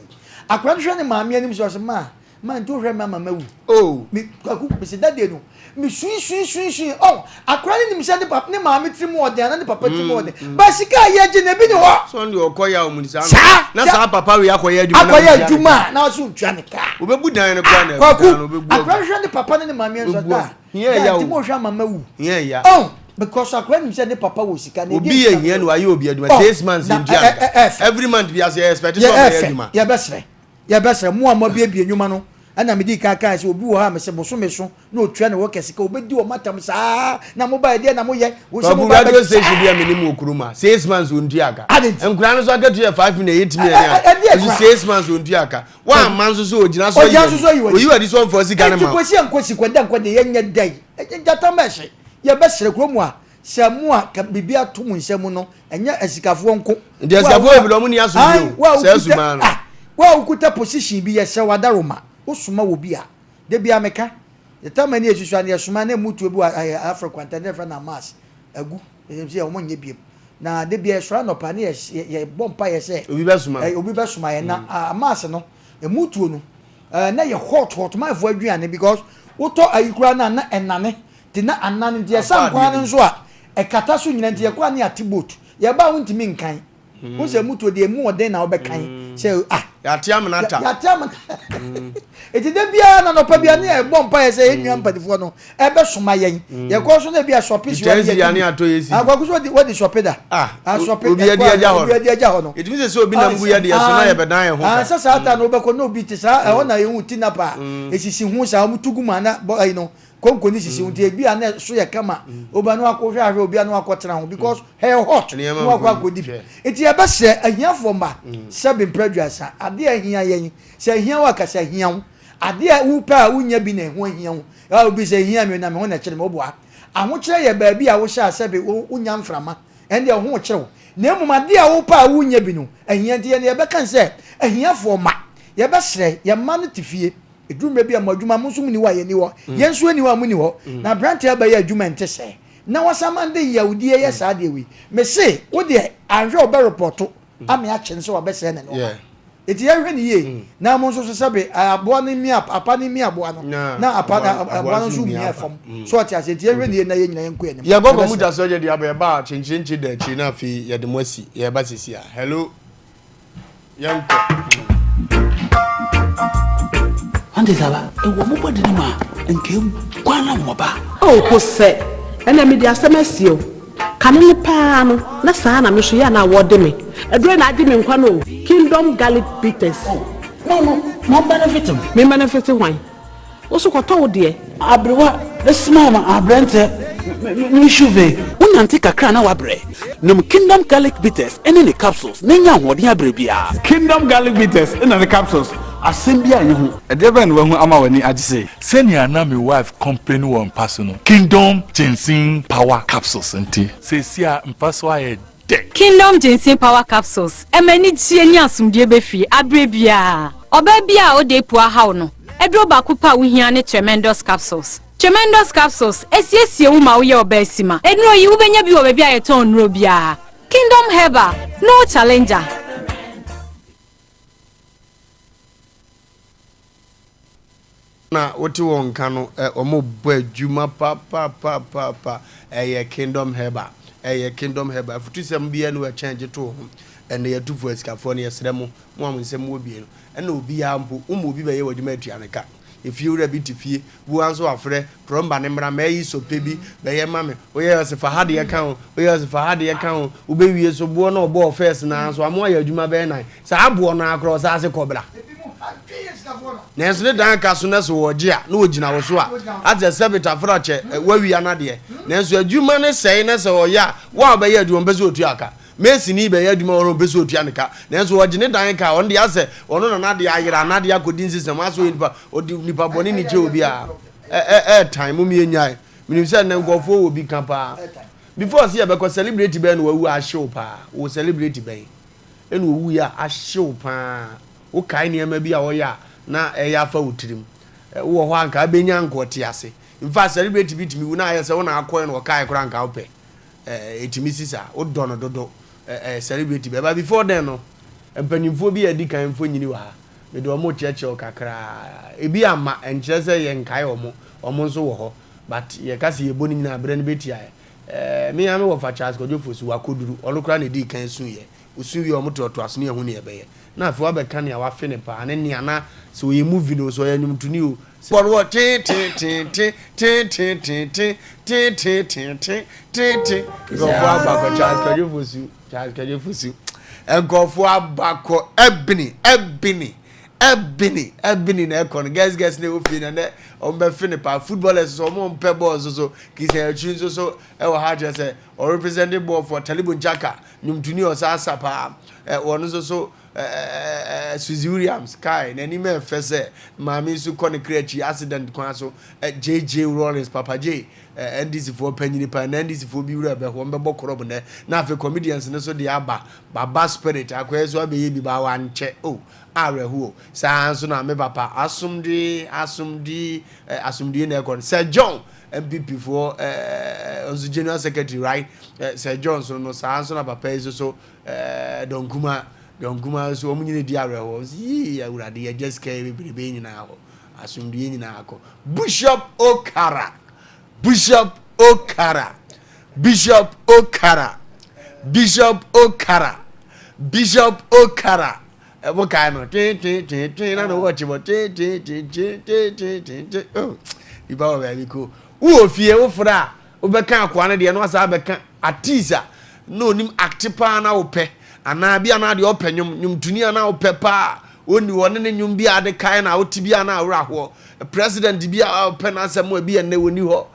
S2: Akwadaa no hwɛ ne maame anim sɛ ɔsɛ maa maa nti wohwɛ me ama mawu.
S1: Oh.
S2: Me kwaku mesi dadeɛ no me sui sui sui sui ɔn akora ne nim sɛ ne papa ne maame tiri mu ɔden ana ne papa tiri mu ɔden mm, mm. ba sika a yɛgye na ebi ni hɔ.
S1: sɔn deɛ ɔkɔ yɛ ɔmu ni saa na saa papa wei akɔyɛ adwuma
S2: akɔyɛ adwuma na ɔso ntua ne kaa.
S1: obebu dan no kora na
S2: kwaku akora hwɛ ne papa ne ne maame nso taa
S1: hia
S2: ya o ti mo hwɛ ama ma wu
S1: hia ya
S2: ɔn because akora nim sɛ ne papa wɔ sika na
S1: obi yɛ hia no wayɛ obi adwuma 6 months ntua ne ka every month bi ase yɛ expect sɛ ɔbɛyɛ adwuma
S2: yɛbɛsrɛ yɛbɛsrɛ mo a mo abiebie nnwuma no ɛna medi kan kan sɛ obi wɔ hɔ a mesɛ bosome so na otua ne workers ka obedi wɔn atam saa na mo ba ɛdeɛ na mo yɛ
S1: wo sɛ mo ba radio station bi a menim wɔ kurom a 6 months ontua ka.
S2: Ade nti
S1: nkura no so akatua yɛ 5 million 8 million a ɛso 6 months ontua ka wɔamma nso so ogyina so
S2: ogyina so so ayi
S1: wadi oyi wadi so ɔmfa sika no
S2: ma
S1: nti
S2: kwasi ankosi kwada nkɔde yɛnyɛ dɛn ɛnyɛ gyata ma ɛhye yɛbɛsrɛ kurom a sɛ mo a ka biribi ato mo nsa mu no ɛnyɛ asikafoɔ nko
S1: nti asikafoɔ bebree ɔmo ni asomdwe o sɛ asumaa no
S2: wo a wokuta position bi yɛsrɛ wadaroma wosoma wɔ bi a Da biara meka. Yɛtaa ma ani asusua na yɛsoma na emu tuo bi wɔ ɛɛ Africa kwanta na yɛfrɛ no Amas agu. Yɛsɛ sɛ wɔn nyɛ biem. Na da biara yɛsɔre anɔpa ne yɛ yɛbɔ mpa yɛ sɛ.
S1: Obi bɛsoma.
S2: Ɛɛ obi bɛsoma yɛn na mm. Amas no emu tuo no ɛɛ na yɛ hot hot manfoɔ aduane because wotɔ ayi koraa na na ɛnane te na anane nti yɛsa nkwan no nso a ɛkata so nyina nti yɛkɔ a ne yɛate boat yɛba a wontumi nkan. Wo sɛ mutuo deɛ emu ɔden na wobɛkan. Sɛ ah.
S1: Yɛate amena ta.
S2: Yɛate amena. Eti da biara na nɔpa biara ne yɛbɔ mpa yɛ sɛ yɛn nua mpanimfoɔ no ɛbɛsoma yɛn. Yɛkɔ so na ebi asɔpe si
S1: wɔde yɛ atɔ yɛ si.
S2: Akɔkɔ so wɔde sɔpe da.
S1: Ah.
S2: Asɔpe
S1: obi adi agya hɔ.
S2: Obi adi agya hɔ no.
S1: Etumi sɛ sɛ obi nam gu yɛ deɛ so na yɛbɛdan yɛn ho ka.
S2: Sɛ saa ta no wobɛkɔ na obi te saa ɛhɔ na yɛhu tinapa esisi ho saa wɔn tu gu mu ana bɔ ɛyi no. Konko ne sisi ho nti ebi a na ɛso yɛ kama oba no akɔ hwɛ ahwɛ obi a no akɔ tena ho because ɛyɛ hot na wakɔ akɔ di nti yɛbɛsrɛ ahiafoɔ mma sɛbi mpɛ aduasa adeɛ a ahia yɛn sɛ ahia wo akasa ahia wo adeɛ a wopɛ a wonya bi na ɛho ahia wo a obi sɛ ahia mi na me ho na ɛkyerɛ me woboa ahokyerɛ yɛ baabi a wohyɛ a sɛbi wonya mframa ɛndeɛ wo ho kyerɛ wo na mmom adeɛ a wopɛ a wonya bi no ahia nti yɛn yɛbɛka sɛ ahiafoɔ mma yɛbɛsrɛ yɛn mma no te fie Ɛduru mmerɛ bi a mo adwuma mo nso monni hɔ a yɛnni hɔ, yɛn nso yɛnni hɔ a monni hɔ. Na aberanteɛ abɛyɛ adwuma ɛnte sɛɛ na wasan ma de yawdie yɛ saa adeɛ wei. Mese wo deɛ anhwɛ a ɔbɛ repɔto ame akye no sɛ wabɛsɛe ne nnoɔma. Enti yɛnhwɛ no yie na mo nso so sɛbe aboa no mia apa no mia aboa no na apa aboa no nso mia fam. So ɔte aseɛ? Enti yɛnhwɛ no yie na yɛn nyinaa yɛnkɔ anim.
S1: Yɛkɔ kɔmputa so yɛde aba yɛba a kyenkyerenkye da akyiri na afei yɛde mo asi yɛba sisi a hello. Yɛnkɔ.
S14: Ɔnte saa ba? Ewɔ mo bɔde no mu a, nka eguan na wɔba.
S16: Oh, Hosɛ, ɛnna mede asɛm asie wo. Kane no paa no, na saa na me nso yɛ a na wɔde me. Aduro na agye me nkwa no o. Kingdom Garlic Bitters.
S14: Oh, no, no, ma ɔmbenefit me.
S16: Me mbenefit hwan? Wo so kɔtɔ wo deɛ.
S14: Aberewa ne smile ma aberanteɛ me shuve. Wonante kakra na woabrɛ. Nom Kingdom Garlic Bitters ne ne capsules na nya ahoɔden abrɛ biara.
S20: Kingdom Garlic Bitters na ne capsules, asɛm biara nni ho.
S21: Ɛdeɛ bɛn na wahu ama w'ani agye sei?
S22: Sɛnea na me wife complain wɔ mpa so no, Kingdom Ginseng Power Capsules nti, seesei a mpa so ayɛ dɛ.
S11: Kingdom Ginseng Power Capsules ɛma anigyeɛ ne asomdwoeɛ ba fie aberɛ biara. Ɔbaa biara a ɔda apu ahaw no, aduro baako pɛ a wohia ne Tremendous Capsules. Tremendous Capsules ɛsiesie wo ma woyɛ ɔbaa sima. Nnuro yi wobɛnya bi wɔ baabi a yɛtɔn nnuro biara. Kingdom Herbal, no challenger.
S1: Na wote wɔn nka no ɛ wɔn bɔ adwuma papapapaapa ɛyɛ Kingdom Herbal ɛyɛ Kingdom Herbal afutusɛm biara ni ɛkyɛn gye to ho ɛnɛ yɛtufo asikafoɔ no yɛsrɛ mo mo a mo nsɛm wɔ bie no ɛna obiara mpo wo ma obi bɛyɛ w'adwuma atua ne ka efie wura bi te fie bua nso wafrɛ plumber ne mmra mɛyi sope bi bɛyɛ ma me woyɛ ɔse fa ha deɛ ka ho woyɛ ɔse fa ha deɛ ka ho wobɛwie so boɔ na ɔbɔɔ first naa nso amo ayɛ adwuma bɛyɛ nan saa boɔ no akorɔ ɔsa ase kɔbra Nanso ne dan ka so na sɛ wɔgye a, na wɔgyina wo so a, ate sɛ sɛbe tafra kyɛ wawia no adeɛ. Nanso adwuma no sɛe na sɛ ɔyɛ a, wo a wobɛyɛ adwuma ɔmpɛ sɛ ɔtua ka. Masonni bɛyɛ adwuma wɔ hɔ ɔmpɛ sɛ ɔtua ne ka. Nanso ɔgye ne dan ka a, ɔno deɛ asɛ ɔno na n'adeɛ ayera, n'adeɛ akɔdi nsesam, asɛ ɔyɛ nipa, ɔde nipa bɔne ni kyɛ obiara. Ɛ ɛ ɛɛtan, mom yɛnnyae. Menim sɛ nnɛ nkurɔfoɔ wɔ bi ka paa. Before sɛ yɛbɛkɔ, celebrity bɛn na wawu a ahye wo paa? Wo celebrity bɛn? Ɛna owuiɛ a ahye wo paa. Wokae nneɛma bi a ɔyɛ a na ɛyɛ afa wo tirim. Wowɔ hɔ a anka abɛnya anka ɔte ase. In fact, celebrity bi tumi wu na ayɛ sɛ wo na akɔɛ na ɔkae koraa anka wopɛ. Ɛtumi si saa. Wodɔ no dodo. Celebrity bɛba. But before then no, mpanimfoɔ bi a adi kan mfonyini wɔ ha. Mede wɔn rekyerɛkyerɛ wo kakra. Ebi amma, ɛnkyerɛ sɛ yɛnkae wɔn. Wɔn nso wɔ hɔ. But yɛka sɛ yɛbɔ ne nyinaa a, berɛ no bɛtia yɛn. Me ara me wɔfa Charles Kwadwo Fosu, wakɔduru. Ɔno koraa na ɛdii kan suiɛ. Osu wie a wɔtoatoa so ne yɛhu nea ɛbɛyɛ. Na afei wabɛka nea wafe no paa ne nea na sɛ ɔyɛ movie no o, sɛ ɔyɛ nnwomtoni o, sɛ. Bɔre wɔ tee tee tee tee tee tee tee tee tee tee tee tee tee tee. Nkurɔfoɔ aba kɔ Charles Kwadwo Fosu, Charles Kwadwo Fosu. Nkurɔfoɔ aba kɔ Ebony, Ebony, Ebony, Ebony na ɛkɔ no. Girls girls na ɛwɔ fie na nɛ wɔn bɛfe no paa. Footballers nso wɔn mpɛ bɔɔl nso so. Christian Atsu nso so ɛwɔ ha kyerɛ sɛ ɔrepresent bɔɔl for Talibu Nchaka. Nnwomtoni a ɔsan sa paa. Ɛ wɔn nso so ɛ ɛ ɛ Suzy Williams kae n'anim yɛ fɛ sɛ maame nso kɔ ne kra akyi accident kwan so. Ɛ JJ Rawlings Papa J ɛ NDC foɔ panyini paa na NDC foɔ bi wura bɛ wɔn bɛbɔ kɔrɔb nɛ na afei comedians no so deɛ aba Baba Spirit akɔyɛ so abɛyɛ bi baa wankyɛ oh awerɛhoɔ saa nso na me papa asomdwee asomdwee ɛ asomdwee na ɛkɔ no Sir John NPP foɔ ɛɛ nso general secretary right eh, Sir John so no saa nso na papa yi nso so ɛɛ Dɔnkuma Dɔnkuma nso wɔn nyina di awerɛhoɔ nso yii awurade yɛgya sika yi bebrebe nyinaa hɔ asomdue nyinaa kɔ Bishop Okara Bishop Okara Bishop Okara Bishop Okara Bishop Okara. Mo kae no twe twe twe twe na na wɔkye bɔ twe twe twe twe twe twe twe twe oh nipa wɔ baabi ko. Wowɔ fie wofrɛ a wobɛka akoa no deɛ na wasan abɛka artist a na onim acte paa na wopɛ anaa bi a na deɛ ɔpɛ nwom nwomtoni a na wopɛ paa ɔnni hɔ ne ne nwom bi a ade kae na wote bi a na awerɛ ahoɔ president bi a wopɛ n'asɛm a bi a nnɛ wɔnni hɔ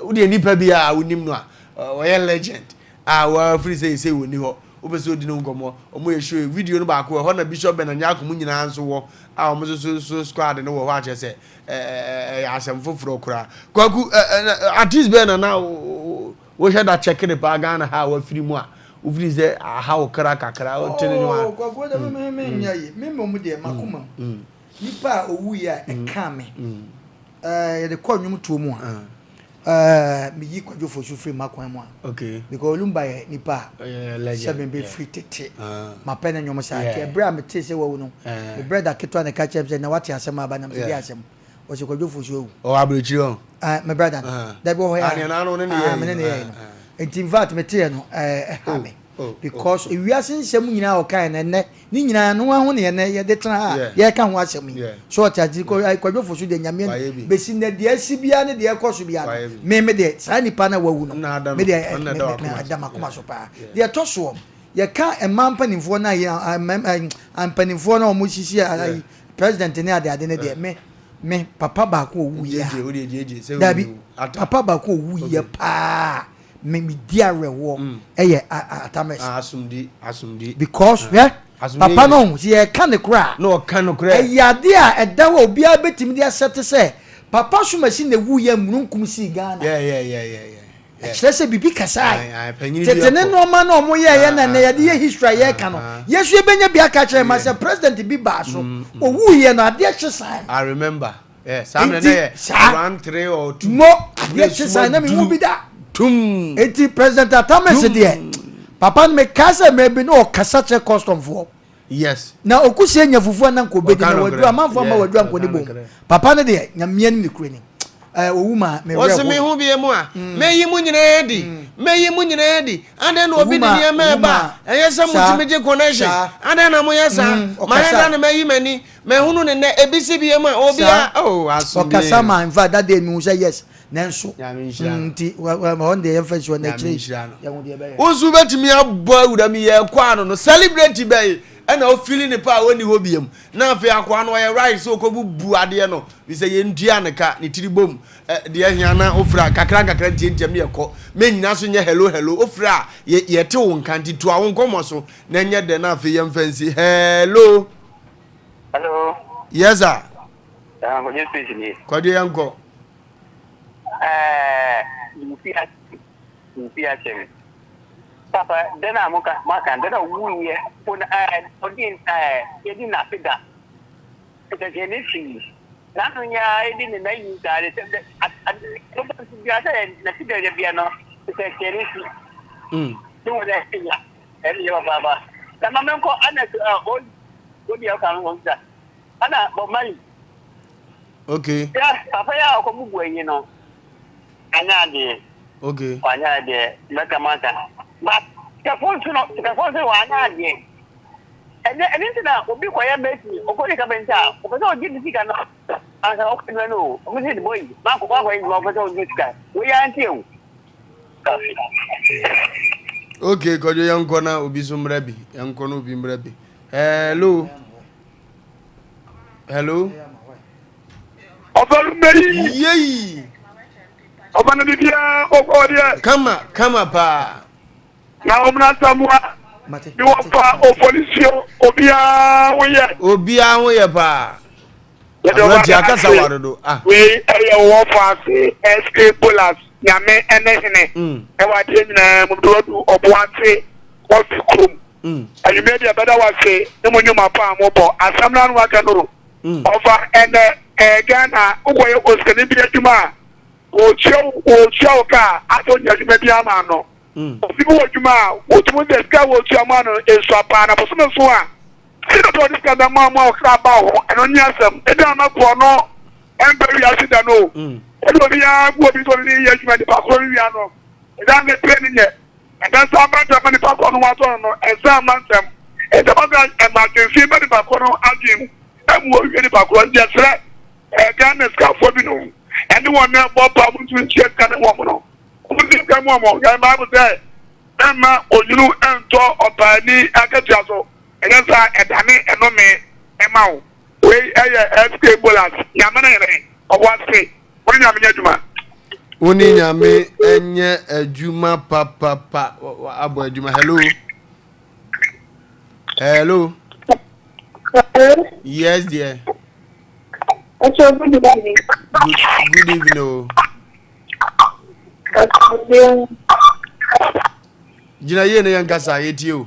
S1: wodeɛ nipa bi a wonim no a ɔyɛ legend a wafiri sɛ ɛsɛ wɔnni hɔ wopɛ sɛ odi ne ho nkɔmmɔ wɔn yɛ show video no baako ɛhɔ na Bishop Bernard Nyarko mu nyinaa nso wɔ a wɔn nso so so squad no wɔ hɔ akyerɛ sɛ ɛyɛ asɛm foforɔ koraa Kwaku artist bɛn na na wohwɛ da kyɛke ne paa Ghana ha a wafiri mu a wofiri sɛ aha wo kra kakra wote ne nwom a
S2: Oh, Kwaku wode me me nyɛ yi me mmom deɛ makoma mu nipa a owuiɛ a ɛkaa me yɛde kɔ nnwom toɔ mu a Eh, me yi Kwadwo Fosu firi m'akwan mu a.
S1: Okay.
S2: Because Olumba yɛ nipa a.
S1: Legend.
S2: Sɛ me bɛ firi tete.
S1: Uh.
S2: Ma pɛ ne nnwom saa.
S1: Yeah.
S2: Nti ɛberɛ a me tee sɛ wawu no.
S1: Uh.
S2: Me brɛda ketewa na ɛka kyerɛ me sɛ na wate asɛm aba na me sɛ
S1: Yeah.
S2: deɛ asɛm. Ɔsɛ Kwadwo Fosu awu.
S1: Ɔwɔ aburokyire hɔ.
S2: Ah, me brɛda no.
S1: Uh.
S2: Dabi wɔ hɔ yɛ.
S1: Ah, nea n'ano ne ne
S2: Ah,
S1: yɛ
S2: me ne
S1: yi
S2: ne
S1: no.
S2: yɛ no.
S1: Ah,
S2: Nti in fact me teɛ no, eh, ɛha
S1: Oh,
S2: me.
S1: oh, oh.
S2: Because ewiase nsɛm nyinaa ɔkae no ɛnɛ ne nyinaa no ho ne yɛnɛ yɛde tena ha
S1: Yeah.
S2: yɛka ho asɛm yi
S1: Yeah.
S2: so ɔte ase Kwadwo Fosu deɛ Nyame
S1: Wayɛ bi.
S2: bɛsi nnɛ deɛ asi biara ne deɛ ɛkɔ so biara no
S1: Wayɛ bi.
S2: me me deɛ saa nipa no a wawu no
S1: Nna ada no.
S2: me deɛ
S1: Ɔno na
S2: me
S1: ɛda
S2: me
S1: w'akoma
S2: ɛda
S1: so.
S2: m'akoma
S1: Yeah.
S2: so paa
S1: Yeah.
S2: deɛ ɛtɔ soɔ yɛka mmaa mpanimfoɔ no a yɛ a mma ɛ mpanimfoɔ no a wɔsisi
S1: Yeah.
S2: ayi president ne ade ade no deɛ
S1: Yeah.
S2: me me papa baako a ɔwuiɛ
S1: Gyegye,
S2: a
S1: wo deɛ gyegye sɛ
S2: dabi
S1: wonim ata.
S2: papa baako a ɔwuiɛ
S1: Okay.
S2: paa me me di awerɛhoɔ ɛyɛ Atames.
S1: Ah, asomdi asomdi.
S2: Because hwɛ
S1: Asomdie
S2: papa
S1: yɛ.
S2: no sɛ yɛka ne korɛ a.
S1: Na ɔka no korɛ.
S2: Ɛyɛ adeɛ a ɛda hɔ a obiara bɛtumi de asɛte sɛ papa Somasi na ɛwuiɛ a mununkum sii Ghana.
S1: Yeah, yeah, yeah, yeah, yeah.
S2: Ɛkyerɛ sɛ biribi kasae.
S1: Aye, aye, panyin bi
S2: Tete ne
S1: akɔ.
S2: nneɛma no a wɔyɛeɛ na ɛnɛ yɛde yɛ history a yɛreka no, yɛn nso yɛbɛnya bi aka akyerɛ yɛn mma sɛ president bi baa so, ɔwuiɛ no adeɛ kye sae.
S1: I remember. Yeah, saa mmerɛ
S2: Enti
S1: na yɛ
S2: saa
S1: around 3 or 2.
S2: Mo adeɛ kye saa na mehu bi da.
S1: Tum.
S2: Enti President Atta Mills deɛ papa no mekaa sɛ mmerɛ bi na ɔkasa kyerɛ custom foɔ.
S1: Yes.
S2: Na okusie nya fufuo a na nka obedi
S1: Ɔka
S2: na
S1: nokorɛ.
S2: waduru amanfoɔ ama
S1: Yeah,
S2: waduru ankɔ ne
S1: ɔka
S2: bom.
S1: nokorɛ.
S2: Papa no deɛ nyameɛ ne ne kure ni. Ɛɛ owu ma me werɛ
S1: Wɔsi me
S2: ho.
S1: ho bie mu a, mɛyi mu nyinaa adi, mɛyi mu nyinaa adi. Adɛn na obi
S2: Owu
S1: de
S2: ma
S1: nneɛma
S2: owu
S1: ɛba
S2: ma
S1: a, ɛyɛ sɛ
S2: saa
S1: motumi gye connection?
S2: saa.
S1: Adɛn na moyɛ saa?
S2: Mm,
S1: Mayɛ
S2: ɔkasa.
S1: da na mayi m'ani. Mahunu no nnɛ, ebisi biem a,
S2: Saa.
S1: obia, oh, asomdwee.
S2: Ɔkasa ma, in fact, that day mehu sɛ yes, nanso,
S1: Nyame nhyira no.
S2: mm, nti, hɔ deɛ yɛmfa nsi hɔ na
S1: Nyame
S2: akyire yi,
S1: nhyira no.
S2: yɛhu deɛ ɛbɛyɛ.
S1: Wo nso wobɛtumi abɔ awura mu yɛkɔ ano no, celebrate bɛyi ɛna ofili ne pa a ɔnni hɔ biam. Na afei akoa no ɔyɛ right sɛ ɔkɔbubu adeɛ no, fi sɛ yɛntua ne ka, ne tiri bom. Ɛ, deɛ ahia na wofira kakra nkakra ntiantiam ne yɛkɔ. Mennyina so nyɛ hello hello, wofira a, yɛ, yɛte wo nka nti toa wo nkɔmmɔ so na ɛnyɛ dɛ na afei yɛmfa nsi hello.
S9: Hello.
S1: Yes sir.
S9: Ah, Kwadwo space ni.
S1: Kwadwo yɛn kɔ.
S9: Ɛɛ, nfi akyɛ, nfi akyɛ mi. Papa, dɛn a mo ka, mo aka, dɛn a owu yɛ, po na ɛɛ, ɔdi ɛɛ, yɛdi n'afe da. Sɛ ne fi. N'ano nya edi ne na yi saa de sɛ dɛ, ade, ɔba bi asɛ n'afi da yɛ bia no, sɛ sɛ ne fi.
S1: Mm.
S9: Ne wɔ dɛ ya, ɛne yɛ papa. Na ma menkɔ ana ɛ o Wo deɛ ɔka ho sa. Ana Bob Marley.
S1: Okay.
S9: Ya papa ya ɔkɔ bubu ayi no. Anya adeɛ.
S1: Okay.
S9: Wanya adeɛ mɛka maka. But sikafo nso no sikafo nso wanya adeɛ. Ɛnɛ ɛne nti na obi kɔyɛ mɛsi ɔkɔ ne kapɛnta a ɔpɛ sɛ ɔgye ne sika no ansa ɔkɔ adwuma no o. Ɔmo sɛ boy mankɔ wakɔ adwuma ɔpɛ sɛ ɔgye sika. Wei ara nti o.
S1: Okay kɔdwo yɛnkɔ na obi so mmra bi yɛnkɔ na obi mmra bi. Hello. Hello.
S4: Ɔfɛlu mɛyi.
S1: Yeyi.
S4: Ɔfɛ no bibia ɔkɔ deɛ.
S1: Kama kama paa.
S4: Na ɔmuna samoa. Bi wɔ fa opolisio obiara ho yɛ.
S1: Obiara ho yɛ paa.
S4: Yɛde ɔba
S1: Aberanteɛ akasa
S4: ase.
S1: wa dodo. Ah.
S4: Wei ɛyɛ wɔ fa ase SK Bolas nyame ɛne hene. Ɛwɔ adeɛ nyinaa mu de wadu ɔbo ase kɔfi kurom. Anwummerɛ deɛ bɛda wo ase ne mo nnwuma pa a mobɔ. Asɛm no ano aka no o. Ɔfa ɛnɛ ɛɛ Ghana wokɔyɛ osikani bi adwuma a wɔtua wo wɔtua wo ka a asɛ onya adwuma bi ama no. Obi bi wɔ adwuma a wotumi sɛ sika a wɔtua ma no esua paa na bosome so a sika pɛ ɔde sika bɛma mo a ɔkra ba wo hɔ ɛno nye asɛm. Ebi ama korɔ no ɛmpɛ wiase da no o. Ebi obi ara gu obi sɛ ɔne ne yɛ adwuma nipa korɔ no wia no ɛdan ne pere ne nyɛ. Ɛbɛsan aba ntɛm ma nipa korɔ no ho atɔ no no, ɛnsan mma ntɛm. Nti ɛba saa ɛma adwenfi ba nipa korɔ no adwene mu ɛmu ɔwie nipa korɔ nti yɛsrɛ ɛɛ Ghana sikafoɔ bi nom ɛne wɔn na ɛbɔ pa wɔn ntumi ntua sika ne wɔn no wɔn ntua sika mu wɔn yɛn Bible sɛ ɛmma onwunu ɛntɔ ɔpaani akatua so ɛnyɛ saa ɛdane ɛnome ɛma wo wei ɛyɛ SK Bolas nyame ne hene ɔwɔ ase wo ne nyame nyɛ adwuma.
S1: Wo ne nyame nyɛ adwuma papapa abɔ adwuma hello hello
S5: Hello.
S1: Yes dear.
S5: Hello, good evening.
S1: Good, good evening o. Gyina yie na yɛn kasa yɛtie o.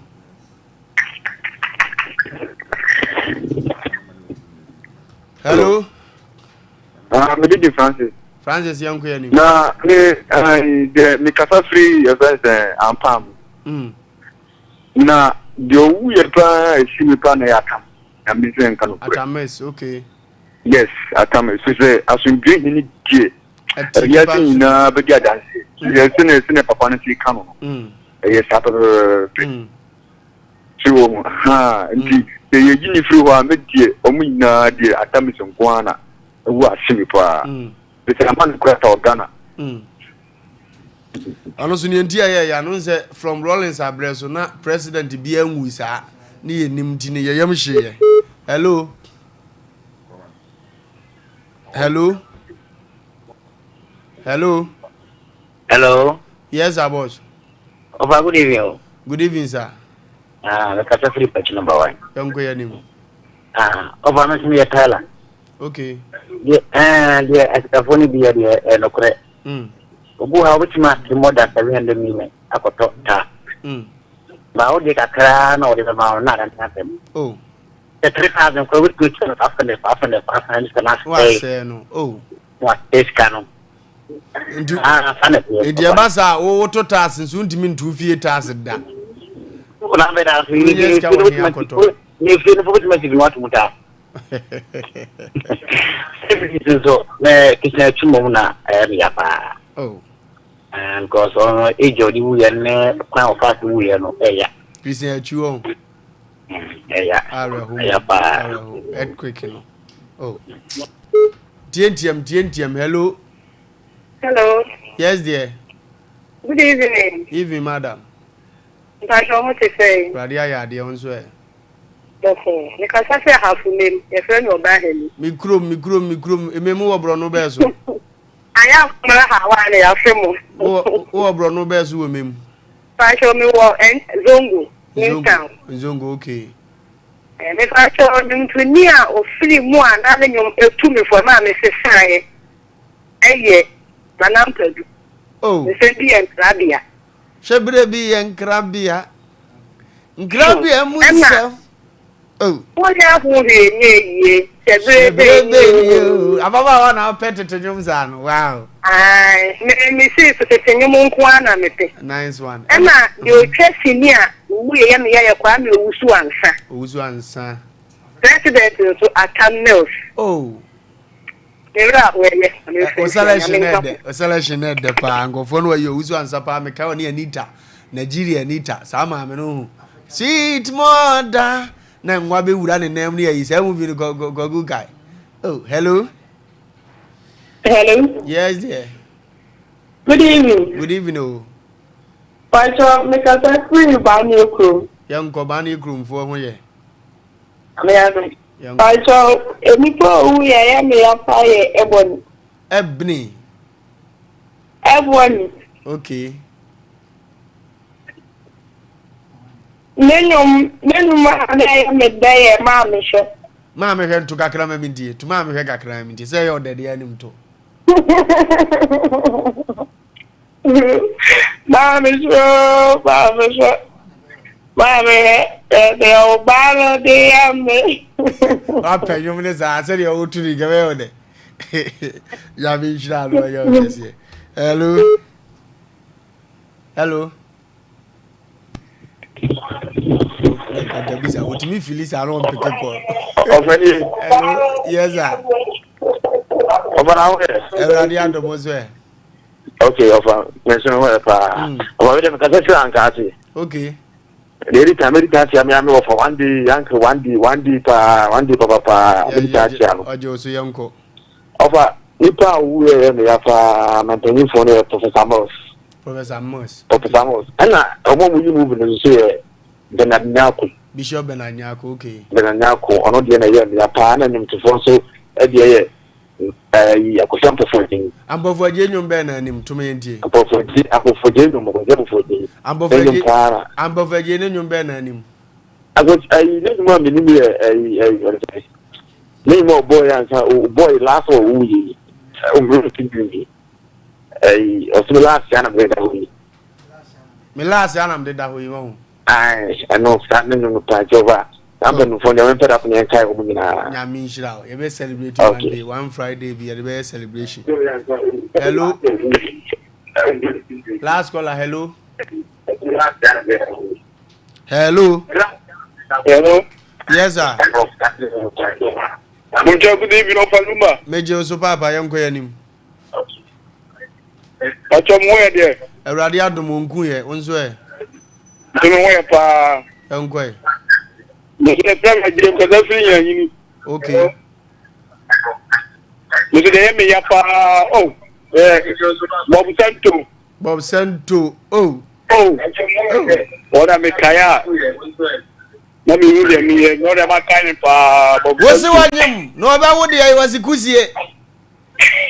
S1: Hello.
S8: Ah, me didi Francis.
S1: Francis yɛn kɔ yɛn nim.
S8: Na me eh, deɛ me kasa firi yɛfrɛ sɛ ampa mu.
S1: Mm.
S8: Na deɛ ɔwu yɛ paa ɛsi me paa na ɛyɛ atam. Na me sɛ nka no korɛ.
S1: Atames, okay.
S8: Yes, atames. So sɛ asomdwe hene deɛ wiase nyinaa bɛdi adanseɛ. Mm. Yɛ sɛ ne sɛ ne papa no si ka no no.
S1: Mm.
S8: Ɛyɛ saa pɛpɛpɛpɛ.
S1: Mm.
S8: So wɔ ho ha nti sɛ yɛyi ne firi hɔ a me deɛ ɔmo nyinaa deɛ atames nko ara na ɛwɔ ase me paa. Sɛ ama no kura ta wɔ Ghana.
S1: Ɔno nso nea nti a ɛyɛ ya no sɛ from Rawlings abrɛ so na president biara nwui saa ne yɛ nim nti ne yɛyam hyeeɛ. Hello. Hello. Hello.
S6: Hello.
S1: Yes, sir, boss.
S6: Ofa, good evening.
S1: Good evening, sir.
S6: Ah, the kasa free patch number one.
S1: Yɛnkɔ yɛ anim.
S6: Ah, ɔfa no nso yɛ Thailand.
S1: Okay.
S6: Deɛ ɛɛ deɛ asikafoɔ no bi yɛ deɛ ɛyɛ nokorɛ.
S1: Mm.
S6: Obu ha wobɛtumi ase more than 700 million akɔtɔ taa.
S1: Mm.
S6: Ba wo deɛ kakraa na wɔde bɛma wo na adane asɛm.
S1: Oh.
S6: Sɛ 3000 koraa wobɛtumi atua no 500 500 500 sika no asɛe.
S1: Wasɛe no. Oh.
S6: Wasɛe sika no.
S1: Nti
S6: ah, saa na ɛteɛ.
S1: nti ɛba saa wo woto taase nso wontumi nto fie taase da.
S6: Na bɛda so
S1: Wonyɛ sika wɔ he akɔtɔ.
S6: Ne fie no fo bɛtumi asi bi no ato mu taa. Service nso na kitchen akyi mmom na ɛyɛ me ya paa.
S1: Oh.
S6: Because ɔno age a ɔde wuyɛ ne kwan a ɔfa so wuyɛ no ɛya.
S1: Christian akyi wɔ.
S6: Ɛya.
S1: Awerɛho.
S6: Ɛya paa.
S1: Awerɛho. Earthquake no. Oh. Tientiam tientiam hello.
S5: Hello.
S1: Yes dear.
S5: Good evening.
S1: Evening madam.
S5: Mpatsɔ ho te sɛn?
S1: Awurade ayɛ adeɛ wo nso ɛ?
S5: Bɔkɔɔ. Mekasa sɛ Ahafo Mem, yɛfrɛ me Ɔbaahani.
S1: Me kurom, me kurom, me kurom, Emem wɔ borɔno bɛɛ so?
S5: Ayɛ afomra ha wa na yɛafe mo.
S1: Wowɔ wowɔ borɔno bɛɛ so wɔ Mem?
S5: Mpatsɔ mewɔ N Zongo, New Town.
S1: Zongo, okay.
S5: Eh, mepatsɔ nnwomtoni a ofiri mu a na ne nnwom etu me fo ɛmaa me sesaeɛ ɛyɛ Nana Ampadu.
S1: Oh.
S5: Nsɛm bi yɛ nkrabea.
S1: Hwɛ berɛ bi yɛ nkrabea. Nkrabea mu nsɛm. Oh.
S5: Wonya ho hwee nyɛ yie. Hyɛ berɛ bɛ nie
S1: o. Ababaawa na wopɛ tete nnwom saa no. Wow.
S5: Ae, me me sei so tete nnwom nko ara na mepɛ.
S1: Nice one.
S5: Ɛna deɛ otwa sini a owu yɛ yɛ me yɛ yɛ Kwame Owusu Ansa.
S1: Owusu Ansa.
S5: President nso Atta Mills.
S1: Oh.
S5: Me werɛ a wɔyɛ na me
S1: O selection na ɛdɛ o selection na ɛdɛ paa nkurɔfoɔ no wɔyɛ owusu ansa paa meka wɔ ne Anita Nigeria Anita saa maame no ho sweet mother na nwa bɛwura ne nan mu ne ayi saa movie no kɔgu kae oh hello
S5: hello
S1: yes dear
S5: good evening
S1: good evening o oh.
S5: Pacho mekasa firi Baneɛ kurom
S1: yɛnkɔ Baneɛ kuromfoɔ ho yɛ
S5: Ame ame. Pacho enipa owu yɛ ɛyɛ me ya paa yɛ Ebony.
S1: Ebony.
S5: Ebony.
S1: Okay.
S5: Ne nnwom ne nnwom a na ɛyɛ me dɛ yɛ maame hwɛ.
S1: Maame hwɛ nto kakra ma mi ntie to maame hwɛ kakra ma mi ntie sɛ ɛyɛ ɔdɛ deɛ anim to.
S5: Maame so, maame so, maame hwɛ deɛ ɔbaa no de yɛ me.
S1: Wapɛ nnwom ne saa sɛdeɛ wotu ne nkɛmɛ yɛ dɛ. Nyame nhyira no ɔyɛ ɔkɛseɛ. Hello. Hello. Nkɔtabisa wotumi fili saa na ɔmpeke kɔ.
S8: Ɔfɛni.
S1: Hello. Yes sir.
S8: Ɔfana wo yɛ.
S1: Awurade adom so ɛ.
S8: Ok, ɔfa mɛsɛn hɔ yɛ paa. Ɔfa mi dɛ mekasa firi anka ase.
S1: Ok.
S6: Deɛ edi kan, medi kan akyia me ame wɔfa one day, uncle one day, one day paa, one day papa paa, medi kan akyia no.
S1: Ɔgye wo so yɛnkɔ.
S6: Ɔfa, nipa a owu yɛ yɛ me ya paa, na mpanyinfoɔ no yɛ Professor Mills.
S1: Professor Mills.
S6: Professor Mills. Ɛna ɔmo a ɔmo yi movie no nso yɛ Bernard Nyarko.
S1: Bishop Bernard Nyarko, okay.
S6: Bernard Nyarko, ɔno deɛ na ɛyɛ me ya paa, ɛna nnwomtofoɔ nso deɛ yɛ ɛyi Akosua Ampofo-Adjei.
S1: Ampofo-Adjei nnwom bɛn na anim? To ma yɛntie.
S6: Ampofo-Adjei, Ampofo-Adjei nnwom, Akosua Ampofo-Adjei.
S1: Ampofo-Adjei,
S6: Ne nnwom paa na.
S1: Ampofo-Adjei ne nnwom bɛn na anim?
S6: Akos, ɛyi ne nnwom a menim yɛ ɛyi ɛyi ɔde sɛ ne nnwom a ɔbɔɔ yɛ ansa ɔbɔɔ yɛ last a ɔwu yi ɔmmerɛ fi bi yi ɛyi ɔsɛ me last anam de da hɔ yi.
S1: Me last anam de da hɔ yi wɔn.
S6: Ae ɛno saa ne nnwom no paa Jehovah. Saa mpanyinfoɔ deɛ mempɛ da ko ne yɛnkae wɔn nyinaa.
S1: Nyame nhyira wo. Yɛbɛ celebrate one day, one Friday bi yɛde bɛyɛ celebration. Hello. Last caller, hello. Hello.
S8: Hello.
S1: Yes sir.
S8: Munja good evening Opa Lumba.
S1: Meje oso papa yɛnkɔ yɛn anim.
S8: Ɔtɔ mo ho yɛ deɛ.
S1: Awurade adom onku yɛ, wo nso ɛ?
S8: Nso me ho yɛ paa.
S1: Ɛnkɔ ɛ.
S8: Nso ne fɛ ma gyina nkasa firi nyina nyini.
S1: Okay.
S8: Nso deɛ yɛ me ya paa oh. Eh, Bob Santo.
S1: Bob Santo oh.
S8: Oh. Wɔn a mekae a na mehu deɛ meyɛ na ɔde ama kae me paa Bob Santo.
S1: Wosi wanyem na ɔbɛwo deɛ wɔsi kusie.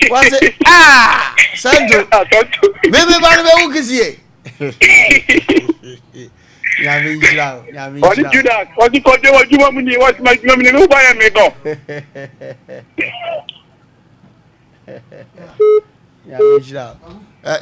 S1: Wɔsi aa Santo. Mímí ba no bɛwo kusie. Nyame nhyira wo. Nyame nhyira wo.
S8: Ɔne Judas ɔsi kɔdwe wɔ adwuma mu ni wɔsi ma adwuma mu ni mi ba yɛ mi dɔ.
S1: Nyame nhyira wo.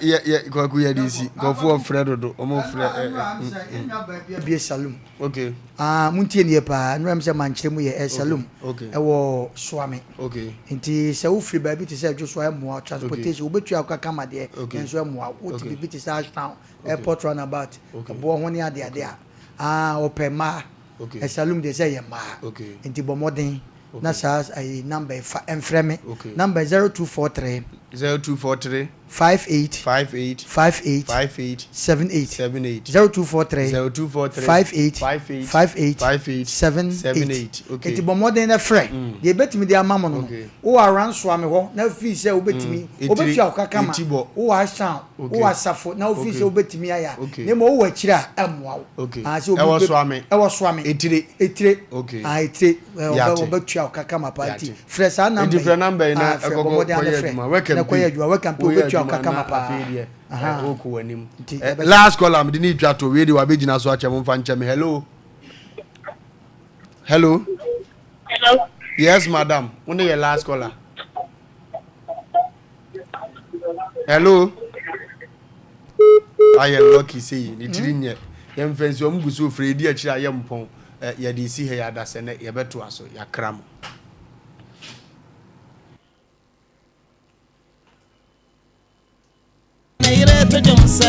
S1: Yɛ yɛ kwaku yɛ de si nkurɔfoɔ frɛ dodo ɔmo frɛ ɛ
S2: ɛ. Bie Salum.
S1: Okay.
S2: Ah, muntie nie paa. Nnura mi sɛ mankyerɛ mu yɛ ɛ Salum.
S1: Okay.
S2: Ɛwɔ Soame.
S1: Okay.
S2: Nti sɛ wofiri baabi te sɛ Adwosoa ɛmmoa transportation wobɛtua wo kaka ma deɛ
S1: Okay.
S2: nso ɛmmoa wote
S1: Okay.
S2: biribi te sɛ Ashtown airport runabout ɛboɔ ho ne adeade a ah ɔpɛ mmaa
S1: Okay.
S2: Salum deɛ sɛ ɛyɛ mmaa
S1: Okay.
S2: nti bɔ mmɔden na saa ayi number yi fa ɛmfrɛ me
S1: Okay.
S2: number 0243
S1: 0243
S2: 58
S1: 58
S2: 58
S1: 58
S2: 78
S1: 78
S2: 0243
S1: 0243
S2: 58
S1: 58
S2: 58
S1: 58
S2: 78
S1: 78 okay.
S2: Nti bɔ mmɔden na frɛ deɛ ebetumi de ama mo no no
S1: Okay.
S2: wowɔ aransoa me hɔ na fii sɛ wobɛtumi
S1: Mm.
S2: wobɛtua wo kaka ma
S1: Eti bɔ.
S2: wowɔ asan
S1: Okay.
S2: wowɔ asafo na wofii
S1: Okay.
S2: sɛ wobɛtumi ayɛ a
S1: Okay.
S2: na mmom wowɔ akyire a ɛmmoa wo
S1: Okay.
S2: Ah, sɛ obi
S1: Ɛwɔ
S2: bɛ-
S1: Soame.
S2: ɛwɔ Soame
S1: Etire.
S2: etire
S1: Okay.
S2: ah etire ɛ, ɔbɛ
S1: Yate.
S2: ɔbɛtua wo kaka ma paa nti
S1: Yate.
S2: frɛ saa number
S1: Nti frɛ number yi na
S2: Ah, frɛ
S1: ɛkɔkɔ
S2: bɔ mmɔden
S1: kɔyɛ
S2: ano frɛ
S1: adwuma. Work and
S2: na kɔyɛ
S1: pay.
S2: adwuma work and pay
S1: Woyɛ
S2: wobɛtua wo
S1: adwuma
S2: kaka ma
S1: na
S2: paa
S1: afei deɛ
S2: Aha.
S1: wokɔ w'anim.
S2: Nti
S1: Eh,
S2: yɛbɛhyɛ-
S1: last caller mede ne twa to wei de wabɛgyina so akyɛ mo mfa nkyɛ me hello hello
S5: Hello.
S1: yes madam wo ne yɛ last caller hello ayɛ lucky sei ne tiri nyɛ yɛmfa nsi ɔmo gu so ofiri edi akyire a yɛ mpɔn yɛde si ha yɛ adasɛ nɛ yɛbɛtoa so yɛakra mo.